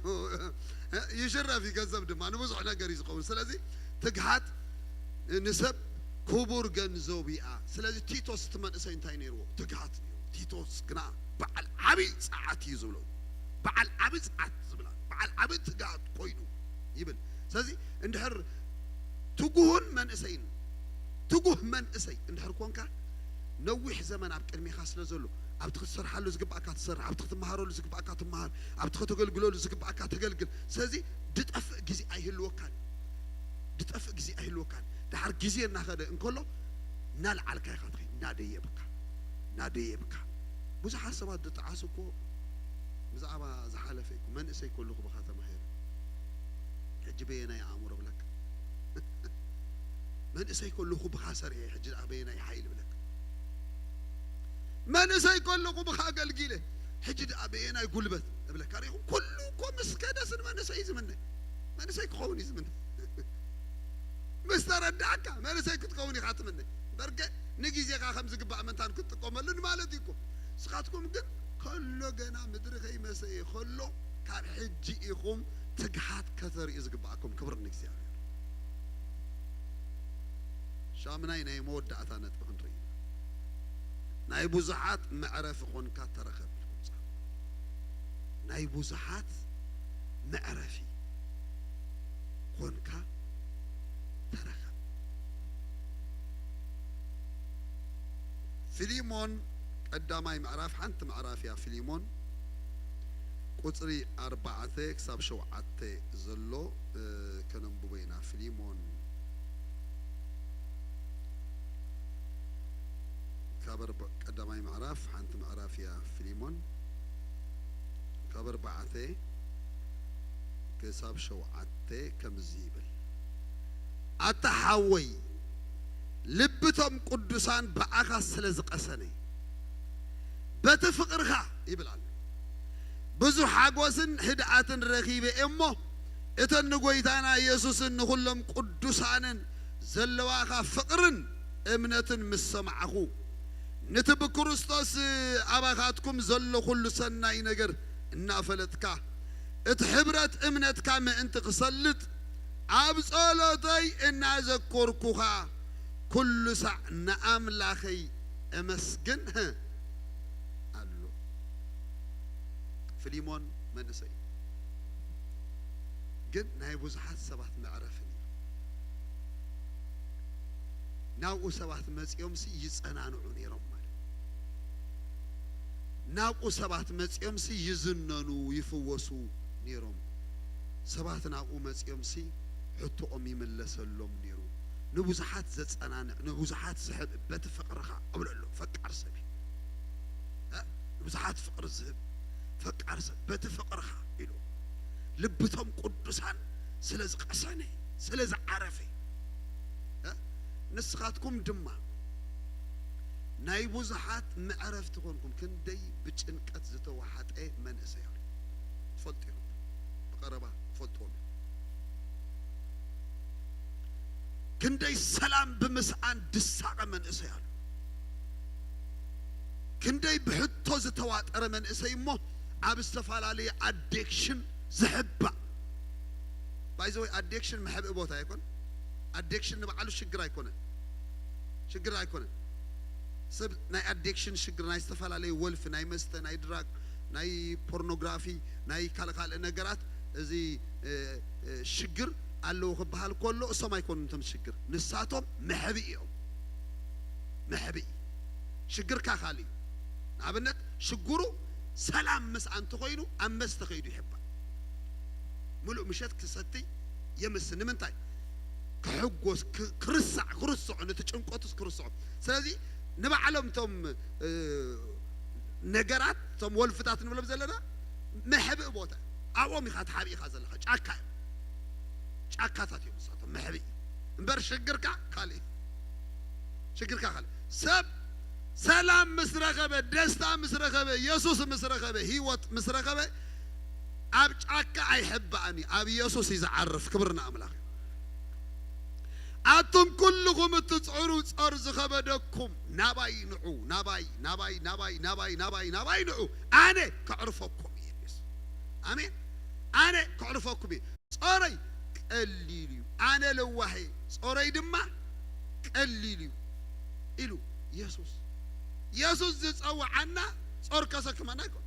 ይሽረፍ እዩ ገንዘብ ድማ። ንብዙሕ ነገር እዩ ዝኸውን። ስለዚ ትግሃት ንሰብ ክቡር ገንዘብ እያ። ስለዚ ቲቶስ እቲ መንእሰይ እንታይ ነይርዎ? ትግሃት ነይርዎ። ቲቶስ ግና በዓል ዓብዪ ጸዓት እዩ ዝብሎ። በዓል ዓብዪ ጸዓት ዝብላ፣ በዓል ዓብዪ ትግሃት ኮይኑ ይብል። ስለዚ እንድሕር ትጉህን መንእሰይን፣ ትጉህ መንእሰይ እንድሕር ኮንካ፣ ነዊሕ ዘመን ኣብ ቅድሜኻ ስለ ዘሎ፣ ኣብቲ ክትሰርሓሉ ዝግባእካ ትሰርሕ፣ ኣብቲ ክትመሃረሉ ዝግባእካ ትመሃር፣ ኣብቲ ከተገልግለሉ ዝግባእካ ተገልግል። ስለዚ ድጠፍእ ግዜ ኣይህልወካን፣ ድጠፍእ ግዜ ኣይህልወካን። ድሓር ግዜ እናኸደ እንከሎ እናልዓልካ ኢኻ ትኸይድ፣ እናደየብካ፣ እናደየብካ። ብዙሓት ሰባት ዝጠዓሱ እኮ ብዛዕባ ዝሓለፈ እኮ መንእሰይ ከለኹ ብኻ ተማሂረ። ሕጂ በየናይ ኣእምሮ ብለካ? መንእሰይ ከለኹ ብኻ ሰሪሐ፣ ሕጂ ደኣ በየናይ ሓይሊ ብለካ? መንእሰይ ከለኹ ብኻ ኣገልጊለ፣ ሕጂ ደኣ በየናይ ጉልበት እብለካ? ርኢኹም፣ ኩሉ እኮ ምስ ከደስ ንመንእሰይ እዩ ዝምነ። መንእሰይ ክኸውን እዩ ዝምነ። ምስ ተረዳእካ፣ መንእሰይ ክትከውን ኢኻ ትምነ። በርገ ንግዜኻ ከም ዝግባእ ምእንታን ክትጥቀመሉ ንማለት እዩ እኮ። ንስኻትኩም ግን ከሎ ገና ምድሪ ከይመሰየ ከሎ፣ ካብ ሕጂ ኢኹም ትግሃት ከተርእዩ ዝግባኣኩም። ክብሪ ንእግዚኣብሔር። ሻምናይ ናይ መወዳእታ ነጥቢ ክንርኢ ኢና። ናይ ብዙሓት መዕረፊ ኾንካ ተረኸብ ኢልኩም ጻፉ። ናይ ብዙሓት መዕረፊ ኾንካ ተረኸብ። ፊሊሞን ቀዳማይ ምዕራፍ፣ ሓንቲ ምዕራፍ እያ ፊሊሞን፣ ቁጽሪ ኣርባዕተ ክሳብ ሸውዓተ ዘሎ፣ እ፣ ከነንብቦ ኢና። ፊሊሞን ካብ ኣርባ-፣ ቀዳማይ ምዕራፍ፣ ሓንቲ ምዕራፍ እያ ፊሊሞን፣ ካብ ኣርባዕተ ክሳብ ሸውዓተ ከምዚ ይብል። ኣታ ሓወይ፣ ልብቶም ቅዱሳን ብኣኻ ስለ ዝቐሰነ፣ በቲ ፍቕርኻ ይብል ኣሎ፣ ብዙሕ ሓጎስን ህድኣትን ረኺበ እየ እሞ፣ እተን ንጐይታና የሱስን ንኹሎም ቅዱሳንን ዘለዋኻ ፍቕርን እምነትን ምስ ሰማዕኹ፣ ነቲ ብክርስቶስ ኣባኻትኩም ዘሎ ኹሉ ሰናይ ነገር እናፈለጥካ፣ እቲ ሕብረት እምነትካ ምእንቲ ክሰልጥ፣ ኣብ ጸሎተይ እናዘከርኩኻ፣ ኩሉ ሳዕ ንኣምላኸይ እመስግን ኣሎ። ፊሊሞን መንእሰይ ግን ናይ ብዙሓት ሰባት መዕረፊ ነይሩ። ናብኡ ሰባት መጺኦምሲ ይጸናንዑ ነይሮም ማለት። ናብኡ ሰባት መጺኦምሲ ይዝነኑ፣ ይፍወሱ ነይሮም። ሰባት ናብኡ መጺኦምሲ ሕቶኦም ይምለሰሎም ነይሩ። ንብዙሓት ዘጸናንዕ፣ ንብዙሓት ዝሕብ በቲ ፍቕርኻ እብለሎ። ፈቃር ሰብ እዩ። እ? ንብዙሓት ፍቕሪ ዝህብ ፈቃር ሰብ በቲ ፍቕርኻ ኢሉ። ልብቶም ቅዱሳን ስለ ዝቐሰነ፣ ስለ ዝዓረፈ፣ እ? ንስኻትኩም ድማ ናይ ብዙሓት መዕረፍቲ ኮንኩም። ክንደይ ብጭንቀት ዝተወሓጠ መንእሰይ ኣሎ። ትፈልጡ ኢኹም። ብቐረባ ትፈልጥዎም ኢኹም። ክንደይ ሰላም ብምስኣን ድሳቐ መንእሰይ ኣሎ። ክንደይ ብሕቶ ዝተዋጠረ መንእሰይ እሞ ኣብ ዝተፈላለየ ኣዲክሽን ዝሕባእ። ባይ ዘ ወይ፣ ኣዲክሽን መሕብኢ ቦታ ኣይኮን። ኣዲክሽን ንባዕሉ ሽግር ኣይኮነን። ሽግር ኣይኮነን። ሰብ ናይ ኣዲክሽን ሽግር፣ ናይ ዝተፈላለየ ወልፊ፣ ናይ መስተ፣ ናይ ድራግ፣ ናይ ፖርኖግራፊ፣ ናይ ካልእ ካልእ ነገራት፣ እዚ፣ እ፣ እ፣ ሽግር ኣለዎ ክበሃል ከሎ፣ እሶም ኣይኮኑን እቶም ሽግር። ንሳቶም መሕብኢ እዮም። መሕብኢ። ሽግርካ ካልእ እዩ። ንኣብነት፣ ሽግሩ ሰላም ምስ ኣንተኾይኑ፣ ኣብ መስተ ከይዱ ይሕባእ። ምሉእ ምሸት ክሰትይ የምስ። ንምንታይ? ክሕጎስ፣ ክ-፣ ክርሳዕ፣ ክርስዖ፣ ነቲ ጭንቀቱስ ክርስዖ። ስለዚ ንባዕሎም እቶም፣ እ፣ ነገራት፣ እቶም ወልፍታት ንብሎም ዘለና መሕብኢ ቦታ እዮም። ኣብኦም ኢኻ ተሓቢእኻ ዘለኻ። ጫካ እዮም። ጫካታት እዮም ንሳቶም መሕብኢ። እምበር ሽግርካ ካልእ እዩ። ሽግርካ ካልእ። ሰብ ሰላም ምስ ረኸበ፣ ደስታ ምስ ረኸበ፣ የሱስ ምስ ረኸበ፣ ህይወት ምስ ረኸበ፣ ኣብ ጫካ ኣይሕባእን እዩ። ኣብ የሱስ እዩ ዝዓርፍ። ክብሪ ንኣምላኽ እዩ። ኣቱም ኩልኹም እትጽዕሩ ጾር ዝኸበደኩም ናባይ ንዑ፣ ናባይ፣ ናባይ፣ ናባይ፣ ናባይ፣ ናባይ፣ ናባይ ንዑ፣ ኣነ ከዕርፈኩም እየ። ኣሜን። ኣነ ከዕርፈኩም እየ። ጾረይ ቀሊል እዩ፣ ኣነ ለዋህ እየ፣ ጾረይ ድማ ቀሊል እዩ ኢሉ የሱስ። የሱስ ዝጸውዓና ጾር ከሰክመና ኣይኮን።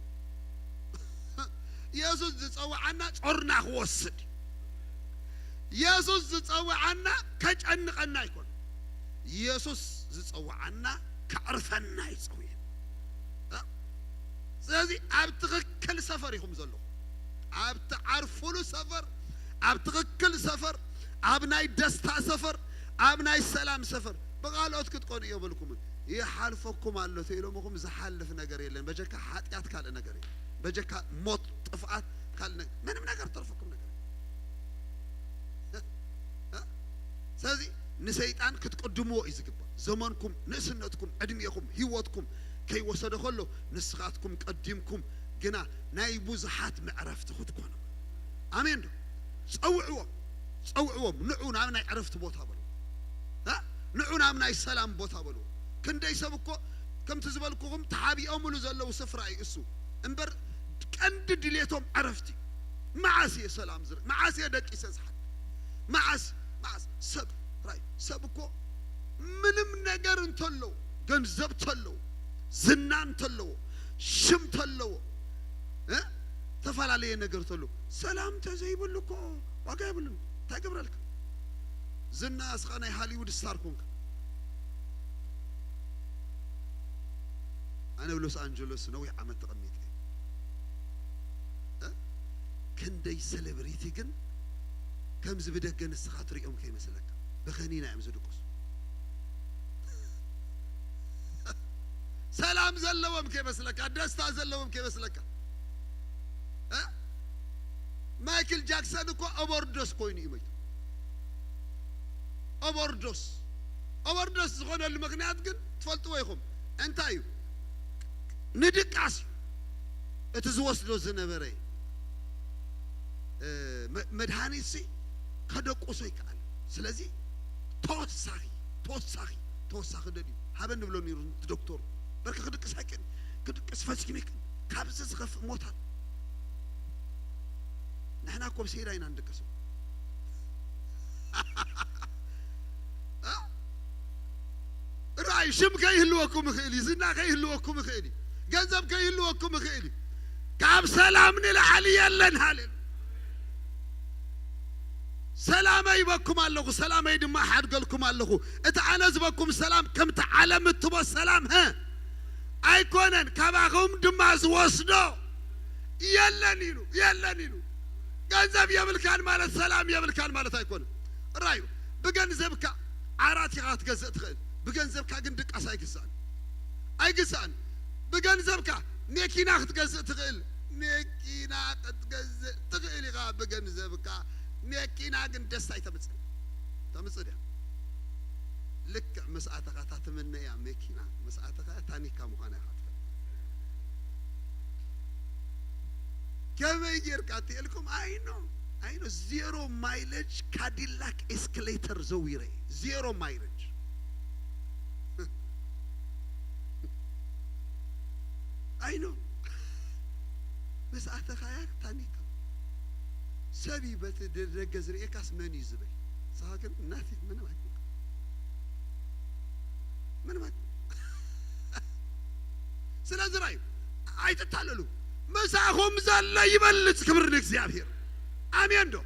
የሱስ ዝጸውዓና ጾርና ክወስድ። የሱስ ዝጸውዓና ከጨንቐና ኣይኮን። የሱስ ዝጸውዓና ከዕርፈና እዩ ጸውዒ። እ? ስለዚ ኣብ ትኽክል ሰፈር ኢኹም ዘለኹም። ኣብ ትዓርፉሉ ሰፈር፣ ኣብ ትኽክል ሰፈር፣ ኣብ ናይ ደስታ ሰፈር፣ ኣብ ናይ ሰላም ሰፈር። ብኻልኦት ክትቀኑ እየበልኩምን። ይሓልፈኩም ኣሎ ተኢሎምኹም ዝሓልፍ ነገር የለን። በጀካ ሓጢኣት ካልእ ነገር የለን። በጀካ ሞት፣ ጥፍኣት፣ ካልእ ነገር፣ ምንም ነገር ተርፈኩም ነገር። ስለዚ ንሰይጣን ክትቅድምዎ እዩ ዝግባእ። ዘመንኩም፣ ንእስነትኩም፣ ዕድሜኹም፣ ህይወትኩም ከይወሰደ ከሎ ንስኻትኩም ቀዲምኩም ግና ናይ ብዙሓት መዕረፍቲ ክትኮኑ። ኣሜን ዶ? ጸውዕዎም፣ ጸውዕዎም። ንዑ ናብ ናይ ዕረፍቲ ቦታ በሉ። እ? ንዑ ናብ ናይ ሰላም ቦታ በሉ። ክንደይ ሰብ እኮ ከምቲ ዝበልኩኹም ተሓቢኦምሉ ዘለዉ ስፍራ እዩ እሱ። እምበር ቀንዲ ድሌቶም ዕረፍቲ። መዓስ እየ ሰላም ዝርኢ? መዓስ እየ ደቂሰ ዝሓድር? መዓስ፣ መዓስ ሰብ፣ ራይ፣ ሰብ እኮ ምንም ነገር እንተለዎ፣ ገንዘብ ተለዎ፣ ዝና እንተለዎ፣ ሽም ተለዎ፣ እ? ዝተፈላለየ ነገር ተለዎ፣ ሰላም ተዘይብሉ እኮ ዋጋ የብሉን። እንታይ ገብረልካ? ዝና እስኻ ናይ ሃሊውድ ስታር ኮንካ። ኣነ ኣብ ሎስ ኣንጀለስ ነዊሕ ዓመት ተቐሚጠ። እ? ክንደይ ሴሌብሪቲ ግን ከምዚ ብደገ ንስኻ ትሪኦም ከይመስለካ፣ ብኸኒና እዮም ዝድቅሱ። ሰላም ዘለዎም ከይመስለካ፣ ደስታ ዘለዎም ከይመስለካ። እ? ማይክል ጃክሰን እኮ ኦቨርዶስ ኮይኑ እዩ ሞይቱ። ኦቨርዶስ፣ ኦቨርዶስ ዝኾነሉ ምኽንያት ግን ትፈልጥዎ ኢኹም። እንታይ እዩ? ንድቃስ እዩ። እቲ ዝወስዶ ዝነበረ፣ እ፣ መ-፣ መድሃኒት ሲ ከደቁሶ ይከኣል። ስለዚ ተወሳኺ፣ ተወሳኺ፣ ተወሳኺ ደልዩ ሃበኒ ብሎ ነይሩ እቲ ዶክተሩ። በርካ ክድቅስ ኣይክእልን፣ ክድቅስ ፈጺሙ ኣይክእልን። ካብዚ ዝኸፍእ ሞት ኣሎ። ንሕና እኮ ብሴራ ኢና ንድቅስ። እ? ራእይ ሽም ከይህልወኩም ይኽእል እዩ፣ ዝና ከይህልወኩም ይኽእል እዩ፣ ገንዘብ ከይህልወኩም ይኽእል እዩ። ካብ ሰላም ንላዕሊ የለን። ሃሌሉ። ሰላመይ ይበኩም ኣለኹ፣ ሰላመይ ድማ ሓድገልኩም ኣለኹ። እቲ ኣነ ዝበኩም ሰላም ከምቲ ዓለም እትቦ ሰላም፣ ሀ፣ ኣይኮነን፣ ካባኹም ድማ ዝወስዶ የለን ኢሉ፣ የለን ኢሉ። ገንዘብ የብልካን ማለት ሰላም የብልካን ማለት ኣይኮነን። ራዩ፣ ብገንዘብካ ዓራት ኢኻ ክትገዝእ ትኽእል፣ ብገንዘብካ ግን ድቃስ ኣይግዛእን፣ ኣይግዛእን። ብገንዘብካ መኪና ክትገዝእ ትኽእል፣ መኪና ክትገዝእ ትኽእል ኢኻ ብገንዘብካ። መኪና ግን ደስታ ኣይተምጽእ፣ ተምጽእ ድያ? ልክዕ ምስ ኣተኻ እታ ትምነያ መኪና ምስ ኣተኻ ታኒካ ምዃና ኢኻ ትፈልጥ። ከመይ ጌርካ ትልኩም? ኣይኖ፣ ኣይኖ፣ ዜሮ ማይለጅ ካዲላክ ኤስክሌተር ዘዊረ፣ ዜሮ ማይለጅ። ኣይኖ፣ ምስ ኣተኻያ ታኒካ። ሰብ እዩ በቲ ደ-፣ ደገ ዝርእየካስ መን እዩ ዝብል። ንስኻ ግን እናት ምንም ኣይኮንካ። ምንም ኣይ-፣ ስለዚ ራዩ ኣይትታለሉ። ምሳኹም ዘሎ ይበልጽ። ክብሪ ንእግዚኣብሔር። ኣሜን ዶ?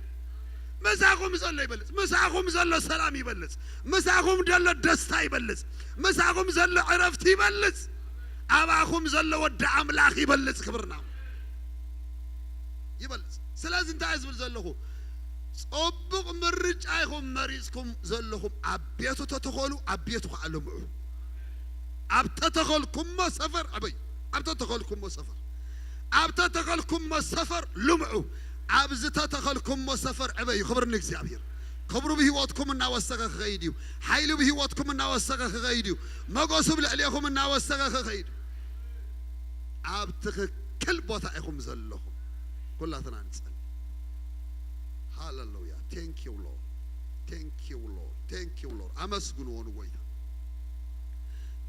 ምሳኹም ዘሎ ይበልጽ። ምሳኹም ዘሎ ሰላም ይበልጽ። ምሳኹም ዘሎ ደስታ ይበልጽ። ምሳኹም ዘሎ ዕረፍቲ ይበልጽ። ኣባኹም ዘሎ ወዲ ኣምላኽ ይበልጽ። ክብርና ይበልጽ። ስለዚ እንታይ ዝብል ዘለኹ? ጽቡቕ ምርጫ ኢኹም መሪጽኩም ዘለኹም። ኣብ ቤቱ ተተኸሉ፣ ኣብ ቤቱ ከዓ ልምዑ። ኣብ ተተኸልኩሞ ሰፈር ዕበዩ። ኣብ ተተኸልኩሞ ሰፈር፣ ኣብ ተተኸልኩሞ ሰፈር ልምዑ። ኣብ ዝተተኸልኩሞ ሰፈር ዕበዩ። ክብሪ ንእግዚኣብሔር። ክብሩ ብህይወትኩም እናወሰኸ ክኸይድ እዩ። ሓይሉ ብህይወትኩም እናወሰኸ ክኸይድ እዩ። መጎሱ ብልዕሌኹም እናወሰኸ ክኸይድ እዩ። ኣብ ትኽክል ቦታ ኢኹም ዘለኹም። ኩላትና ንጸሊ። ሃሌሉያ። Thank you Lord. Thank you Lord. Thank you Lord. ኣመስግንዎ ንጎይታ።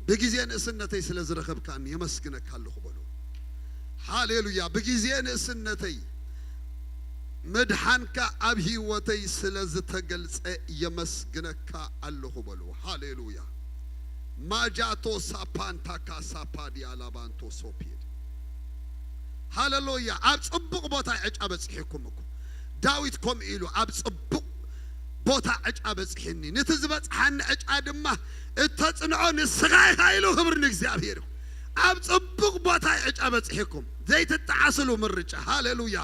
ብግዜ ንእስነተይ ስለ ዝረኸብካኒ የመስግነካ ኣለኹ በሉ። ሃሌሉያ። ብግዜ ንእስነተይ ምድሓንካ ኣብ ህይወተይ ስለ ዝተገልጸ የመስግነካ ኣለኹ በሉ። ሃሌሉያ። ማጃቶ ሳፓንታካ ሳፓዲያ ላባንቶ ሶፒድ። ሃሌሉያ። ኣብ ጽቡቕ ቦታ ዕጫ በጺሕኩም እኮ። ዳዊት ከምኡ ኢሉ ኣብ ጽቡቕ ቦታ ዕጫ በጺሕኒ፣ ነቲ ዝበጽሓኒ ዕጫ ድማ እተጽንዖ ንስኻ ኢኻ ኢሉ። ክብሪ ንእግዚኣብሔር ይኹን። ኣብ ጽቡቕ ቦታ ዕጫ በጺሕኩም። ዘይትጠዓስሉ ምርጫ። ሃሌሉያ።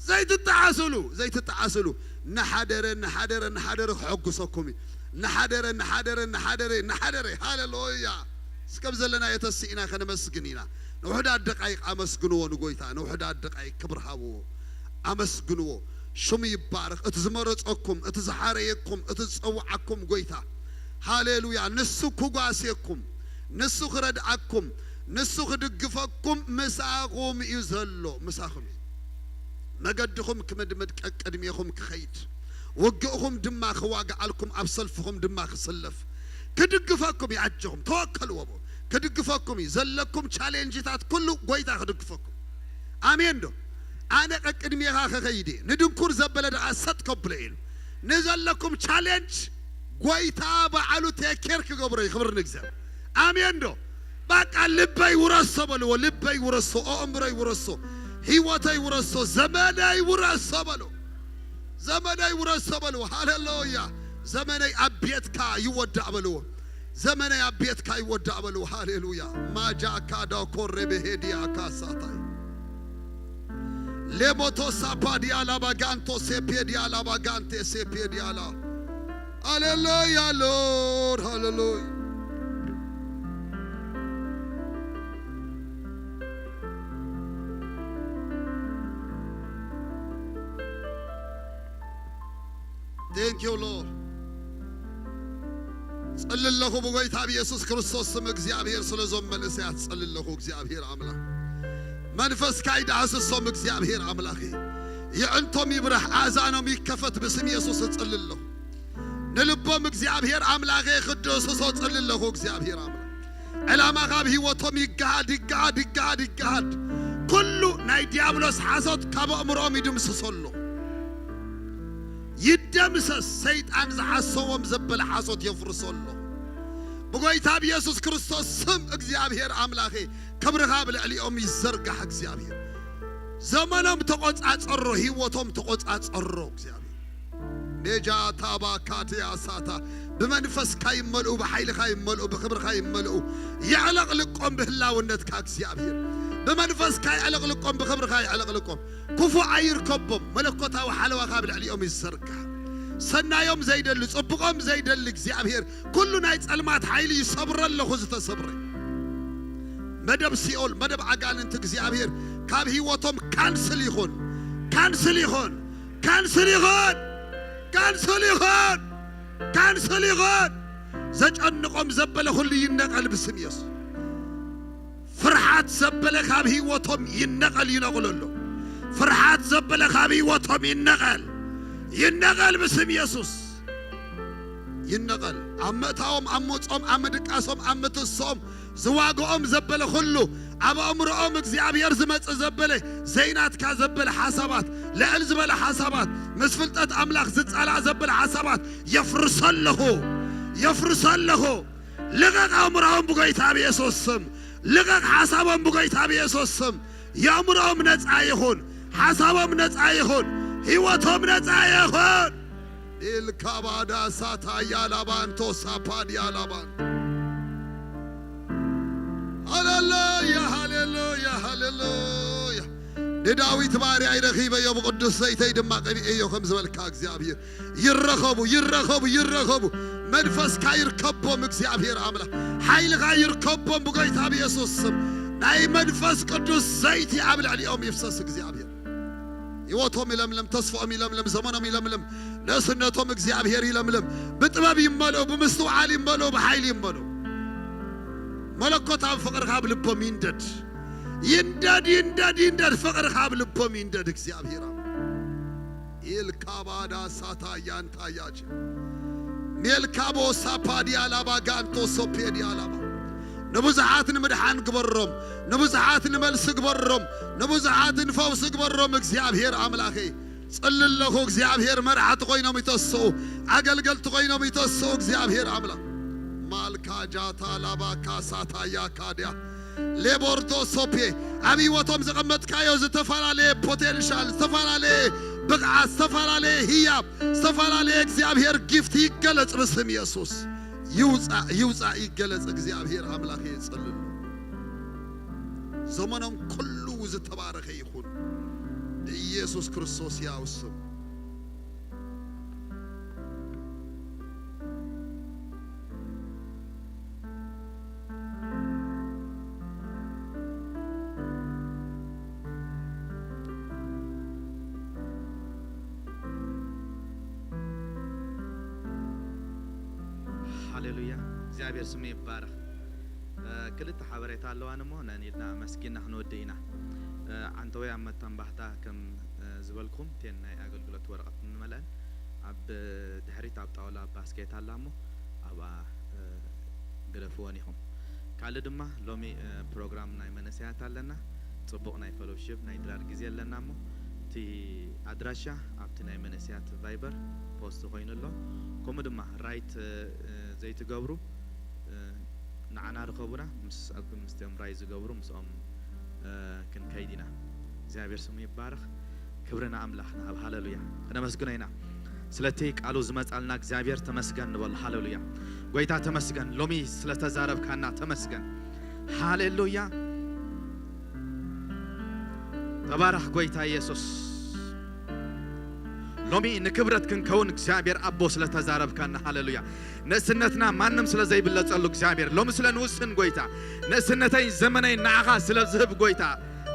ዘይትጠዓስሉ፣ ዘይትጠዓስሉ። እናሓደረ፣ እናሓደረ፣ እናሓደረ ክሐጉሰኩም እዩ። እናሓደረ፣ እናሓደረ፣ እናሓደረ፣ እናሓደረ። ሃሌሉያ። እስከብ ዘለናዮ ተስኢና ከነመስግን ኢና። ንውሕዳት ደቃይቕ ኣመስግንዎ ንጎይታ፣ ንውሕዳት ደቃይቕ ክብሪ ሃብዎ፣ ኣመስግንዎ። ሽሙ ይባረኽ። እቲ ዝመረጸኩም፣ እቲ ዝሓረየኩም፣ እቲ ዝጸውዓኩም ጎይታ፣ ሃሌሉያ። ንሱ ክጓስየኩም፣ ንሱ ክረድኣኩም፣ ንሱ ክድግፈኩም ምሳኹም እዩ ዘሎ፣ ምሳኹም እዩ። መገድኹም ክምድምድ፣ ቀቅድሜኹም ክኸይድ፣ ውግእኹም ድማ ክዋግኣልኩም፣ ኣብ ሰልፍኹም ድማ ክስለፍ፣ ክድግፈኩም እዩ። ኣጆኹም ተወከልዎ፣ ክድግፈኩም እዩ። ዘለኩም ቻሌንጅታት ኩሉ ጎይታ ክድግፈኩም። ኣሜን ዶ? ኣነ ቀቅድሜኻ ክኸይድ እየ፣ ንድንኩር ዘበለ ደኣ ሰጥ ከብሎ እየ ኢሉ። ንዘለኩም ቻሌንጅ ጎይታ ባዕሉ ቴክ ኬር ክገብሮ እዩ። ክብሪ ንእግዚኣብሔር። ኣሜን ዶ? በቃ ልበይ ውረሶ በልዎ፣ ልበይ ውረሶ፣ ኣእምሮይ ውረሶ፣ ህይወተይ ውረሶ፣ ዘመነይ ውረሶ በልዎ። ዘመነይ ውረሶ በልዎ። ሃሌሉያ። ዘመነይ ኣብ ቤትካ ይወዳእ በልዎ። ዘመነይ ኣብ ቤትካ ይወዳእ በልዎ። ሃሌሉያ። ማጃካ ዳኮሬ ቤሄዲያ ካሳታይ ሌሞቶ ሳፓዲያ ላባጋንቶ ሴፔዲያ ላባጋንቴ ሴፔዲያ ላ ሃሌሉያ ሎርድ ሃሌሉያ። Thank you Lord። ጸሊ ኣለኹ ብጎይታ ብየሱስ ክርስቶስ ስም እግዚኣብሔር ስለ ዞም መንእሰያት ጸሊ ኣለኹ እግዚኣብሔር ኣምላኽ መንፈስካ ይዳህስሶም እግዚኣብሔር ኣምላኽ የዕንቶም ይብራህ ኣእዛኖም ይከፈት ብስም የሱስ እጸሊ ኣለኹ። ንልቦም እግዚኣብሔር ኣምላኸ ክድህስሶ ጸሊ ኣለኹ እግዚኣብሔር ኣምላኽ ዕላማ ካብ ህይወቶም ይገሃድ ይገሃድ ይገሃድ ይገሃድ። ኩሉ ናይ ዲያብሎስ ሓሶት ካብ ኣእምሮኦም ይድምስሶ ኣለኹ። ይደምሰስ። ሰይጣን ዝሓሰዎም ዘበለ ሓሶት የፍርሶ ኣለኹ። ብጎይታ ብየሱስ ክርስቶስ ስም እግዚኣብሔር ኣምላኸ ክብርኻ ብልዕሊኦም ይዘርጋሕ እግዚኣብሔር። ዘመኖም ተቆጻጸሮ፣ ህይወቶም ተቆጻጸሮ እግዚኣብሔር። ሜጃ ታባ ካትያ ሳታ ብመንፈስካ ይመልኡ፣ ብሓይልኻ ይመልኡ፣ ብክብርኻ ይመልኡ። የዕለቕልቆም ብህላውነትካ እግዚኣብሔር። ብመንፈስካ የዕለቕልቆም፣ ብክብርኻ የዕለቕልቆም። ክፉእ ኣይርከቦም። መለኮታዊ ሓለዋ ካብ ልዕሊኦም ይዘርጋሕ። ሰናዮም ዘይደሊ፣ ጽቡቖም ዘይደሊ እግዚኣብሔር ኩሉ ናይ ጸልማት ሓይሊ ይሰብሮ ኣለኹ ዝተሰብረ። መደብ ሲኦል፣ መደብ ኣጋንንቲ እግዚኣብሔር ካብ ህይወቶም ካንስል ይኹን፣ ካንስል ይኹን፣ ካንስል ይኹን፣ ካንስል ይኹን፣ ካንስል ይኹን። ዘጨንቖም ዘበለ ኩሉ ይነቐል ብስም የሱስ። ፍርሓት ዘበለ ካብ ህይወቶም ይነቐል፣ ይነቕሎ ኣሎ። ፍርሓት ዘበለ ካብ ህይወቶም ይነቐል፣ ይነቐል ብስም የሱስ። ይነቐል። ኣብ ምእታዎም፣ ኣብ ምውፅኦም፣ ኣብ ምድቃሶም፣ ኣብ ምትስኦም፣ ዝዋግኦም ዘበለ ኩሉ፣ ኣብ ኣእምሮኦም እግዚኣብሔር ዝመጽእ ዘበለ፣ ዘይናትካ ዘበለ ሓሳባት፣ ልዕል ዝበለ ሓሳባት፣ ምስ ፍልጠት ኣምላኽ ዝጻላእ ዘበለ ሓሳባት፣ የፍርሶ ኣለኹ፣ የፍርሶ ኣለኹ። ልቐቕ ኣእምሮኦም ብጎይታ ብየሱስ ስም። ልቐቕ ሓሳቦም ብጎይታ ብየሱስ ስም። የእምሮኦም ነጻ ይኹን፣ ሓሳቦም ነጻ ይኹን፣ ህይወቶም ነጻ ይኹን። ኢልካባዳ ሳታያ ላባንቶ ሳፓድያ ላባን። ሃሌሉያ፣ ሃሌሉያ፣ ሃሌሉያ። ንዳዊት ባርያይ ረኺበዮ፣ ብቕዱስ ዘይተይ ድማ ቀቢኤዮ ከም ዝበልካ እግዚኣብሔር። ይረኸቡ፣ ይረኸቡ፣ ይረኸቡ። መንፈስካ ይርከቦም እግዚኣብሔር ኣምላኽ። ሓይልኻ ይርከቦም ብጎይታ ብየሱስ ስም። ናይ መንፈስ ቅዱስ ዘይቲ ኣብ ልዕሊኦም ይፍሰስ እግዚኣብሔር። ህይወቶም ይለምልም፣ ተስፋኦም ይለምልም፣ ዘመኖም ይለምልም፣ ንእስነቶም እግዚኣብሔር ይለምልም። ብጥበብ ይመልኡ፣ ብምስትውዓል ይመልኡ፣ ብሓይሊ ይመልኡ። መለኮታዊ ፍቕርኻ ኣብ ልቦም ይንደድ። ይንደድ፣ ይንደድ፣ ይንደድ፣ ፍቕርኻ ኣብ ልቦም ይንደድ እግዚኣብሔር ኣምላኽ። ኢልካባዳ ሳታ ያንታ ያች ሜልካቦ ሳፓዲያ ላባ ጋንቶ ሶፔዲያ ላባ ንብዙሓት ንምድሓን ግበሮም፣ ንብዙሓት ንመልሲ ግበሮም፣ ንብዙሓት ንፈውሲ ግበሮም። እግዚኣብሔር ኣምላኸይ ጽሊ ኣለኹ። እግዚኣብሔር መራሕቲ ኮይኖም ይተስኡ፣ ኣገልገልቲ ኮይኖም ይተስኡ። እግዚኣብሔር ኣምላኽ ማልካ ጃታ ላባ ካሳታ ያካድያ ሌቦርዶ ሶፔ ኣብ ህይወቶም ዘቐመጥካዮ ዝተፈላለየ ፖቴንሻል፣ ዝተፈላለየ ብቕዓት፣ ዝተፈላለየ ህያብ፣ ዝተፈላለየ እግዚኣብሔር ጊፍት ይገለጽ ብስም የሱስ። ይውጻእ፣ ይውጻእ፣ ይገለጽ። እግዚኣብሔር ኣምላኽ የጽልሉ። ዘመኖም ኩሉ ዝተባረኸ ይኹን ብኢየሱስ ክርስቶስ ያው ስም። ሃሌሉያ፣ እግዚኣብሔር ስሙ ይባረኽ። እ፣ ክልተ ሓበሬታ ኣለዋን እሞ ነን ኢልና ኣመስጊና ክንወድእ ኢና። እ፣ ዓንተወይ ኣብ መተንባህታ ከም፣ እ፣ ዝበልኩም እተን ናይ ኣገልግሎት ወረቐት እንመልአን ኣብ ድሕሪት ኣብ ጣውላ ባስኬት ኣላ እሞ ኣብኣ፣ እ፣ ግደፍወን ኢኹም። ካልእ ድማ ሎሚ፣ እ፣ ፕሮግራም ናይ መንእሰያት ኣለና። ጽቡቕ ናይ ፈሎሺፕ ናይ ድራር ግዜ ኣለና እሞ እቲ ኣድራሻ ኣብቲ ናይ መንእሰያት ቫይበር ፖስት ኮይኑ ኣሎ። ከምኡ ድማ ራይት፣ እ፣ ዘይትገብሩ፣ እ፣ ንዓና ርኸቡና፣ ምስ፣ ኣብ፣ ምስቶም ራይ ዝገብሩ ምስኦም፣ እ፣ ክንከይድ ኢና። እግዚኣብሔር ስሙ ይባረኽ። ክብሪ ንኣምላኽ ንሃብ። ሃሌሉያ። ክነመስግኖ ኢና። ስለቲ ቃሉ ዝመጻልና እግዚኣብሔር ተመስገን ንበሎ። ሃሌሉያ። ጎይታ ተመስገን። ሎሚ ስለተዛረብካና ተመስገን። ሃሌሉያ። ተባረኽ ጎይታ ኢየሱስ። ሎሚ ንክብረት ክንከውን እግዚኣብሔር ኣቦ ስለተዛረብካና። ሃሌሉያ። ንእስነትና ማንም ስለ ዘይብለጸሉ እግዚኣብሔር ሎሚ ስለ ንውስን ጎይታ፣ ንእስነተይ ዘመነይ ንዓኻ ስለ ዝህብ ጎይታ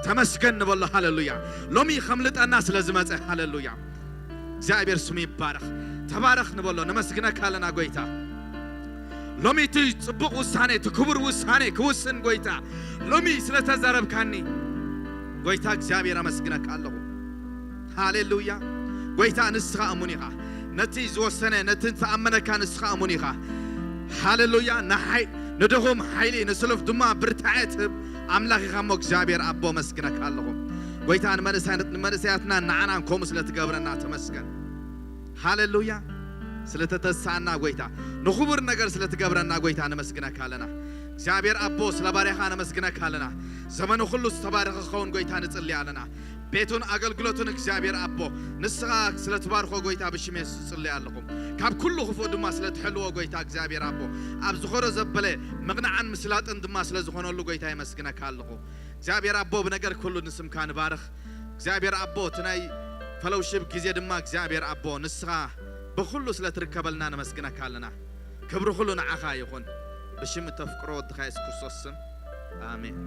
ተመስገን ንበሎ። ሃሌሉያ። ሎሚ ከምልጠና ስለ ዝመጸ። ሃሌሉያ። እግዚኣብሔር ስሙ ይባረኽ። ተባረኽ ንበሎ። ነመስግነካ ኣለና ጎይታ። ሎሚ እቲ ጽቡቕ ውሳኔ፣ እቲ ክቡር ውሳኔ ክውስን ጎይታ፣ ሎሚ ስለተዛረብካኒ ጎይታ እግዚኣብሔር ኣመስግነካ ኣለኹ። ሃሌሉያ። ጎይታ ንስኻ እሙን ኢኻ። ነቲ ዝወሰነ፣ ነቲ ዝተኣመነካ ንስኻ እሙን ኢኻ። ሃሌሉያ። ንሓይ-፣ ንድኹም ሓይሊ፣ ንስሉፍ ድማ ብርታዐ ትህብ ኣምላኽ ኢኻ እሞ እግዚኣብሔር ኣቦ ኣመስግነካ ኣለኹ። ጎይታ ንመንእሰያት-፣ ንመንእሰያትና ንዓናን ከምኡ ስለ ትገብረና ተመስገን። ሃሌሉያ። ስለ ተተሳእና ጎይታ፣ ንኽቡር ነገር ስለ ትገብረና ጎይታ ነመስግነካ ኣለና። እግዚኣብሔር ኣቦ ስለ ባርያኻ ነመስግነካ ኣለና። ዘመኑ ኩሉ ዝተባረኸ ክኸውን ጎይታ ንጽሊ ኣለና። ቤቱን ኣገልግሎቱን እግዚኣብሔር ኣቦ ንስኻ ስለ ትባርኾ ጎይታ ብሽም የሱስ እጽሊ ኣለኹ። ካብ ኩሉ ክፉእ ድማ ስለ ትሕልዎ ጎይታ እግዚኣብሔር ኣቦ ኣብ ዝኾሮ ዘበለ ምቕናዕን ምስላጥን ድማ ስለ ዝኾነሉ ጎይታ የመስግነካ ኣለኹ። እግዚኣብሔር ኣቦ ብነገር ኩሉ ንስምካ ንባርኽ። እግዚኣብሔር ኣቦ እቲ ናይ ፈሎውሺፕ ግዜ ድማ እግዚኣብሔር ኣቦ ንስኻ ብኹሉ ስለ ትርከበልና ነመስግነካ ኣለና። ክብሪ ኩሉ ንዓኻ ይኹን። ብሽም እተፍቅሮ ወድኻ የሱስ ክርስቶስ ስም። ኣሜን።